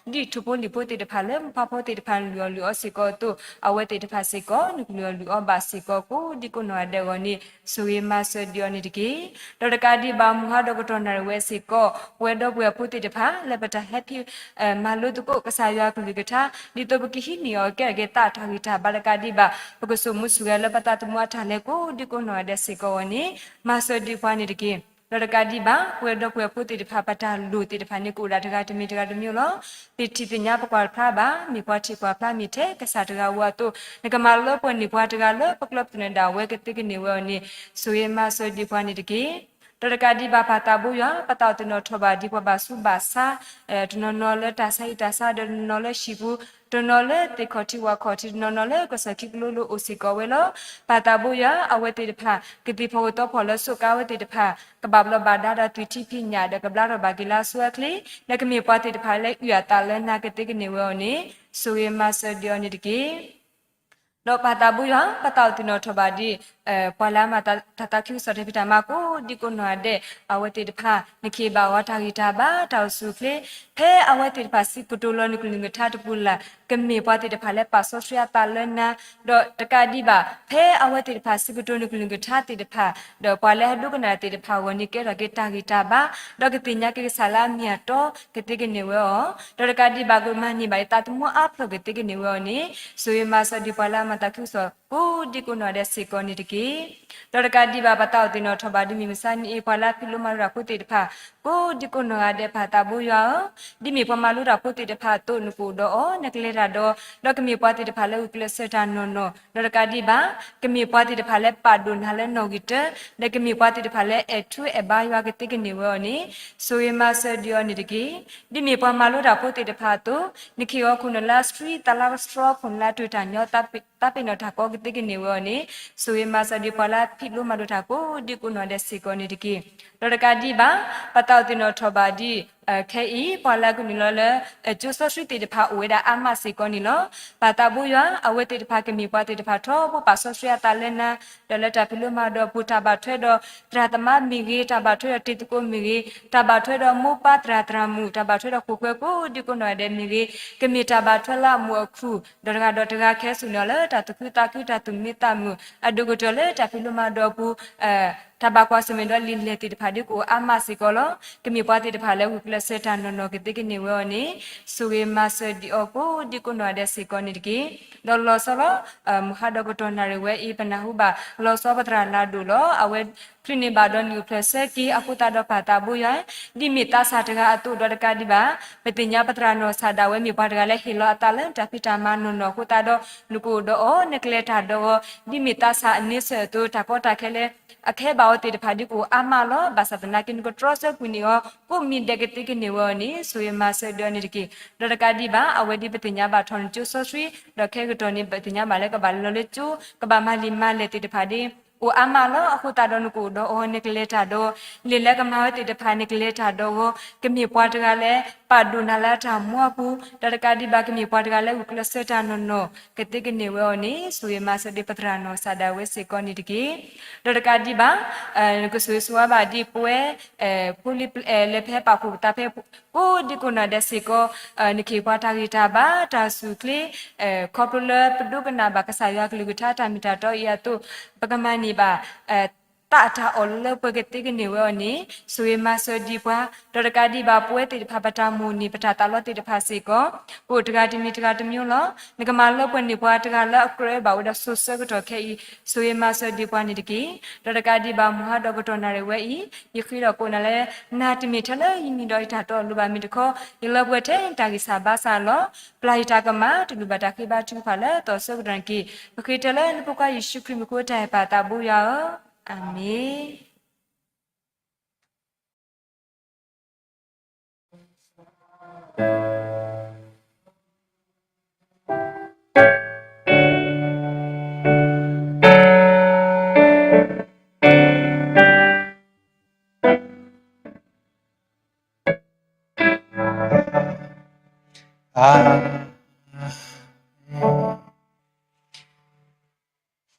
အဂီၢ် ဒ်ထိၣ်ဖိလံၣ်ဖိသ့ၣ်တဖၣ်လၢမုၢ်ဖးဖိသ့ၣ်တဖၣ်လုၢ်အီၣ်လုၢ်အီစ့ၢ်ကီးအသိး အဝဲသ့ၣ်တဖၣ်စ့ၢ်ကီး နကလုၢ်အီၣ်လုၢ်အီဘၣ်စ့ၢ်ကီး ကိးဒံကိးနီၢ်ဒဲးအဂီၢ်န့ၣ် ဆိၣ်ဂ့ၤမၤစၢၤဒံးအီၤန့ၣ်တက့ၢ်. ဒီးတကးဒံးဘၣ်မုၢ်ဟါဒီးကတီၢ်နၣ်ရံၣ်ဝဲစ့ၢ်ကီး ပဝဲဒီပုၢ်ဝဲၢ်ဖိသ့ၣ်တဖၣ် လၢပတၢ်ဟဲဖံး မၤလိသကိးကစၢ်ယွၤကလုၢ်ကထါ ဒ်သိးပကဟံးန့ၢ်အီၤကဲထီၣ်က့ၤသးတၢ်ဂံၢ်တၢ်ဘါတကးဒံးဘၣ် ပကစိာ်မူဆိၣ်ဂ့ၤလၢပသးသမူအတၢ်လဲၤကိးဒံကိးနီၢ်ဒဲးစ့ၢ်ကီးအဂီၢ်န့ၣ် မၤစၢၤဒံးပှၤန့ၣ်တက့ၢ်. ဒီးတကးဒံးဘၣ် ပဝဲဒီပုၢ်ဝဲၢ်ဖိသ့ၣ်တဖၣ် ပတၢ်လိၣ်သ့ၣ်တဖၣ်န့ၣ် ကအိၣ်ဒၣ်တဂၤတမံၤတဂၤတမံၤလီၤ. သ့ၣ်ထံၣ်သ့ၣ်ညါပကွၢ်တဖျါဘၣ် မ့ၢ်ပှၤထံၣ်ပှၤဖျါမ့ၢ်ထဲကစၢ်တဂၤဧိၤအသိး နကမၤလၢပှဲၤန့ၢ်ပှၤတဂၤလၢပကျဲပသနၢၣ်ဒၣ်ဝဲကသ့ကန့ၢ်ဝဲအီၤန့ၣ် ဆိၣ်ဂ့ၤမၤစၢၤဒံးပှၤန့ၣ်တက့ၢ်. ဒီးတကးဒံးဘၣ်ပၢ်သးဘိယွၤ ပသးအိၣ်သ့ၣ်နီၣ်ထီၣ်ဘၣ်ဒံးပှၤဘၣ်ဆူးဘၣ်ဆါ တနီၤနီၤလၢတၢ်ဆါဟံၣ်တၢ်ဆါဒီးတနီၤနီၤလၢဟံၣ်ပူၤ တနီၤလၢသ့ၣ်ခီၣ်ထံးဝၣ်ခီၣ်ထံး တနီၤနီၤလၢကစၢၢ်ခံကလိလိအိၣ်စ့ၢ်ကီးဝဲလီၤ. ပၢ်သးဘိယွၤ အဝဲသ့ၣ်တဖၣ် ကသ့ၣ်ဖီၣ်ကသီဖီၣ်လၢစူးကါဝဲသ့ၣ်တဖၣ် ကဘၣ်ဘျီးဘၣ်ဒါဒီးသွံၣ်ထံဖံးညၣ်ဒီးကဘျါထီၣ်ဘၣ်က့ၤလၢအဆိအချ့ နကမ့ၢ်ပှၤသ့ၣ်တဖၣ်လၢအုၣ်အသးလၢနၤကသ့ကန့ၢ်ဝဲအီၤန့ၣ် ဆိၣ်ဂ့ၤမၤစၢၤဒံးအီၤန့ၣ်တက့ၢ်. ဒီးပၢ်သးဘိယွၤ ပသးအိၣ်သ့ၣ်နီၣ်ထီၣ်ဘၣ်ဒံး ပှၤလၢအမၤတၢ်သးခုကစီၣ်တၢ်ဖံးတၢ်မၤကိးဒံကိးနီၢ်ဒဲး အဝဲသ့ၣ်တဖၣ် နကဟ့ၣ်ဘၣ်အီၤတၢ်ဂံၢ်တၢ်ဘါ တၢ်အိၣ်ဆူၣ်အိၣ်ချ့ ဖဲအဝဲသ့ၣ်တဖၣ်စံးကတိၤလီၤနကလုၢ်နကထါတပူၤလၢ် ကမ့ၢ်ပှၤသ့ၣ်တဖၣ်လၢပာ်စီဆှံအသးလၢနၤ ဒီးတကးဒံးဘၣ် ဖဲအဝဲသ့ၣ်တဖၣ်စံးကတိၤနကလုၢ်နကထါသ့ၣ်တဖၣ် ဒီးပှၤလၢအဒိကနၣ်သ့ၣ်တဖၣ်အဂီၢ်န့ၣ် ကဲထီၣ်က့ၤတၢ်ဂံၢ်တၢ်ဘါ ဒီးကသ့ၣ်ညါက့ၤကစၢ်လၢအမ့ၢ်အတီ ကသ့ကန့ၢ်ဝဲအီၤ ဒီးတကးဒံးဘၣ်ကမၤန့ၢ်ဘၣ်အသးသမူအါဖျၢၣ်ကသ့ကန့ၢ်ဝဲအီၤန့ၣ် ဆိၣ်ဂ့ၤမၤစၢၤဒံးပှၤလၢအမၤသးခုကစီၣ် ကိးဒံကိးနီၢ်ဂၤဒဲးစ့ၢ်ကီးန့ၣ်တက့ၢ်. ဒီးတကးဒံးဘၣ် ပသးအိၣ်သ့ၣ်နီၣ်ထီၣ်ဘၣ်ဒ်မ့ၢ်မုၢ်ဆါနံၤအံၤ ပှၤလၢအဖံးလိမၤလိတၢ်ဖိသ့ၣ်တဖၣ် ကိးဒံကိးနီၢ်ဂၤဒဲး ပၢ်သးဘိယွၤဧၢ, ဒ်မ့ၢ်ပှၤမၤလိတၢ်ဖိသ့ၣ်တဖၣ်အသိး နကအိၣ်ဒီးအီၤ နကလဲၤတၢ်ဒီးအီၤ, ဒီးကမ့ၢ်ပှၤသ့ၣ်တဖၣ်လၢဂုာ်ကျဲးစၢးတၢ်နီၢ်နီၢ်, ဒီးတကးဒံးဘၣ် ကမ့ၢ်ပှၤသ့ၣ်တဖၣ်လၢပာ်ဒိၣ်နၤလၢနီၣ်ဂံၢ်တၢ, ဒီးကမ့ၢ်ပှၤသ့ၣ်တဖၣ်လၢအဲၣ်ထူအဲၣ်ဘါယွၤကသ့ကန့ၢ်ဝဲအီၤန့ၣ် ဆိၣ်ဂ့ၤမၤစၢၤဒံးအီၤန့ၣ်တက့ၢ်. ဒ်မ့ၢ်ပှၤမၤလိတၢ်ဖိသ့ၣ်တဖၣ်အသိး နခ့ၣ်အီၤခိၣ်နူာ်လၢအဆှံ သးလၢကဆှီခိၣ်နူာ်လၢအတၢၢ်တၢ်ညီ သးပ့ၤနီၣ်တၢ်ကီကသ့ကန့ၢ်ဝဲအီၤန့ၣ် ဆိၣ်ဂ့ၤမၤစၢၤဒံးပှၤလၢအဖံးလိမၤလိတၢ်ကိးဒံကိးနီၢ်ဂၤဒဲးစ့ၢ်ကီးန့ၣ်တက့ၢ်. ဒီးတကးဒံးဘၣ် ပသးအိၣ်သ့ၣ်နီၣ်ထီၣ်ဘၣ်ဒ် ခဲအံၤ ပှၤလၢအကနုာ်လီၤလၢ ကၠိစီဆှံသ့ၣ်တဖၣ်အိၣ်ဝဲဒၣ်အါမးစ့ၢ်ကီးန့ၣ်လီၤ. ပၢ်သးဘိယွၤ အဝဲသ့ၣ်တဖၣ်ကမ့ၢ်ပှၤသ့ၣ်တဖၣ်ထီဘိပာ်စီဆှံအသးလၢနၤ, ဒီးလၢတၢ်ဖံးလိမၤလိအပူၤ တၢ်ဘၣ်ထွဲဒီး သရၣ်သမါမ့ၢ်ဂ့ၤ, တၢ်ဘၣ်ထွဲဒီးတံၤသကိးမ့ၢ်ဂ့ၤ, တၢ်ဘၣ်ထွဲဒီးမိၢ်ပၢ်သရၣ်သရၣ်မုၣ်, တၢ်ဘၣ်ထွဲဒီးဃိာ်ဃၢၤကိးဒံကိးနီၢ်ဂၤဒဲးမ့ၢ်ဂ့ၤ, ကမ့ၢ်တၢ်ဘၣ်ထွဲလၢအမူးအခုၣ်, ဒီးတဂၤဒီးတဂၤခဲဆူၣ်န့ၣ် လၢတၢ်သူၣ်ခုသးခု တၢ်သူၣ်မံသးမုာ် အဒိၣ်ကတၢၢ်လၢတၢ်ဖံးလိမၤလိအပူၤ တၢ်ဘၣ်ကွၢ်ဆၢၣ်မဲာ်ဒီးလံာ်လဲၢ်သ့ၣ်တဖၣ်ဒ်ကအိၣ်အါမးစ့ၢ်ကီးလီၤ. ကမ့ၢ်ပှၤသ့ၣ်တဖၣ်လၢဂုာ်ကျဲးစၢးတၢ်နီၢ်နီၢ်ကသ့ကန့ၢ်ဝဲအီၤန့ၣ် ဆိၣ်ဂ့ၤမၤစၢၤဒံးအီၤကိးဒံကိးနီၢ်ဂၤဒဲးစ့ၢ်ကီးန့ၣ်တက့ၢ်. ဒီးလီၤဆီလီၤ မုၢ်ဟါဒီးကတီၢ်နၣ်ရံၣ်ဝဲအံၤ ပနၢ်ဟူဘၣ် လီၤဆီပသရၣ်လၤဒိၣ်လီၤ. အဝဲချုးန့ၢ်ဘၣ်ဒီးနံၣ်အိၣ်ဖျဲၣ်ဆၢက့ၤ အဃိသတးဒီးပၢ်သးဘိယွၤ ဒ်မ့ၢ်သးစၢ်တဂၤအသိးဒီးတကးဒံးဘၣ် ပသ့ၣ်ညါပသရၣ်နီၢ်ကစၢ်ဒၣ်ဝဲမ့ၢ်ပှၤတဂၤလၢဟ့ၣ်လီၤအသးလၢတၢ်ဖံးတၢ်မၤနီၢ်နီၢ်အဃိသတးဒီး နကအိၣ်ဒီးအီၤ နကလဲၤတၢ်ဒီးအီၤ ဒ်မ့ၢ်သးစၢ်အန့ဆၢၣ်အသိး တၢ်ကီတၢ်ခဲလၢ အကဟဲဘၣ်အီၤသ့ၣ်တဖၣ်ဒ်ကအိၣ်အါမးလီၤ. ဘၣ်ဆၣ်သနာ်က့ နကတြီဆၢကွံာ်န့ၢ်အီၤ ကိးမံၤဒဲးကသ့ကန့ၢ်ဝဲအီၤန့ၣ် ဆိၣ်ဂ့ၤမၤစၢၤဒံးအီၤန့ၣ်တက့ၢ်. ဒီးတကးဒံးဘၣ် အဝဲဒ်ပသ့ၣ်ညါဘၣ်ထီၣ်န့ၣ် ကၠိစီဆှံ ဒီးခဲကတီၢ်န့ၣ် ပသ့ၣ်ညါဘၣ်လၢကဘၣ်လဲၤလီၤလၢကၠိ ကဘၣ်မၤလံာ်မၤလဲၢ်သ့ၣ်တဖၣ်ဒ် အိၣ်အါမးလီၤ. အဃိသတးဒီးနကအိၣ်ဒီးအီၤ နကလဲၤတၢ်ဒီး လံာ်လၢကမၤဝဲသ့ၣ်တဖၣ် နကလဲၤတၢ်ဒီးအီၤ ကမ့ၢ်ပှၤတဂၤလၢ ပာ်ဒိၣ်နၤလၢတၢ်မူအပူၤ ဒီးတကးဒံးဘၣ် ကမ့ၢ်ပှၤတဂၤလၢဂုာ်ကျဲးစၢးတၢ်နီၢ်နီၢ် ကသ့ကန့ၢ်ဝဲအီၤန့ၣ် ဆိၣ်ဂ့ၤမၤစၢၤဒံးပသရၣ်နီၢ်ကစၢ်ဒၣ်ဝဲစ့ၢ်ကီးန့ၣ်တက့ၢ်. ဒီးတကးဒံးဘၣ် နကဆိၣ်ဂ့ၤဆိၣ်ဝါဘၣ်ဒ်ပဝဲ ဖိလံၤ လၢဖဲပာ်ဖှိၣ်ပသးဖဲ ကိးဒံကိးနီၢ်ဒဲးစ့ၢ်ကီး နကဟ့ၣ်ပှၤတၢ်ဂံၢ်တၢ်ဘါ တၢ်စူၢ်ချ့ ခီဖျိလၢပဒိကနၣ်ဘၣ်ကစၢ်ယွၤကလုၢ်ကထါတၢ်မ့ၢ်တၢ်တီအံၤအသိး ပကမၤန့ၢ်ဘၣ် သးအတၢ်အီၣ်လၢပှဲၤကသ့ကန့ၢ်ဝဲအီၤန့ၣ် ဆိၣ်ဂ့ၤမၤစၢၤဒံးပှၤ ဒီးတကးဒံးဘၣ်ပဝဲသ့ၣ်တဖၣ်ပတၢ်မိၣ်န့ၢ် ပတၢ်သးလီသ့ၣ်တဖၣ်စ့ၢ်ကီး ကအိၣ်တဂၤတမံၤတဂၤတမံၤလီၤ. နကမၤလၢပှဲၤန့ၢ်ပှၤတဂၤလၢအကြၢးဘၣ်ဝဲဒၣ်စိၤဆၢကတီၢ်ခဲအံၤ ဆိၣ်ဂ့ၤမၤစၢၤဒံးပှၤန့ၣ်တက့ၢ်. ဒီးတကးဒံးဘၣ်မုၢ်ဟါဒီးကတီၢ်နၣ်ရံၣ်ဝဲအံၤ ယဃ့ဒီးကိးနၤလၢ နၤတမ့ၢ်ထဲလၢယမံၤဒီးယတၢ်တီအလိၤဘၣ်မ့ၢ်တခီ ယလၢပှဲၤထဲတၢ်ဂံၢ်စၢ်ဘါစၢ်လီၤ. ပျၢ်ယတၢ်ကမၣ် တလူၢ်ဘၣ်တၢ်ဃ့ဘါထုကဖၣ်လၢသီၣ်ဆၢကတီၢ်န့ၣ်တက့ၢ်. ပဃ့တၢၢ်လၢနဖိခွါယ့ၣ်ၡူးခရံာ်မံၤဃိတၢ်အဲၣ်ပၢ်သးဘိယွၤဧၢ, အၤမ့ၣ်.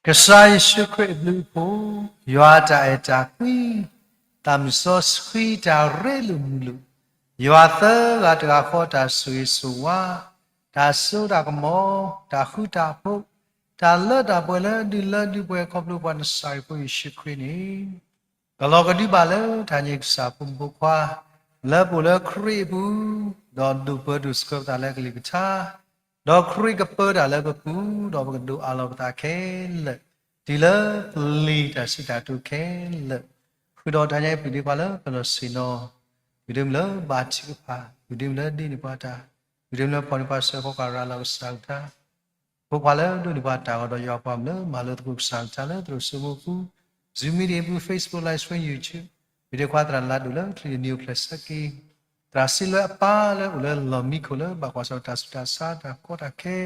ကစၢ်ယ့ၣ်ၡူးခရံာ်အဘျုးအဖှိၣ်, ယွၤအတၢ်အဲၣ်တၢ်ကွံ, သးမုၢ်စီဆှံတၢ်ရ့လိာ်မုာ်လိာ်, ယွၤသၢဂၤတဂၤဃီတၢ်ဆိၣ်ဂ့ၤဆိၣ်ဝါ, တၢ်စိတၢ်ကမီၤ, တၢ်ဃူတၢ်ဖိး, တၢ်လၢတၢ်ပှဲၤလၢဒုးလၢဒုးပှဲၤခီဖျိပှၤနစၢ်ရ့ၣ်ဖိယ့ၣ်ၡူးခရံာ်န့ၣ် ကလီၤကဒုဘၣ်လၢတၢ်န့ၣ်ကစၢ်ဖိမုၣ်ဖိခွါ လၢပအိၣ်လၢခရံာ်အပူၤ, ဒီးဒိၣ်ပၢၤဒိၣ်ဆှၢပသးလၢကလုၢ်ကထါ, ဒီးခရံာ်ကပၢတၢ်လၢပပူၤ, ဒီးပကဒိးအးလီၤပသးခဲလၢာ်, တုၤလၢပလံၤတၢ်စံးတၢ်ကတိၤခဲလၢာ်, ဃုာ်ဒီးတၢ်ညါအံၤပှဲၤဒံးပှၤလၢပလီၢ်ဆ့ၣ်နီၤ, ပှဲၤဒံးမုၢ်လၢဘါထုကဖၣ်, ပှဲၤဒံးမုၢ်လၢဒ့န့ၢ်ပှၤတၢ်, ပှဲၤဒံးမုၢ်လၢဖီၣ်န့ၢ်ပှၤစၢၤဖီကရၤလီၤကစၢ်ကထါ ဖိခွါလၢဒိးန့ၢ်ပှၤတၢ်ဂီၤဒီးယွၤပှၤမုၣ်လၢမၤလိသကိးကစၢ်ကထါလၢသရိာ်စိမိၢ်ပူၤ, Zoom meeting အပူၤ, Facebook live stream, YouTube, ပှဲၤဒံးခွါသရၣ်လၢဒိၣ်လၢချံးန့ၣ် နံၣ်အိၣ်ဖျဲၣ်ဆၢက့ၤ, သရၣ်စံးလၢအပၢ်လၢအိၣ်လၢလီၢ်မံခိၣ်လၢဘၣ်ကွၢ်ဆၢၣ်တၢ်ဆူးတၢ်ဆါတၢ်ကီတၢ်ခဲ,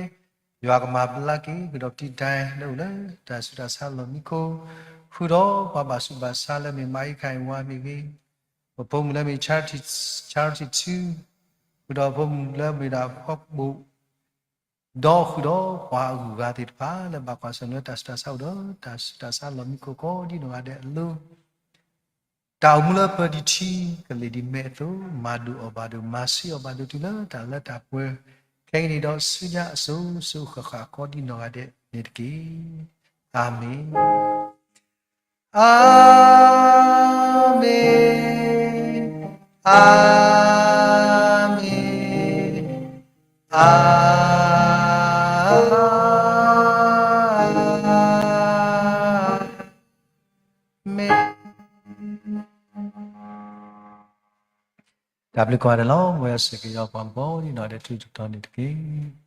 ယွၤကမၤဘျါက့ၤ ဃုာ်ဒီးပတံၤဒဲးလၢအိၣ်လၢတၢ်ဆူးတၢ်ဆါလီၢ်မံခိၣ်, ဃုာ်ဒီးပှၤဘၣ်ဆူးဘၣ်ဆါလၢမ့ၢ်မၤအံခါအံဝါမ့ၢ်ဂ့ၤ, ပဖိမုၣ်လၢမ့ၢ် charity, charity two, ဃုာ်ဒီးဖိမုၣ်လၢမ့ၢ်ဒၣ်ဖီကပိာ် ဒီးဃုာ်ဒီးပှၤအဂုၤအဂၤသ့ၣ်တဖၣ်လၢဘၣ်ကွၢ်ဆၢၣ်လၢတၢ်ဆူးတၢ်ဆါအိၣ်ဒီးတၢ်ဆူးတၢ်ဆါလီၢ်မံခိၣ်ကိးဒံနီၢ်ဂၤဒဲးအလိၤ, တၢ်အိၣ်မူလၢပၢၤဒံးထံ ကလံၤဒံးမဲးအသိး မၤဒိၣ်အီၤဘၣ်ဒိၣ် မၤဆှံအီၤဘၣ်ဒိၣ်တုၤလၢတၢ်လၢတၢ်ပှဲၤ ခဲကနံၣ်ဒီးဆူညါအစိၤစိၤအဃၣ်ဃၣ်ကိးဒံနီၢ်ဂၤဒဲးန့ၣ်တက့ၢ်. အၤမ့ၣ်. အၤမ့ၣ်, အၤမ့ၣ်, အၤ တၢ်ဘျုးကိးဂၤဒဲးလီၤ. မ်ယွၤဆိၣ်ဂ့ၤက့ၤပှၤကိးဒံးနီၢ်ဒဲး ထူးထူးတီၤတီၤန့ၣ်တက့ၢ်.